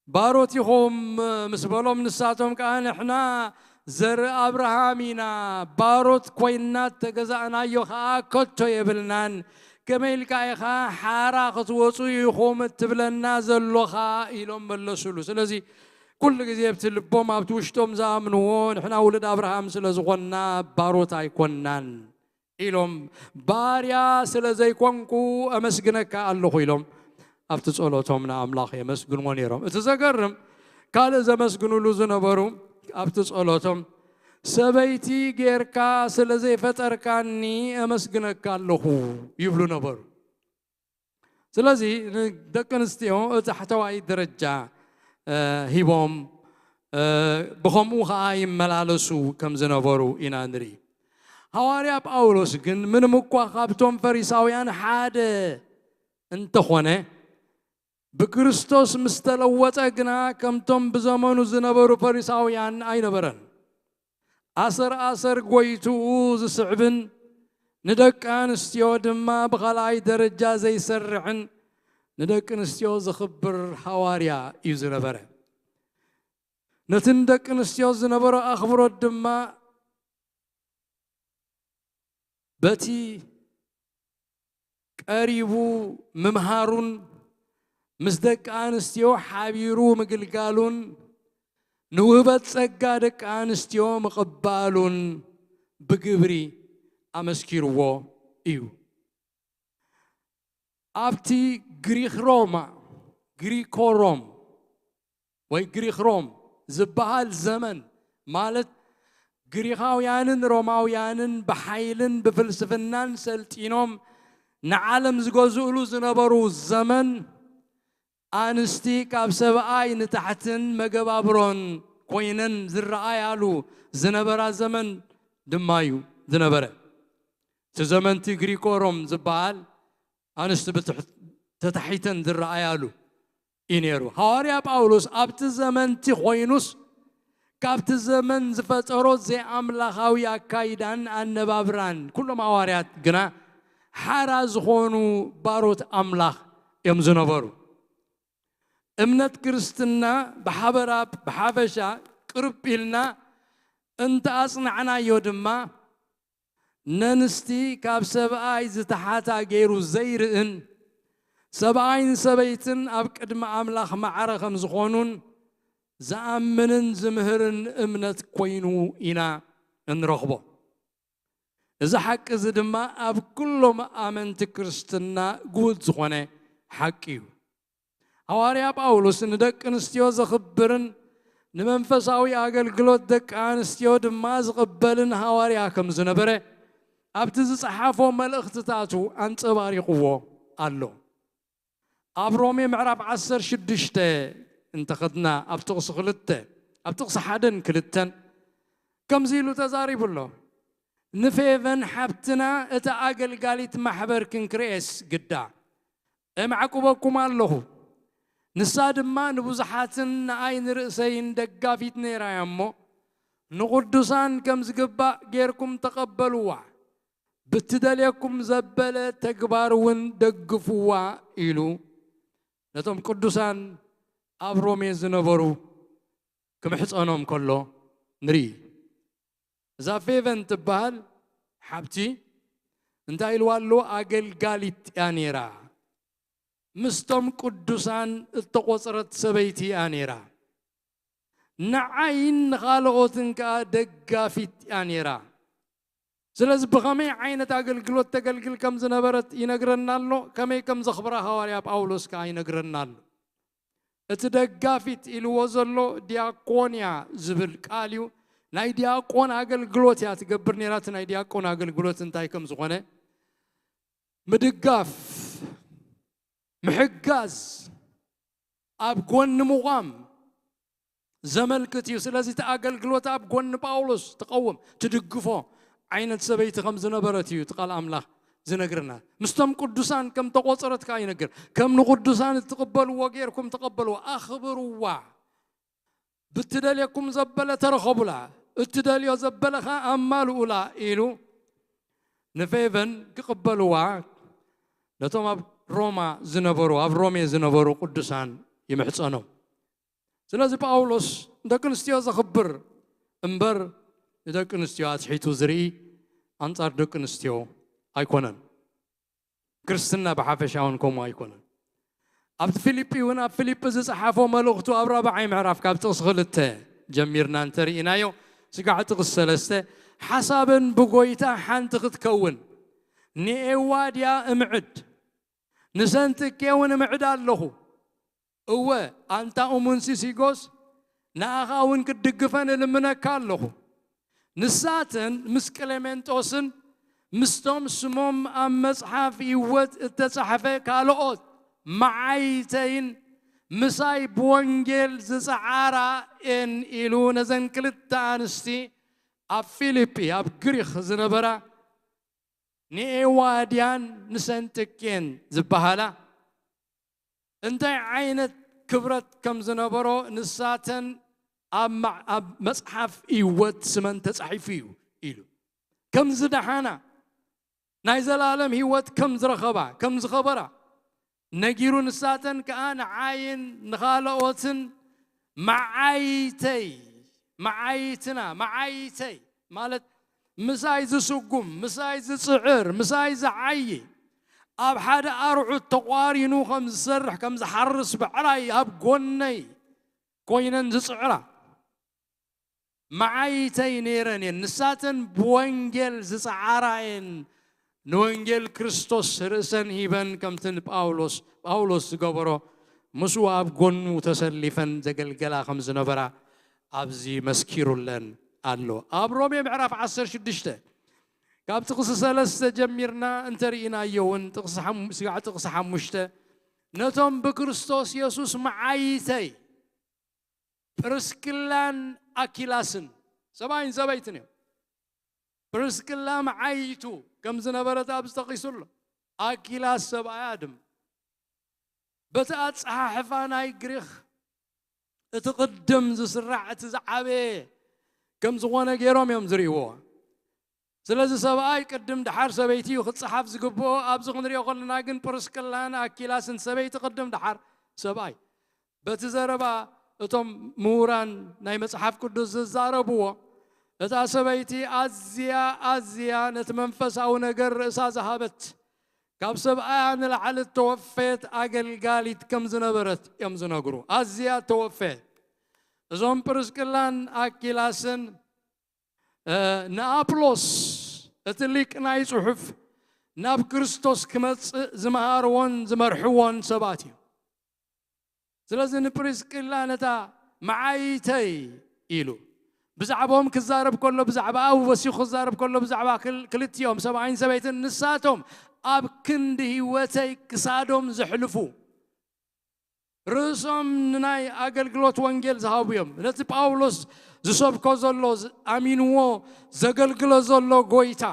ባሮት ኢኹም" ምስ በሎም፣ ንሳቶም ከኣ፣ "ንሕና ዘርኢ ኣብርሃም ኢና፣ ባሮት ኮይንና እተገዛእናዮ ከኣ ከቶ የብልናን። ከመይ ኢልካ ኢኻ ሓራ ክትወጹ ኢኹም እትብለና ዘሎኻ?" ኢሎም መለሱሉ። ስለዚ ኩሉ ግዜ ኣብቲ ልቦም፣ ኣብቲ ውሽጦም ዝኣምንዎ፣ "ንሕና ውሉድ ኣብርሃም ስለ ዝኾንና ባሮት ኣይኮንናን" ኢሎም፣ ባርያ ስለ ዘይኮንኩ ኣመስግነካ ኣለኹ ኢሎም ኣብቲ ጸሎቶም ንኣምላኽ የመስግንዎ ነይሮም። እቲ ዘገርም፣ ካልእ ዘመስግኑሉ ዝነበሩ ኣብቲ ጸሎቶም፣ ሰበይቲ ጌርካ ስለ ዘይፈጠርካኒ ኣመስግነካ ኣለኹ ይብሉ ነበሩ። ስለዚ ንደቂ ኣንስትዮ እቲ ታሕተዋይ ደረጃ እ፣ ሂቦም እ፣ ብኸምኡ ኸዓ ይመላለሱ ከም ዝነበሩ ኢና ንርኢ። ሃዋርያ ጳውሎስ ግን ምንም እኳ ካብቶም ፈሪሳውያን ሓደ እንተኾነ፣ ብክርስቶስ ምስ ተለወጠ ግና ከምቶም ብዘመኑ ዝነበሩ ፈሪሳውያን ኣይነበረን። ኣሰር ኣሰር ጎይትኡ ዝስዕብን ንደቂ ኣንስትዮ ድማ ብኻልኣይ ደረጃ ዘይሰርዕን ንደቂ ኣንስትዮ ዘኽብር ሃዋርያ እዩ ዝነበረ። ነቲ ንደቂ ኣንስትዮ ዝነበሮ ኣኽብሮት ድማ በቲ ቀሪቡ ምምሃሩን ምስ ደቂ ኣንስትዮ ሓቢሩ ምግልጋሉን ንውህበት ጸጋ ደቂ ኣንስትዮ ምቕባሉን ብግብሪ ኣመስኪርዎ እዩ። ኣብቲ ግሪኽ ሮማ፣ ግሪኮ ሮም ወይ ግሪኽ ሮም ዝበሃል ዘመን፣ ማለት ግሪኻውያንን ሮማውያንን ብሓይልን ብፍልስፍናን ሰልጢኖም ንዓለም ዝገዝእሉ ዝነበሩ ዘመን፣ ኣንስቲ ካብ ሰብኣይ ንታሕትን መገባብሮን ኮይነን ዝረኣያሉ ዝነበራ ዘመን ድማ እዩ ዝነበረ። እቲ ዘመንቲ ግሪኮ ሮም ዝበሃል ኣንስቲ ብትሕ-፣ ተታሒተን ዝረኣያሉ እዩ ነይሩ። ሃዋርያ ጳውሎስ ኣብቲ ዘመንቲ ኮይኑስ ካብቲ ዘመን ዝፈጠሮ ዘይኣምላኻዊ ኣካይዳን ኣነባብራን ኩሎም ሃዋርያት ግና ሓራ ዝኾኑ ባሮት ኣምላኽ እዮም ዝነበሩ። እምነት ክርስትና ብሓበራ ብሓፈሻ ቅርብ ኢልና እንተ ኣጽናዕናዮ ድማ ነንስቲ ካብ ሰብኣይ ዝተሓታ ገይሩ ዘይርእን ሰብኣይን ሰበይትን ኣብ ቅድሚ ኣምላኽ ማዕረ ከም ዝኾኑን ዝኣምንን ዝምህርን እምነት ኮይኑ ኢና እንረኽቦ። እዚ ሓቂ እዚ ድማ ኣብ ኩሎም ኣመንቲ ክርስትና ግሁድ ዝኾነ ሓቂ እዩ። ሃዋርያ ጳውሎስ ንደቂ ኣንስትዮ ዘኽብርን ንመንፈሳዊ ኣገልግሎት ደቂ ኣንስትዮ ድማ ዝቕበልን ሃዋርያ ከም ዝነበረ ኣብቲ ዝጸሓፎ መልእኽትታቱ ኣንጸባሪቕዎ ኣሎ። ኣብ ሮሜ ምዕራፍ ዓሰርተ ሽዱሽተ እንተኸድና ኣብ ጥቕሲ ክልተ፣ ኣብ ጥቕሲ ሓደን ክልተን ከምዚ ኢሉ ተዛሪቡ ኣሎ። ንፌቨን ሓብትና እታ ኣገልጋሊት ማሕበር ክንክርኤስ ግዳ። እምዓቁበኩም ኣለኹ። ንሳ ድማ ንብዙሓትን ንኣይ ንርእሰይን ደጋፊት ነይራ እያ እሞ፣ ንቕዱሳን ከም ዝግባእ ጌርኩም ተቐበልዋ። ብትደልየኩም ዘበለ ተግባር እውን ደግፍዋ ኢሉ ነቶም ቅዱሳን ኣብ ሮሜ ዝነበሩ ክምሕጸኖም ከሎ ንርኢ። እዛ ፌቨን ትበሃል ሓብቲ እንታይ ኢልዋ ኣሎ? ኣገልጋሊት እያ ነይራ። ምስቶም ቅዱሳን እተቖጽረት ሰበይቲ እያ ነይራ። ንዓይን ንኻልኦትን ከኣ ደጋፊት እያ ነይራ። ስለዚ ብኸመይ ዓይነት ኣገልግሎት ተገልግል ከም ዝነበረት ይነግረና ኣሎ። ከመይ ከም ዘኽብራ ሃዋርያ ጳውሎስ ከኣ ይነግረና ኣሎ። እቲ ደጋፊት ኢልዎ ዘሎ ዲያቆንያ ዝብል ቃል እዩ። ናይ ዲያቆን ኣገልግሎት እያ ትገብር ነይራ። እቲ ናይ ዲያቆን ኣገልግሎት እንታይ ከም ዝኾነ ምድጋፍ፣ ምሕጋዝ፣ ኣብ ጎኒ ምቋም ዘመልክት እዩ። ስለዚ እቲ ኣገልግሎት ኣብ ጎኒ ጳውሎስ ትቐውም፣ ትድግፎ ዓይነት ሰበይቲ ከም ዝነበረት እዩ እቲ ቃል ኣምላኽ ዝነግረና። ምስቶም ቅዱሳን ከም ተቖጸረት ከኣ ይነግር። ከም ንቅዱሳን እትቕበልዎ ጌርኩም ተቐበልዎ፣ ኣኽብርዋ። ብትደልየኩም ዘበለ ተረኸቡላ፣ እትደልዮ ዘበለ ኸኣ ኣማልኡላ ኢሉ ንፌቨን ክቕበልዋ ነቶም ኣብ ሮማ ዝነበሩ፣ ኣብ ሮሜ ዝነበሩ ቅዱሳን ይምሕጸኖም። ስለዚ ጳውሎስ ንደቂ ኣንስትዮ ዘኽብር እምበር ንደቂ ኣንስትዮ ኣትሒቱ ዝርኢ ኣንጻር ደቂ ኣንስትዮ ኣይኮነን። ክርስትና ብሓፈሻ እውን ከምኡ ኣይኮነን። ኣብቲ ፊልጲ እውን ኣብ ፊልጲ ዝጸሓፎ መልእኽቱ ኣብ ራብዓይ ምዕራፍ ካብ ጥቕሲ ክልተ ጀሚርና እንተርኢናዮ ስጋዕ ጥቕሲ ሰለስተ ሓሳበን ብጎይታ ሓንቲ ክትከውን ንኤዋድያ እምዕድ፣ ንሰንጥቄ እውን እምዕድ ኣለኹ። እወ፣ ኣንታ እሙን ሲሲጎስ፣ ንኣኻ እውን ክትድግፈን እልምነካ ኣለኹ። ንሳተን ምስ ቅሌሜንጦስን ምስቶም ስሞም ኣብ መጽሓፍ ህይወት እተጻሕፈ ካልኦት መዓይተይን ምሳይ ብወንጌል ዝጸዓራ እየን ኢሉ ነዘን ክልተ ኣንስቲ ኣብ ፊልጲ ኣብ ግሪኽ ዝነበራ ንኤዋድያን ንሰንጥቄን ዝበሃላ እንታይ ዓይነት ክብረት ከም ዝነበሮ ንሳተን ኣብ ማ- ኣብ መጽሓፍ ህይወት ስመን ተጻሒፉ እዩ ኢሉ። ከም ዝደሓና ናይ ዘላለም ህይወት ከም ዝረኸባ ከም ዝኸበራ ነጊሩ፣ ንሳተን ከኣ ንዓይን ንኻልኦትን መዓይተይ፣ መዓይትና፣ መዓይተይ ማለት ምሳይ ዝስጉም፣ ምሳይ ዝጽዕር፣ ምሳይ ዝዓዪ፣ ኣብ ሓደ ኣርዑት ተቋሪኑ ከም ዝሰርሕ ከም ዝሓርስ ብዕራይ ኣብ ጎነይ ኮይነን ዝጽዕራ መዓይተይ ነይረን እየን። ንሳተን ብወንጌል ዝጸዓራ እየን። ንወንጌል ክርስቶስ ርእሰን ሂበን ከምቲ ንጳውሎስ ጳውሎስ ዝገበሮ ምስኡ ኣብ ጎኑ ተሰሊፈን ዘገልገላ ከም ዝነበራ ኣብዚ መስኪሩለን ኣሎ። ኣብ ሮሜ ምዕራፍ ዓሰርተ ሽዱሽተ ካብ ጥቕሲ ሰለስተ ጀሚርና እንተርኢናዮ እውን ጥቕሲ ሓሙ- ስጋዕ ጥቕሲ ሓሙሽተ ነቶም ብክርስቶስ የሱስ መዓይተይ ፕርስክላን ኣኪላስን ሰብኣይን ሰበይትን እዮም። ፕርስክላ መዓይቱ ከም ዝነበረት ኣብዚ ጠቒሱ ኣሎ። ኣኪላስ ሰብኣያ ድማ በቲ ኣጸሓሕፋ ናይ ግሪኽ እቲ ቅድም ዝስራሕ እቲ ዝዓበየ ከም ዝኾነ ገይሮም እዮም ዝርእይዎ። ስለዚ ሰብኣይ ቅድም ደሓር ሰበይቲ እዩ ክጸሓፍ ዝግብኦ። ኣብዚ ክንሪኦ ከለና ግን ፕርስቅላን ኣኪላስን ሰበይቲ ቅድም ደሓር ሰብኣይ። በቲ ዘረባ እቶም ምሁራን ናይ መጽሓፍ ቅዱስ ዝዛረብዎ እታ ሰበይቲ ኣዝያ ኣዝያ ነቲ መንፈሳዊ ነገር ርእሳ ዝሃበት ካብ ሰብኣያ ንላዕሊ እተወፈየት ኣገልጋሊት ከም ዝነበረት እዮም ዝነግሩ። ኣዝያ እተወፈየት። እዞም ፕርስቅላን ኣኪላስን ንኣፕሎስ እቲ ሊቅ ናይ ጽሑፍ ናብ ክርስቶስ ክመጽእ ዝመሃርዎን ዝመርሕዎን ሰባት እዩ። ስለዚ ንፕሪስቅላ ነታ መዓይተይ ኢሉ ብዛዕባኦም ክዛረብ ከሎ ብዛዕባ ኣብ ወሲኹ ክዛረብ ከሎ ብዛዕባ ክልቲኦም ሰብኣይን ሰበይትን ንሳቶም ኣብ ክንዲ ህይወተይ ክሳዶም ዘሕልፉ ርእሶም ንናይ ኣገልግሎት ወንጌል ዝሃቡ እዮም። ነቲ ጳውሎስ ዝሰብኮ ዘሎ ኣሚንዎ ዘገልግሎ ዘሎ ጎይታ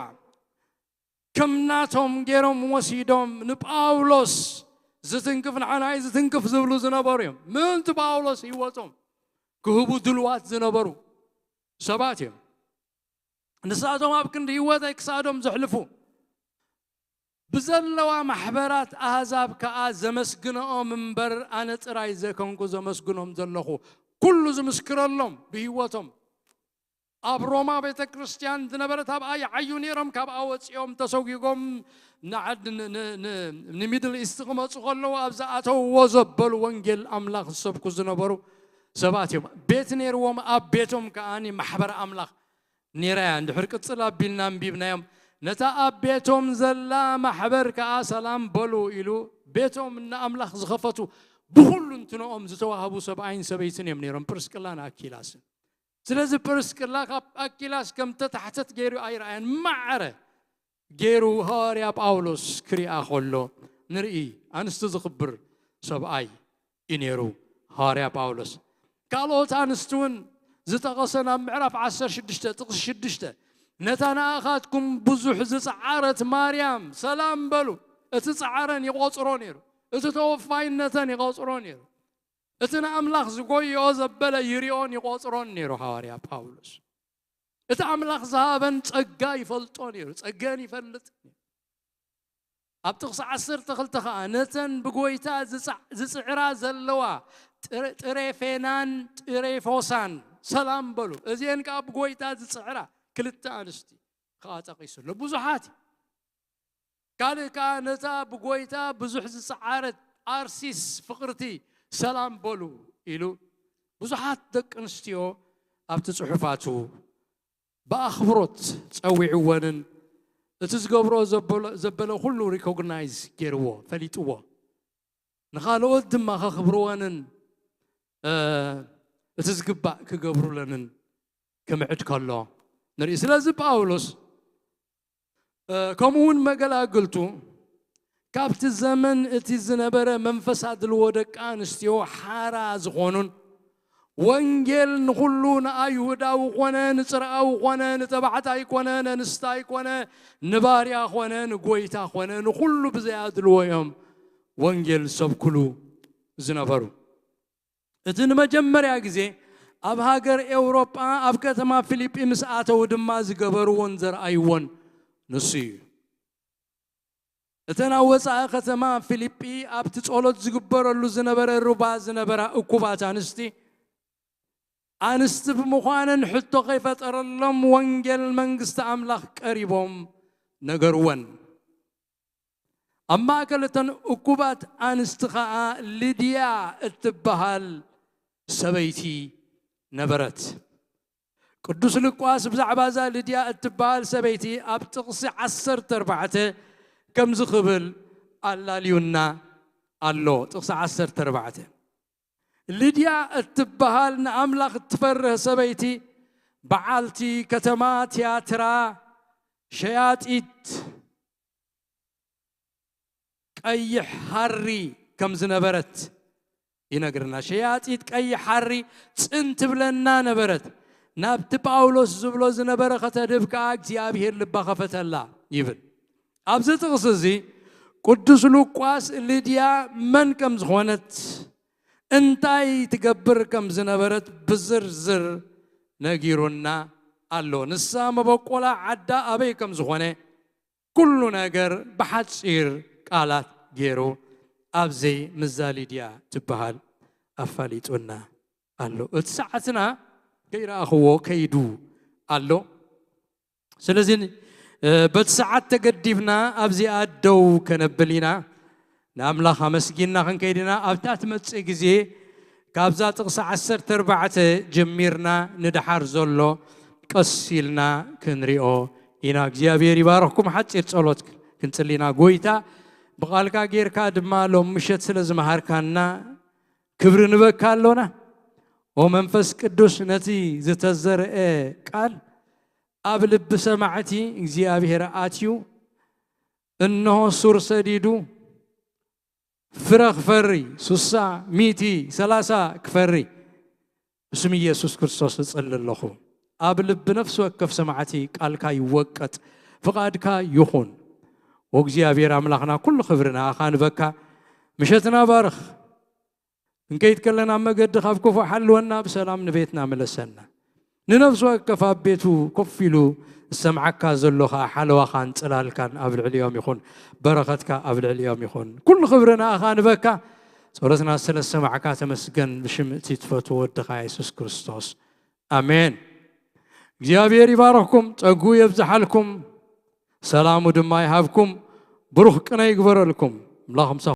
ከም ናቶም ገይሮም ወሲዶም ንጳውሎስ ዝትንክፍ ንዓናይ ዝትንክፍ ዝብሉ ዝነበሩ እዮም። ምእንቲ ጳውሎስ ህይወቶም ክህቡ ድልዋት ዝነበሩ ሰባት እዮም። ንሳቶም ኣብ ክንዲ ህይወተይ ክሳዶም ዘሕልፉ ብዘለዋ ማሕበራት ኣህዛብ ከኣ ዘመስግንኦም እምበር ኣነ ጥራይ ዘኮንኩ ዘመስግኖም ዘለኹ። ኩሉ ዝምስክረሎም ብህይወቶም ኣብ ሮማ ቤተ ክርስቲያን ዝነበረት ኣብኣ ይዓዩ ነይሮም። ካብኣ ወፂኦም ተሰጒጎም ንዓድ ንሚድል ኢስት ክመፁ ከለዉ ኣብ ዝኣተውዎ ዘበሉ ወንጌል ኣምላኽ ዝሰብኩ ዝነበሩ ሰባት እዮም። ቤት ነይርዎም። ኣብ ቤቶም ከኣ ማሕበር ኣምላኽ ነይራ እያ። እንድሕር ቅፅል ኣቢልና ኣንቢብናዮም ነታ ኣብ ቤቶም ዘላ ማሕበር ከኣ ሰላም በሉ ኢሉ ቤቶም ንኣምላኽ ዝኸፈቱ ብኹሉ እንትንኦም ዝተዋህቡ ሰብኣይን ሰበይትን እዮም ነይሮም ፕርስቅላን ኣኪላስን። ስለዚ ፕርስቅላ ካብ ኣኪላስ ከም ተታሕተት ገይሩ ኣይረኣያን። ማዕረ ገይሩ ሃዋርያ ጳውሎስ ክሪኣ ከሎ ንርኢ። ኣንስቲ ዝኽብር ሰብኣይ እዩ ነይሩ ሃዋርያ ጳውሎስ። ካልኦት ኣንስቲ እውን ዝጠቐሰን ኣብ ምዕራፍ ዓሰርተ ሽዱሽተ ጥቕሲ ሽዱሽተ ነታ ንኣኻትኩም ብዙሕ ዝጸዓረት ማርያም ሰላም በሉ። እቲ ጸዓረን ይቖጽሮ ነይሩ። እቲ ተወፋይነተን ይቖጽሮ ነይሩ። እቲ ንኣምላኽ ዝጎይኦ ዘበለ ይሪኦን ይቖጽሮን ነይሩ ሃዋርያ ጳውሎስ። እቲ ኣምላኽ ዝሃበን ጸጋ ይፈልጦ ነይሩ። ጸገን ይፈልጥ ነይሩ። ኣብ ጥቕሲ ዓሰርተ ክልተ ኸዓ ነተን ብጎይታ ዝጽዕ- ዝጽዕራ ዘለዋ ጥረ- ጥሬፌናን ጥሬፎሳን ሰላም በሉ። እዚአን ከዓ ብጎይታ ዝጽዕራ ክልተ ኣንስቲ ከዓ ጠቒሱ ኣሎ። ብዙሓት እዩ። ካልእ ከኣ ነታ ብጎይታ ብዙሕ ዝጸዓረት ኣርሲስ ፍቕርቲ ሰላም በሉ ኢሉ ብዙሓት ደቂ ኣንስትዮ ኣብቲ ጽሑፋቱ ብኣኽብሮት ጸዊዕወንን እቲ ዝገብሮ ዘበሎ- ዘበለ ኩሉ ሪኮግናይዝ ገይርዎ፣ ፈሊጥዎ። ንኻልኦት ድማ ከኽብርወንን እ፣ እቲ ዝግባእ ክገብሩለንን ክምዕድ ከሎ ንርኢ። ስለዚ ጳውሎስ እ፣ ከምኡ እውን መገላግልቱ ካብቲ ዘመን እቲ ዝነበረ መንፈስ ኣድልዎ ደቂ ኣንስትዮ ሓራ ዝኾኑን፣ ወንጌል ንኹሉ፣ ንኣይሁዳዊ ኮነ ንጽርኣዊ ኮነ ንተባዕታይ ኮነ ነንስታይ ኮነ ንባርያ ኮነ ንጎይታ ኮነ ንኹሉ ብዘይ ኣድልዎ እዮም ወንጌል ዝሰብኩሉ ዝነበሩ። እቲ ንመጀመርያ ግዜ ኣብ ሃገር ኤውሮጳ ኣብ ከተማ ፊሊጲ ምስ ኣተዉ ድማ ዝገበርዎን ዘርኣይዎን ንሱ እዩ። እተን ኣብ ወጻኢ ከተማ ፊሊጲ ኣብቲ ጸሎት ዝግበረሉ ዝነበረ ሩባ ዝነበራ እኩባት ኣንስቲ፣ ኣንስቲ ብምዃነን ሕቶ ከይፈጠረሎም ወንጌል መንግስቲ ኣምላኽ ቀሪቦም ነገርወን። ኣብ ማእከል እተን እኩባት ኣንስቲ ኸኣ ልድያ እትበሃል ሰበይቲ ነበረት። ቅዱስ ሉቃስ ብዛዕባ እዛ ልድያ እትበሃል ሰበይቲ ኣብ ጥቕሲ ዓሰርተ ኣርባዕተ ከምዚ ክብል ኣላልዩና ኣሎ። ጥቕሲ ዓሰርተ ኣርባዕተ፣ ልድያ እትበሃል ንኣምላኽ እትፈርህ ሰበይቲ፣ በዓልቲ ከተማ ትያትራ፣ ሸያጢት ቀይሕ ሃሪ ከም ዝነበረት ይነግርና። ሸያጢት ቀይሕ ሃሪ ጽን ትብለና ነበረት። ናብቲ ጳውሎስ ዝብሎ ዝነበረ ከተድህብ ከኣ እግዚኣብሔር ልባ ከፈተላ ይብል። ኣብዚ ጥቕሲ እዚ ቅዱስ ሉቃስ ልድያ መን ከም ዝኾነት፣ እንታይ ትገብር ከም ዝነበረት ብዝርዝር ነጊሩና ኣሎ። ንሳ መበቆላ ዓዳ ኣበይ ከም ዝኾነ፣ ኩሉ ነገር ብሓጺር ቃላት ገይሩ ኣብዚ ምዛ ሊድያ ትበሃል ኣፋሊጡና ኣሎ። እቲ ሰዓትና ከይረኣኽዎ ከይዱ ኣሎ። ስለዚ እ፣ በቲ ሰዓት ተገዲብና ኣብዚኣ ደው ከነብል ኢና። ንኣምላኽ ኣመስጊንና ክንከይድ ኢና። ኣብታ ትመጽእ ግዜ ካብዛ ጥቕሲ ዓሰርተ ኣርባዕተ ጀሚርና ንደሓር ዘሎ ቀስ ኢልና ክንሪኦ ኢና። እግዚኣብሔር ይባረኽኩም። ሓጺር ጸሎት ክንጽሊ ኢና። ጎይታ፣ ብቓልካ ጌርካ ድማ ሎም ምሸት ስለ ዝመሃርካና ክብሪ ንበካ ኣሎና። ኦ መንፈስ ቅዱስ፣ ነቲ ዝተዘርአ ቃል ኣብ ልቢ ሰማዕቲ እግዚኣብሔር ኣትዩ፣ እንሆ ሱር ሰዲዱ ፍረ ክፈሪ፣ ሱሳ፣ ሚእቲ፣ ሰላሳ ክፈሪ ብስም ኢየሱስ ክርስቶስ እጸሊ ኣለኹ። ኣብ ልቢ ነፍሲ ወከፍ ሰማዕቲ ቃልካ ይወቀጥ፣ ፍቓድካ ይኹን። ኦ እግዚኣብሔር ኣምላኽና፣ ኩሉ ክብሪ ንኣኻ ንበካ። ምሸትና ባርኽ። ክንከይድ ከለና ኣብ መገዲ ካብ ክፉእ ሓልወና፣ ብሰላም ንቤትና ምለሰና። ንነፍሲ ወከፍ ኣብ ቤቱ ኮፍ ኢሉ ዝሰምዓካ ዘሎ ኸኣ ሓለዋኻን ጽላልካን ኣብ ልዕሊኦም ይኹን፣ በረኸትካ ኣብ ልዕሊኦም ይኹን። ኩሉ ክብሪ ንኣኻ ንበካ። ጸሎትና ስለ ዝሰማዕካ ተመስገን፣ ብሽም እቲ ትፈትዎ ወድኻ የሱስ ክርስቶስ፣ ኣሜን። እግዚኣብሔር ይባረኽኩም፣ ጸጉ የብዝሓልኩም፣ ሰላሙ ድማ ይሃብኩም። ብሩኽ ቅነ ይግበረልኩም። ኣምላኽ ምሳኹም